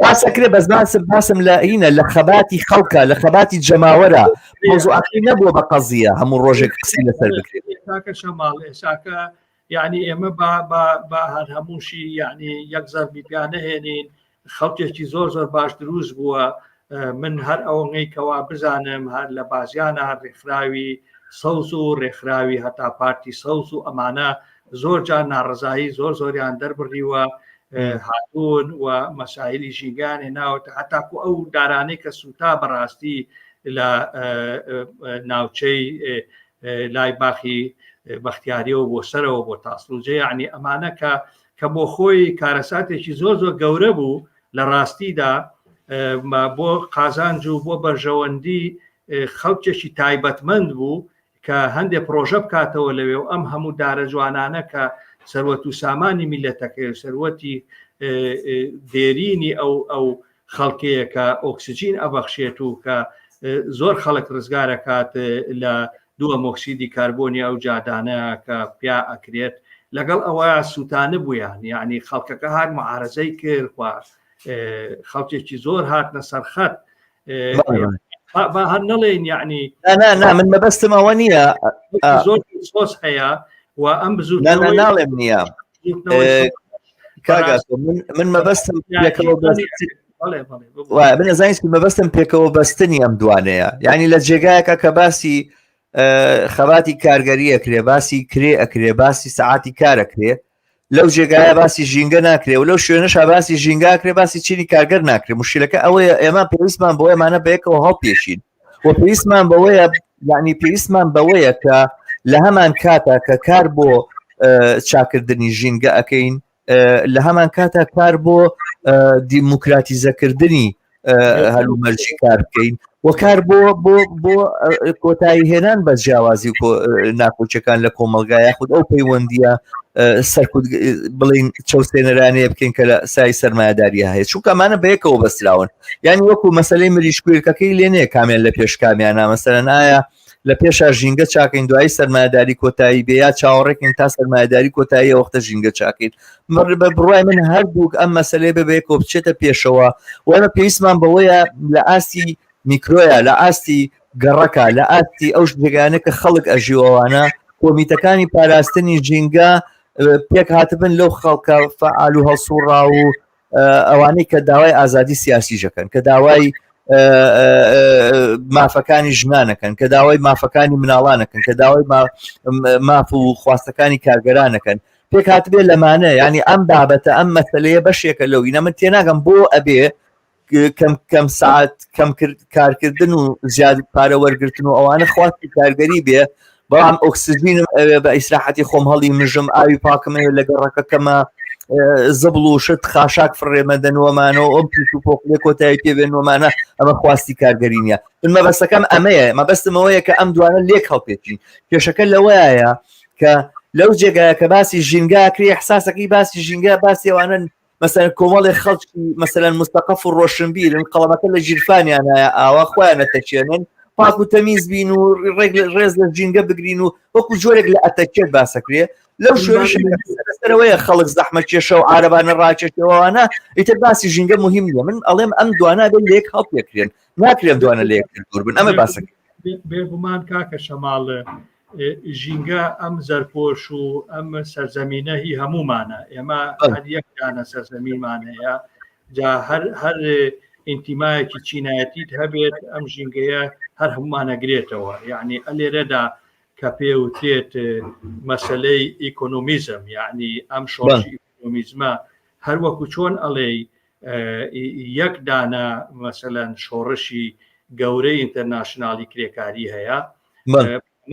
باسەکرێ بەس باسم باسم لە ئینە لە خەباتی خەڵکە لە خەباتی جەماوەرە مۆزوعەکەی نەبووە بە قەزیە هەموو ڕۆژێک قسەی لەسەر بکرێت کاکە شەماڵ ئێساکە یعنی ئێمە با با با هەر هەمووشی یعنی یەک زەربی پیا نەهێنین خەڵکێکی زۆر زۆر باش دروست بووە من هەر ئەوەنەی کەوا بزانم هەر لە بازیانە ڕێکخراوی سەوز و ڕێکخراوی هەتا پارتی سەوز و ئەمانە زۆر جار ناڕزایی زۆر زۆریان دەربڕیوە هاتوون و مەسایلی ژینگان هێناوەتە هەتاکو ئەو دارانەی کە سووتا بەڕاستی لە ناوچەی لای باخی بەختیاریەوە بۆ سەرەوە بۆ تاسڵوجە یعنی ئەمانە کە کە بۆ خۆی کارەساتێکی زۆر زۆر گەورە بوو لە ڕاستیدا بۆ قازانج و بۆ بەرژەوەندی خەڵکێکی تایبەتمەند بوو کە هەندێک پرۆژە بکاتەوە لەوێ و ئەم هەموو دارە جوانانە کە سەروەت و سامانی میلەتەکەی و سەروەتی دێرینی ئەو ئەو خەڵکەیە کە ئۆکسجین ئەبەخشێت و کە زۆر خەڵک ڕزگارەکات لە دووەمۆکسیدی کاربۆنی ئەو جادانە کە پیا ئەکرێت لەگەڵ ئەوە سووتانە بوویان یعنی خەڵکەکە هات معارەزەی کرد و خەڵکێکی زۆر هاتنە سەرخەت با هەر نەڵێن یعنی نا من مەبەستم ئەوە نییە زۆر سۆس هەیە و ئەم بزوو ناڵێم نییە من مەبەستم پێکەوە من ئەزانیستی مەبەستم پێکەوە بەستنی ئەم دوانەیە یعنی لە جێگایەکە کە باسی خەباتی کارگەری ئەکرێ باسی کرێ ئەکرێ باسی سەعاتی کارەکرێ لەو جێگایە باسی ژینگە ناکرێ و لەو شوێنەشا باسی ژینگا کرێ باسی چینی کارگەر ناکرێ مشکلەکە ئەوەیە ئێمە پێویستمان بۆ ئەمانە بەیەکەوە هەڵپێشین و پێویستمان بەوەیە یعنی پێویستمان بەوەیە کە لە هەمان کاتا کە کار بۆ چاکردنی ژینگە ئەەکەین لە هەمان کاتا کار بۆ دیموکراتیزەکردنی هەلومەرجی کار بکەین و کار بۆ بۆ بۆ کۆتایی هێنان بە جیاوازی و ناکۆچەکان لە کۆمەلگا یاخود ئەو پەیوەندیە سەرکوت بڵین چەوسێنەرانەیە بکەین کە لە سای سەرمایەداریە هەیە چونکە ئەمانە بەیەکەوە بەستراون یعنی وەکو مەسلەی مریشکویرکەکەی لێنێ کامیان لە پێش کامیانە مەسەرەن ئایا لە پێشا ژینگە چاکەین دوایی سەرمایەداری کۆتایی بێ یا چاوەڕێکین تا سەرمایەداری کۆتایی وەختە ژینگە چاکەین بە بڕای من هەردووک ئەم مەسلەی بەبێ کۆ بچێتە پێشەوە وەمە پێویستمان بەوەیە لە ئاستی میکرۆیە لە ئاستی گەڕەکە لە ئاستی ئەو جێگانە کە خەڵک ئەژیوەوانە کۆمیتەکانی پاراستنی ژینگە پێک هاتبن لەو خەڵکە فعال و هەڵسوڕا و ئەوانەی کە داوای ئازادی سیاسی ژەکەن کە داوای مافەکانی ژنانەکەن کە داوای مافەکانی مناڵانەکەن کە داوای ماف و خواستەکانی کارگەرانەکەن. پێک هاتبێ لەمانە ینی ئەم بابەتە ئەم مەسلەیە بەشێکە لەو ئینە من تێناگەم بۆ ئەبێ کەم کەم سعات کەم کارکردن و زیاد پارە وەرگتن و ئەوانە خواستی کارگەری بێ بەڵام ئۆکسجینم ئەوێ بە ئیسراحەتی خۆم هەڵی مژم ئاوی پاکمەیە لە گەڕەکەکەمە زبڵ و شت خاشاک فڕێمەدەنەوەمانەوە ئەم پیس و پۆخلێ کۆتایی پێبێنەوەمانە ئەمە خواستی کارگەری نیە من مەبەستەکەم ئەمەیە مەبەستمەوەیە کە ئەم دوانە لێک هەڵپێچین کێشەکە لەوەیە کە لەو جێگایە کە باسی ژینگا کری احساسەکەی باسی ژینگە باسی ئەوانن مەسەلەن کۆمەڵێک خەڵکی مەسەلەن مستەقەف و ڕۆشنبیرن قەڵەمەکە لە ژیرفانیانایە ئاوا خۆیان نەتەچێنن پاک و تەمیز بین و ڕێک ڕێز لە ژینگە بگرین و وەکو جۆرێک لە ئەتەکێت باسەکرێ لەو شوێنەوەیە خەڵک زەحمە کێشە و عربانە ڕاکێشەوەوانە ئیتر باسی ژینگە مهم نییە من ئەڵێم ئەم دوانە بێت لێک هەڵپێکرێن ناکرێن دوانە لێک دوور بن ئەمە باسەکە بێگومان کاکە شەماڵ ژینگە ئەم زەرپۆش و ئەم سەرزەمینە هی هەمومانە ئێمە هەر یەکدانە سەرزەمینمان هەیە جا هەر هەر ئینتیمایەکی چینایەتیت هەبێت ئەم ژینگەیە هەر هەمومانەگرێتەوە یعنی ئەلێرەدا کە پێوترێت مەسلەی ئیکۆنۆمیزم یعنی ئەم شۆڕشی ئیکۆنۆمیزمە هەر وەکو چۆن ئەڵێی یەک دانە مەسەلەن شۆڕشی گەورەی ئینتەرناشناڵی کرێکاری هەیە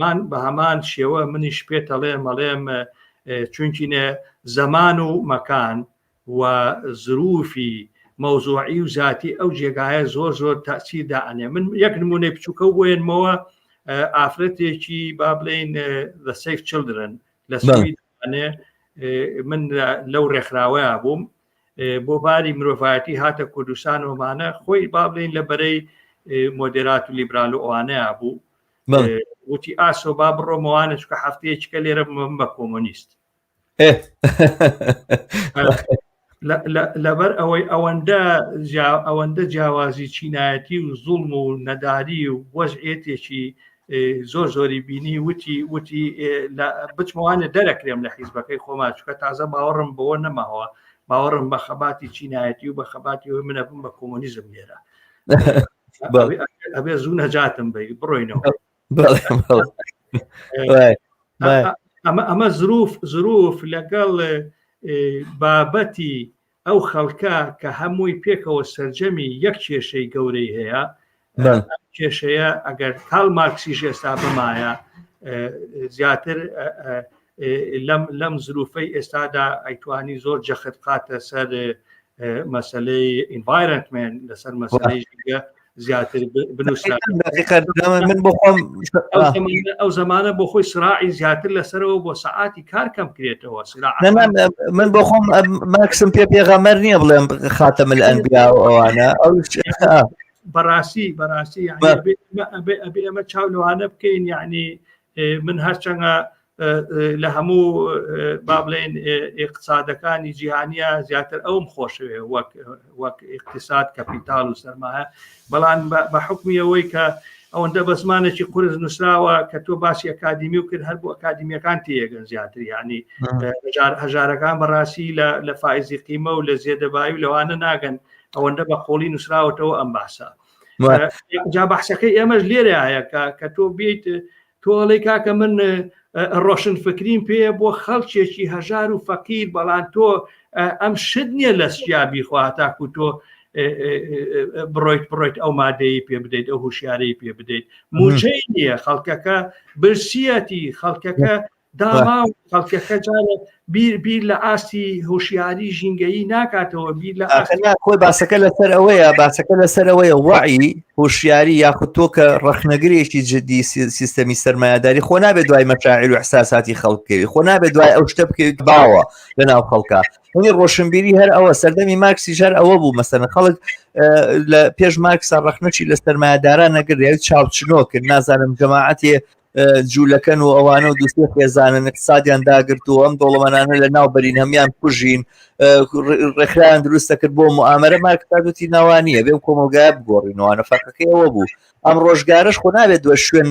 من بە هەمان شێوە منیش پێتەڵێم ئەڵێم چونکینە زەمان و مەکان و زروفی مەوزوعی و زیاتی ئەو جێگایە زۆر زۆر تاچیر دائەنێ من یەک نمونەی بچووکە و بۆێنمەوە ئافرەتێکی با بڵین The Safe Children لە سوید من لەو ڕێکخراوەیە بووم بۆ باری مرۆڤایەتی هاتە کوردستان ومانە خۆی با بڵین لە بەرەی مۆدێرات و لیبرال و ئەوانەیە بوو وتی ئاسۆ با بڕۆمەوانە چکە هەفتەیەکە لێرە بم بە کۆمۆنیست لەبەر ئەوەی ئەوەندە ئەوەندە جیاوازی چینایەتی و زوڵم و نەداری و وەزعێتێکی زۆر زۆری بینی وتی وتی بچمەوانە دەرەکرێم لە حیزبەکەی خۆما چکە تازە باوەڕم بەوە نەماوە باوەڕم بە خەباتی چینایەتی و بە خەباتی ئەوەی منە بم بە کۆمۆنیزم لێرە ئەبێ زوو نەجاتم بی بڕۆینەوە ئەمە ئەمە زروف زروف لەگەڵ بابەتی ئەو خەڵکە کە هەمووی پێکەوە سەرجەمی یەک کێشەی گەورەی هەیە کێشەیە ئەگەر کاڵ مارکسیش ئێستا بمایە زیاتر لەم لەم زروفەی ئێستادا ئەیتوانی زۆر جەخت بخاتە سەر مەسلەی ئینڤایرنتمێن لەسەر مەسلەی ژینگە زیاتر بنووسرا من بۆ خۆم ئەو زمانە بۆ خۆی سراعی زیاتر لەسەرەوە بۆ سەعاتی کار کەم کرێتەوە من بۆ خۆم ماکسم پێ پێغەمەر نییە بڵێم خاتەم الئەنبیا و ئەوانە ئەو بەڕاستی بەڕاستی ئەبێ ئەمە چاو لەوانە بکەین یعنی من هەرچەنگە لە هەموو با بڵێن اقتصادەکانی جیهانیە زیاتر ئەوم خۆشەوێ وەک وەک اقتصاد کەپیتال و سەرمایە بەڵام بە حکمی ئەوەی کە ئەوەندە بە زمانێکی قورس نووسراوە کە تۆ باسی ئەکادیمی و کرد هەر بۆ ئەکادیمیەکان تێگەن زیاتر ینی هەژارەکان بەڕاستی لە فائزی قیمە و لە زێدەبایی و لەوانە ناگەن ئەوەندە بە قۆڵی نووسراوەتەوە ئەم باسە جا بەحسەکەی ئێمەش لێرە هەیە کە تۆ بیت تۆ ئەڵێی کاکە من ڕۆشن فکریم پێیە بۆ خەڵکێکی هەژار و فەقیر بەڵام تۆ ئەم شت نییە لە سیا بیخوا تاکو تۆ بڕۆیت بڕۆیت ئەو مادەی پێ بدەیت ئەو هوشیارەی پێ بدەیت موچەی نییە خەڵکەکە برسیەتی خەڵکەکە داما و خەڵکەکە جارێ بیر بیر لە ئاستی هۆشیاری ژینگەیی ناکاتەوە بیر لە خۆی باسەکە لەسەر ئەوەیە باسەکە لەسەر ئەوەیە وعی هۆشیاری یاخود تۆ کە ڕەخنەگرێکی جدی سیستەمی سەرمایەداری خۆ نابێت دوای مەشاعر و احساساتی خەڵک بکەوی خۆ نابێت دوای ئەو شتە بکەویت باوە لە ناو خەڵکە هەنی ڕۆشنبیری هەر ئەوە سەردەمی مارکسی هەر ئەوە بوو مەسەن خەڵک لە پێش مارکسا ڕەخنەچی لە سەرمایەداران نەگرت چاوچنۆ کرد نازانم جەماعەتێ جوولەکەن و ئەوانە و دوسێ خێزانن اقتصادیان داگرت و ئەم دەوڵەمەنانە لە ناو بەرین هەمان کوژین ڕێکخرایان دروستە کرد بۆ معامەرە مارکتادوتی ناوانیە بێم کۆمەلگای بگۆڕینەوەە فەرقەکەی ئەوە بوو ئەم ڕۆژگارش خۆ نابێت دووە شوێن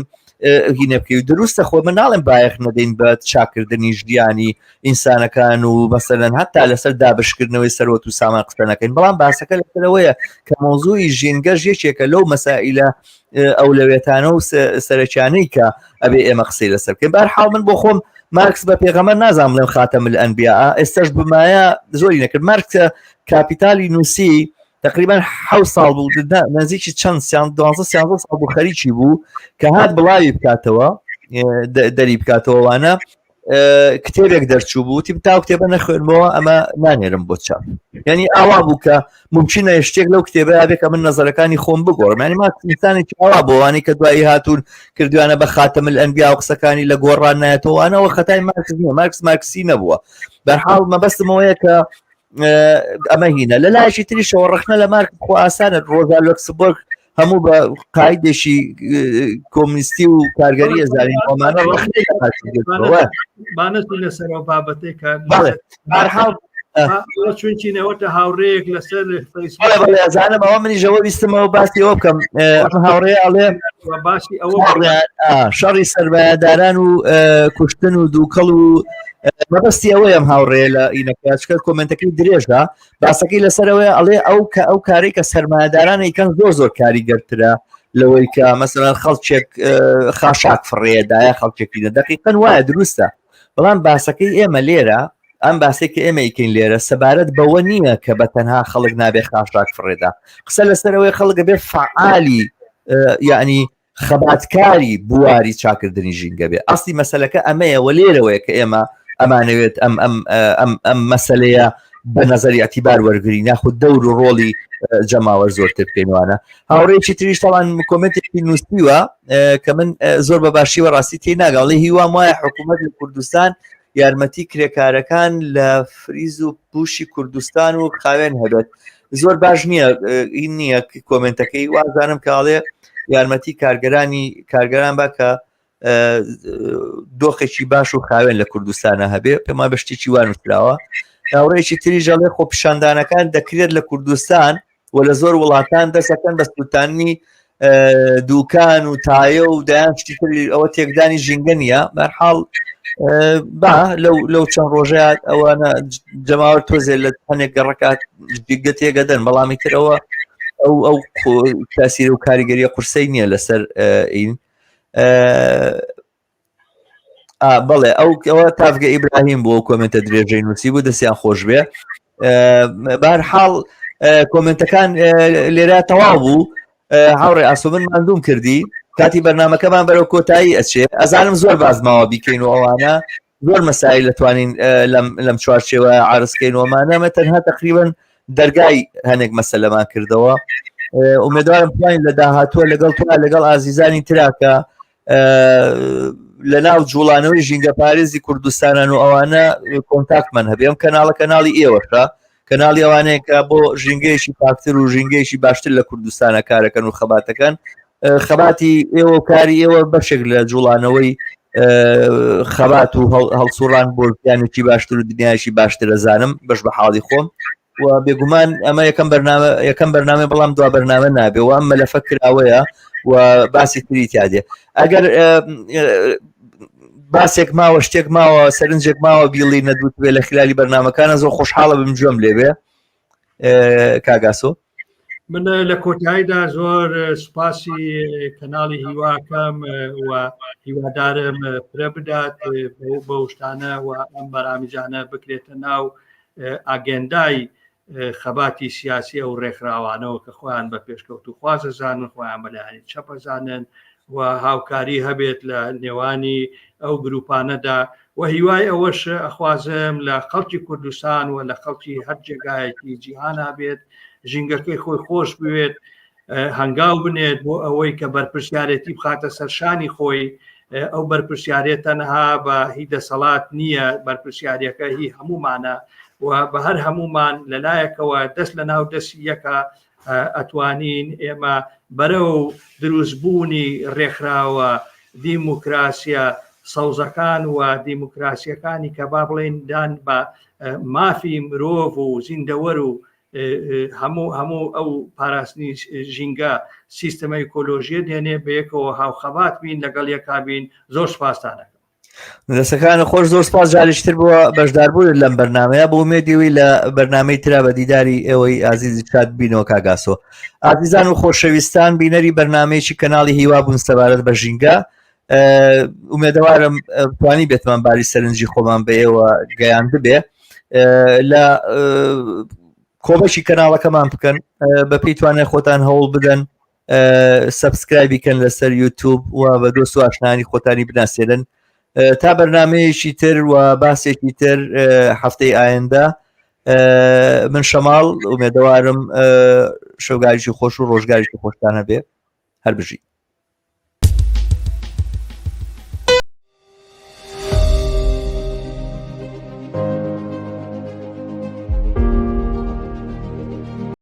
هینە بکەی دروستە خۆ من ناڵێم بایەخ نەدەین بە چاکردنی ژیانی ئینسانەکان و مەسەلەن هەتا لەسەر دابشکردنەوەی سەروەت و سامان قسە نەکەین بەڵام باسەکە لەسەرەوەیە کە مۆزوعی ژینگەش یەکێکە لەو مەسائلە ئەولەوێتانە و سەرەکیانەی کە ئەبێ ئێمە قسەی لەسەر بکەین بارحاڵ من بۆ خۆم مارکس بە پێغەمبەر نازانم بڵێم خاتەم الانبیاء ئێستاش بمایە زۆری نەکرد مارکس کە کاپیتالی نووسی تقریبا حە ساڵ بوو نزیکی چەند سیان دوازدە سیانزە ساڵ بوو خەریکی بوو کە هات بڵاوی بکاتەوە دەری بکاتەوەوانە کتێبێک دەرچوو بوو وتی تا کتێبە نەخوێنمەوە ئەمە نانێرم بۆ چاپ یعنی ئاوا بوو کە ممکنە شتێک لەو کتێبە بێ کە من نەزەرەکانی خۆم بگۆڕم یعنی ما ئینسانێکی ئاوا بۆوانی کە دوایی هاتوون کردویانە بە خاتەم الانبیا و قسەکانی لە گۆڕان نایەتەوەوانەوە خەتای مارکس نییە مارکس مارکسی نەبووە بەرحاڵ مەبەستمەوەیە کە ئەمە هینە لە لایەکی تریشەوە ڕەخنە لە مارکس خۆ ئاسانە ڕۆزا لۆکسبۆرگ هەموو بە قایدێکی کۆمنیستی و کارگەری ئەزانین ئەمانە ڕەخنەی لە مارکس گرتووە. بانەچین لەسەر ئەو بابەتەی کە بەڵێ بەهەرحاڵ چونچینەوەتە هاوڕێیەک لەسەر فەیسبوک بەڵێ ئەزانم ئەوە منیش ئەوە ویستمەوە باسی ئەوە بکەم ئەم هاوڕێ ئەڵێ باسی ئەوە شەڕی سەرمایەداران و کوشتن و دووکەڵ و مەبەستی ئەوەیە ئەم هاوڕێ لە ئینەکەچکە کۆمنتەکەی درێژە باسەکەی لەسەرەوەی ئەڵێ ئەو کە ئەو کارێک کە سەرمایەدارانی کەن زۆر زۆر کاریگەرترە لەوەی کە مەسەلەن خەڵکێک خاشاک فڕێدایە خەڵکێکی دە دقیقەن وایە دروستە بەڵام باسەکەی ئێمە لێرە ئەم باسێک کە ئێمە یکەین لێرە سەبارەت بەوە نییە کە بە تەنها خەڵک نابێ خاشاک فڕێدا قسە لەسەرەوەی خەڵک بێ فعالی یعنی خەباتکاری بواری چاکردنی ژینگە بێ ئەسلی مەسەلەکە ئەمەیە وە لێرەوەیە کە ئێمە ئەمانەوێت ئەم ئەم ئەم ئەم مەسلەیە بە نظری اعتبار وەرگین یاخود دەور و ڕۆڵی جەماوەر زۆرتر بکەینوانە هاوڕێکی تریش تاوان کۆمنتێکی نووسیوە کە من زۆر بە باشیوە ڕاستی تێ ناگەڵی هیوام وایە حکوومەت لە کوردستان یارمەتی کرێکارەکان لە فریز و پوشی کوردستان و خاوێن هەبێت زۆر باش نییە این نییە کۆمنتەکەی وازانم کاڵێ یارمەتی کارگەرانی کارگەران با کە دۆخێکی باش و خاوێن لە کوردستانە هەبێ پێما بە شتێکی وان نووسراوە هاوڕێکی تری ژەڵێ خۆپیشاندانەکان دەکرێت لە کوردستان و لە زۆر وڵاتان دەسەکەن بە سووتانی دوکان و تایە و دەیان شتی تری ئەوە تێکدانی ژینگە نییە بەرحاڵ با لەو لەو چەند ڕۆژەیە ئەوانە جەماوەر تۆزێ لە هەنێک گەڕکات جیگە تێگەدەن بەڵامی ترەوە ئەو ئەو تاسیر و کاریگەریە قورسەی نییە لەسەر ئین بەڵێ ئەو ئەوە تافگە ئیبراهیم بۆ کۆمنتە درێژەی نووسی بوو دەستیان خۆش بێ بار حاڵ کۆمنتەکان لێرە تەواو بوو هاوڕێ ئاسۆ من ماندوم کردی کاتی بەرنمەکەمان بەرەو کۆتایی ئەچێ ئەزانم زۆر بازماوە بیکەین و ئەوانە زۆر مەسایل دەتوانین لەم لەم چوارچێوە عرضکەین ومانە مە تەنها تقریبا دەرگای هەنێک مەسەلەمان کردەوە ئومێدوارم توانین لە داهاتووە لەگەڵ تو لەگەڵ ئازیزانی تراکە لە ناو جوڵانەوەی ژینگە پارێزی کوردستانان و ئەوانە کۆنتاکتمان هەبێ ئەم کەناڵە کەناڵی ئێوەشە کەناڵی ئەوانەیە کە بۆ ژینگەیەکی پاکتر و ژینگەیەکی باشتر لە کوردستانە کارەکەن و خەباتەکەن خەباتی ئێوە و کاری ئێوە بەشێک لە جوڵانەوەی خەبات و هەڵسوڕان بۆ ژیانێکی باشتر و دنیایکی باشتر ئەزانم بەش بە حاڵی خۆم و بێگومان ئەمە یەکەم بەرنامە یەکەم بەرنامە بەڵام دوا بەرنامە نابێ و ئەم مەلەفە کراوەیە و باسی تری تیا دێ ئەگەر باسێک ماوە شتێک ماوە سەرنجێک ماوە بیڵی نەدوت بێ لە خلالی بەرنمەکانە زۆر خۆشحاڵە بم گوێم لێبێ کاگاسۆ من لە کۆتاییدا زۆر سوپاسی کەناڵی هیواکەم و هیوادارم پرە بدات بەو شتانە و ئەم بەرامیجانە بکرێتە ناو ئاگێندای خەباتی سیاسی ئەو ڕێکخراوانەوە کە خۆیان بە پێشکەوتوخواز ئەزانن، خۆیان بە لایەنی چەپ ئەزانن و هاوکاری هەبێت لە نێوانی ئەو گروپانەدا و هیوای ئەوەش ئەخوازم لە خەڵکی کوردستان و لە خەڵکی هەر جێگایەکی جیهانا بێت ژینگەکەی خۆی خۆش بوێت هەنگاو بنێت بۆ ئەوەی کە بەرپرسیارێتی بخاتە سەرشانی خۆی ئەو بەرپرسیارێت تەنها بە هی دەسەڵات نییە بەرپرسیارەکە هی هەمومانە و بە هەر هەمومان لەلایەکەوە دەست لە ناو دەستی یەکە ئەتوانین ئێمە بەرەو دروستبوونی ڕێکخراوە دیموکراسیە سەوزەکان و دیموکراسیەکانی کە با بڵێن دان بە مافی مرۆڤ و زیندەوەر و هەموو هەموو ئەو پاراستنی ژینگە سیستەمە ئیکۆلۆژیە دێنێ بەیەکەوە هاوخەبات بین لەگەڵ یەکا بین زۆر سپاستانەکەم. دەستەکانت خۆش زۆر سپاس جارێکی تر بۆ بەشداربوون لەم بەرنمەیە بۆ ئومێدیەوەی لە بەرنمەی ترا بە دیداری ئێوەی ئازیزی شاد بینەوە کاگاسۆ ئازیزان و خۆشەویستان بینەری بەرنمەیەکی کەناڵی هیوا بوون سەبارەت بە ژینگە. ئومێدەوارم توانی بێتمان باری سەرنجی خۆمان بە ئێوە گەیاند بێ لە کۆبەشی کەناڵەکەمان بکەن بە پێی توانای خۆتان هەوڵ بدەن subscribe ی کەن لەسەر یوتوب و بە دۆست و ئاشنانی خۆتانی بناسێنن تا بەرنمەیەکی تر و باسێکی تر هەفتەی ئایندە من شەماڵ ئومێدەوارم شەوگاریی خۆش و ڕۆژگاریی خۆشتان هەبێ هەر بژی.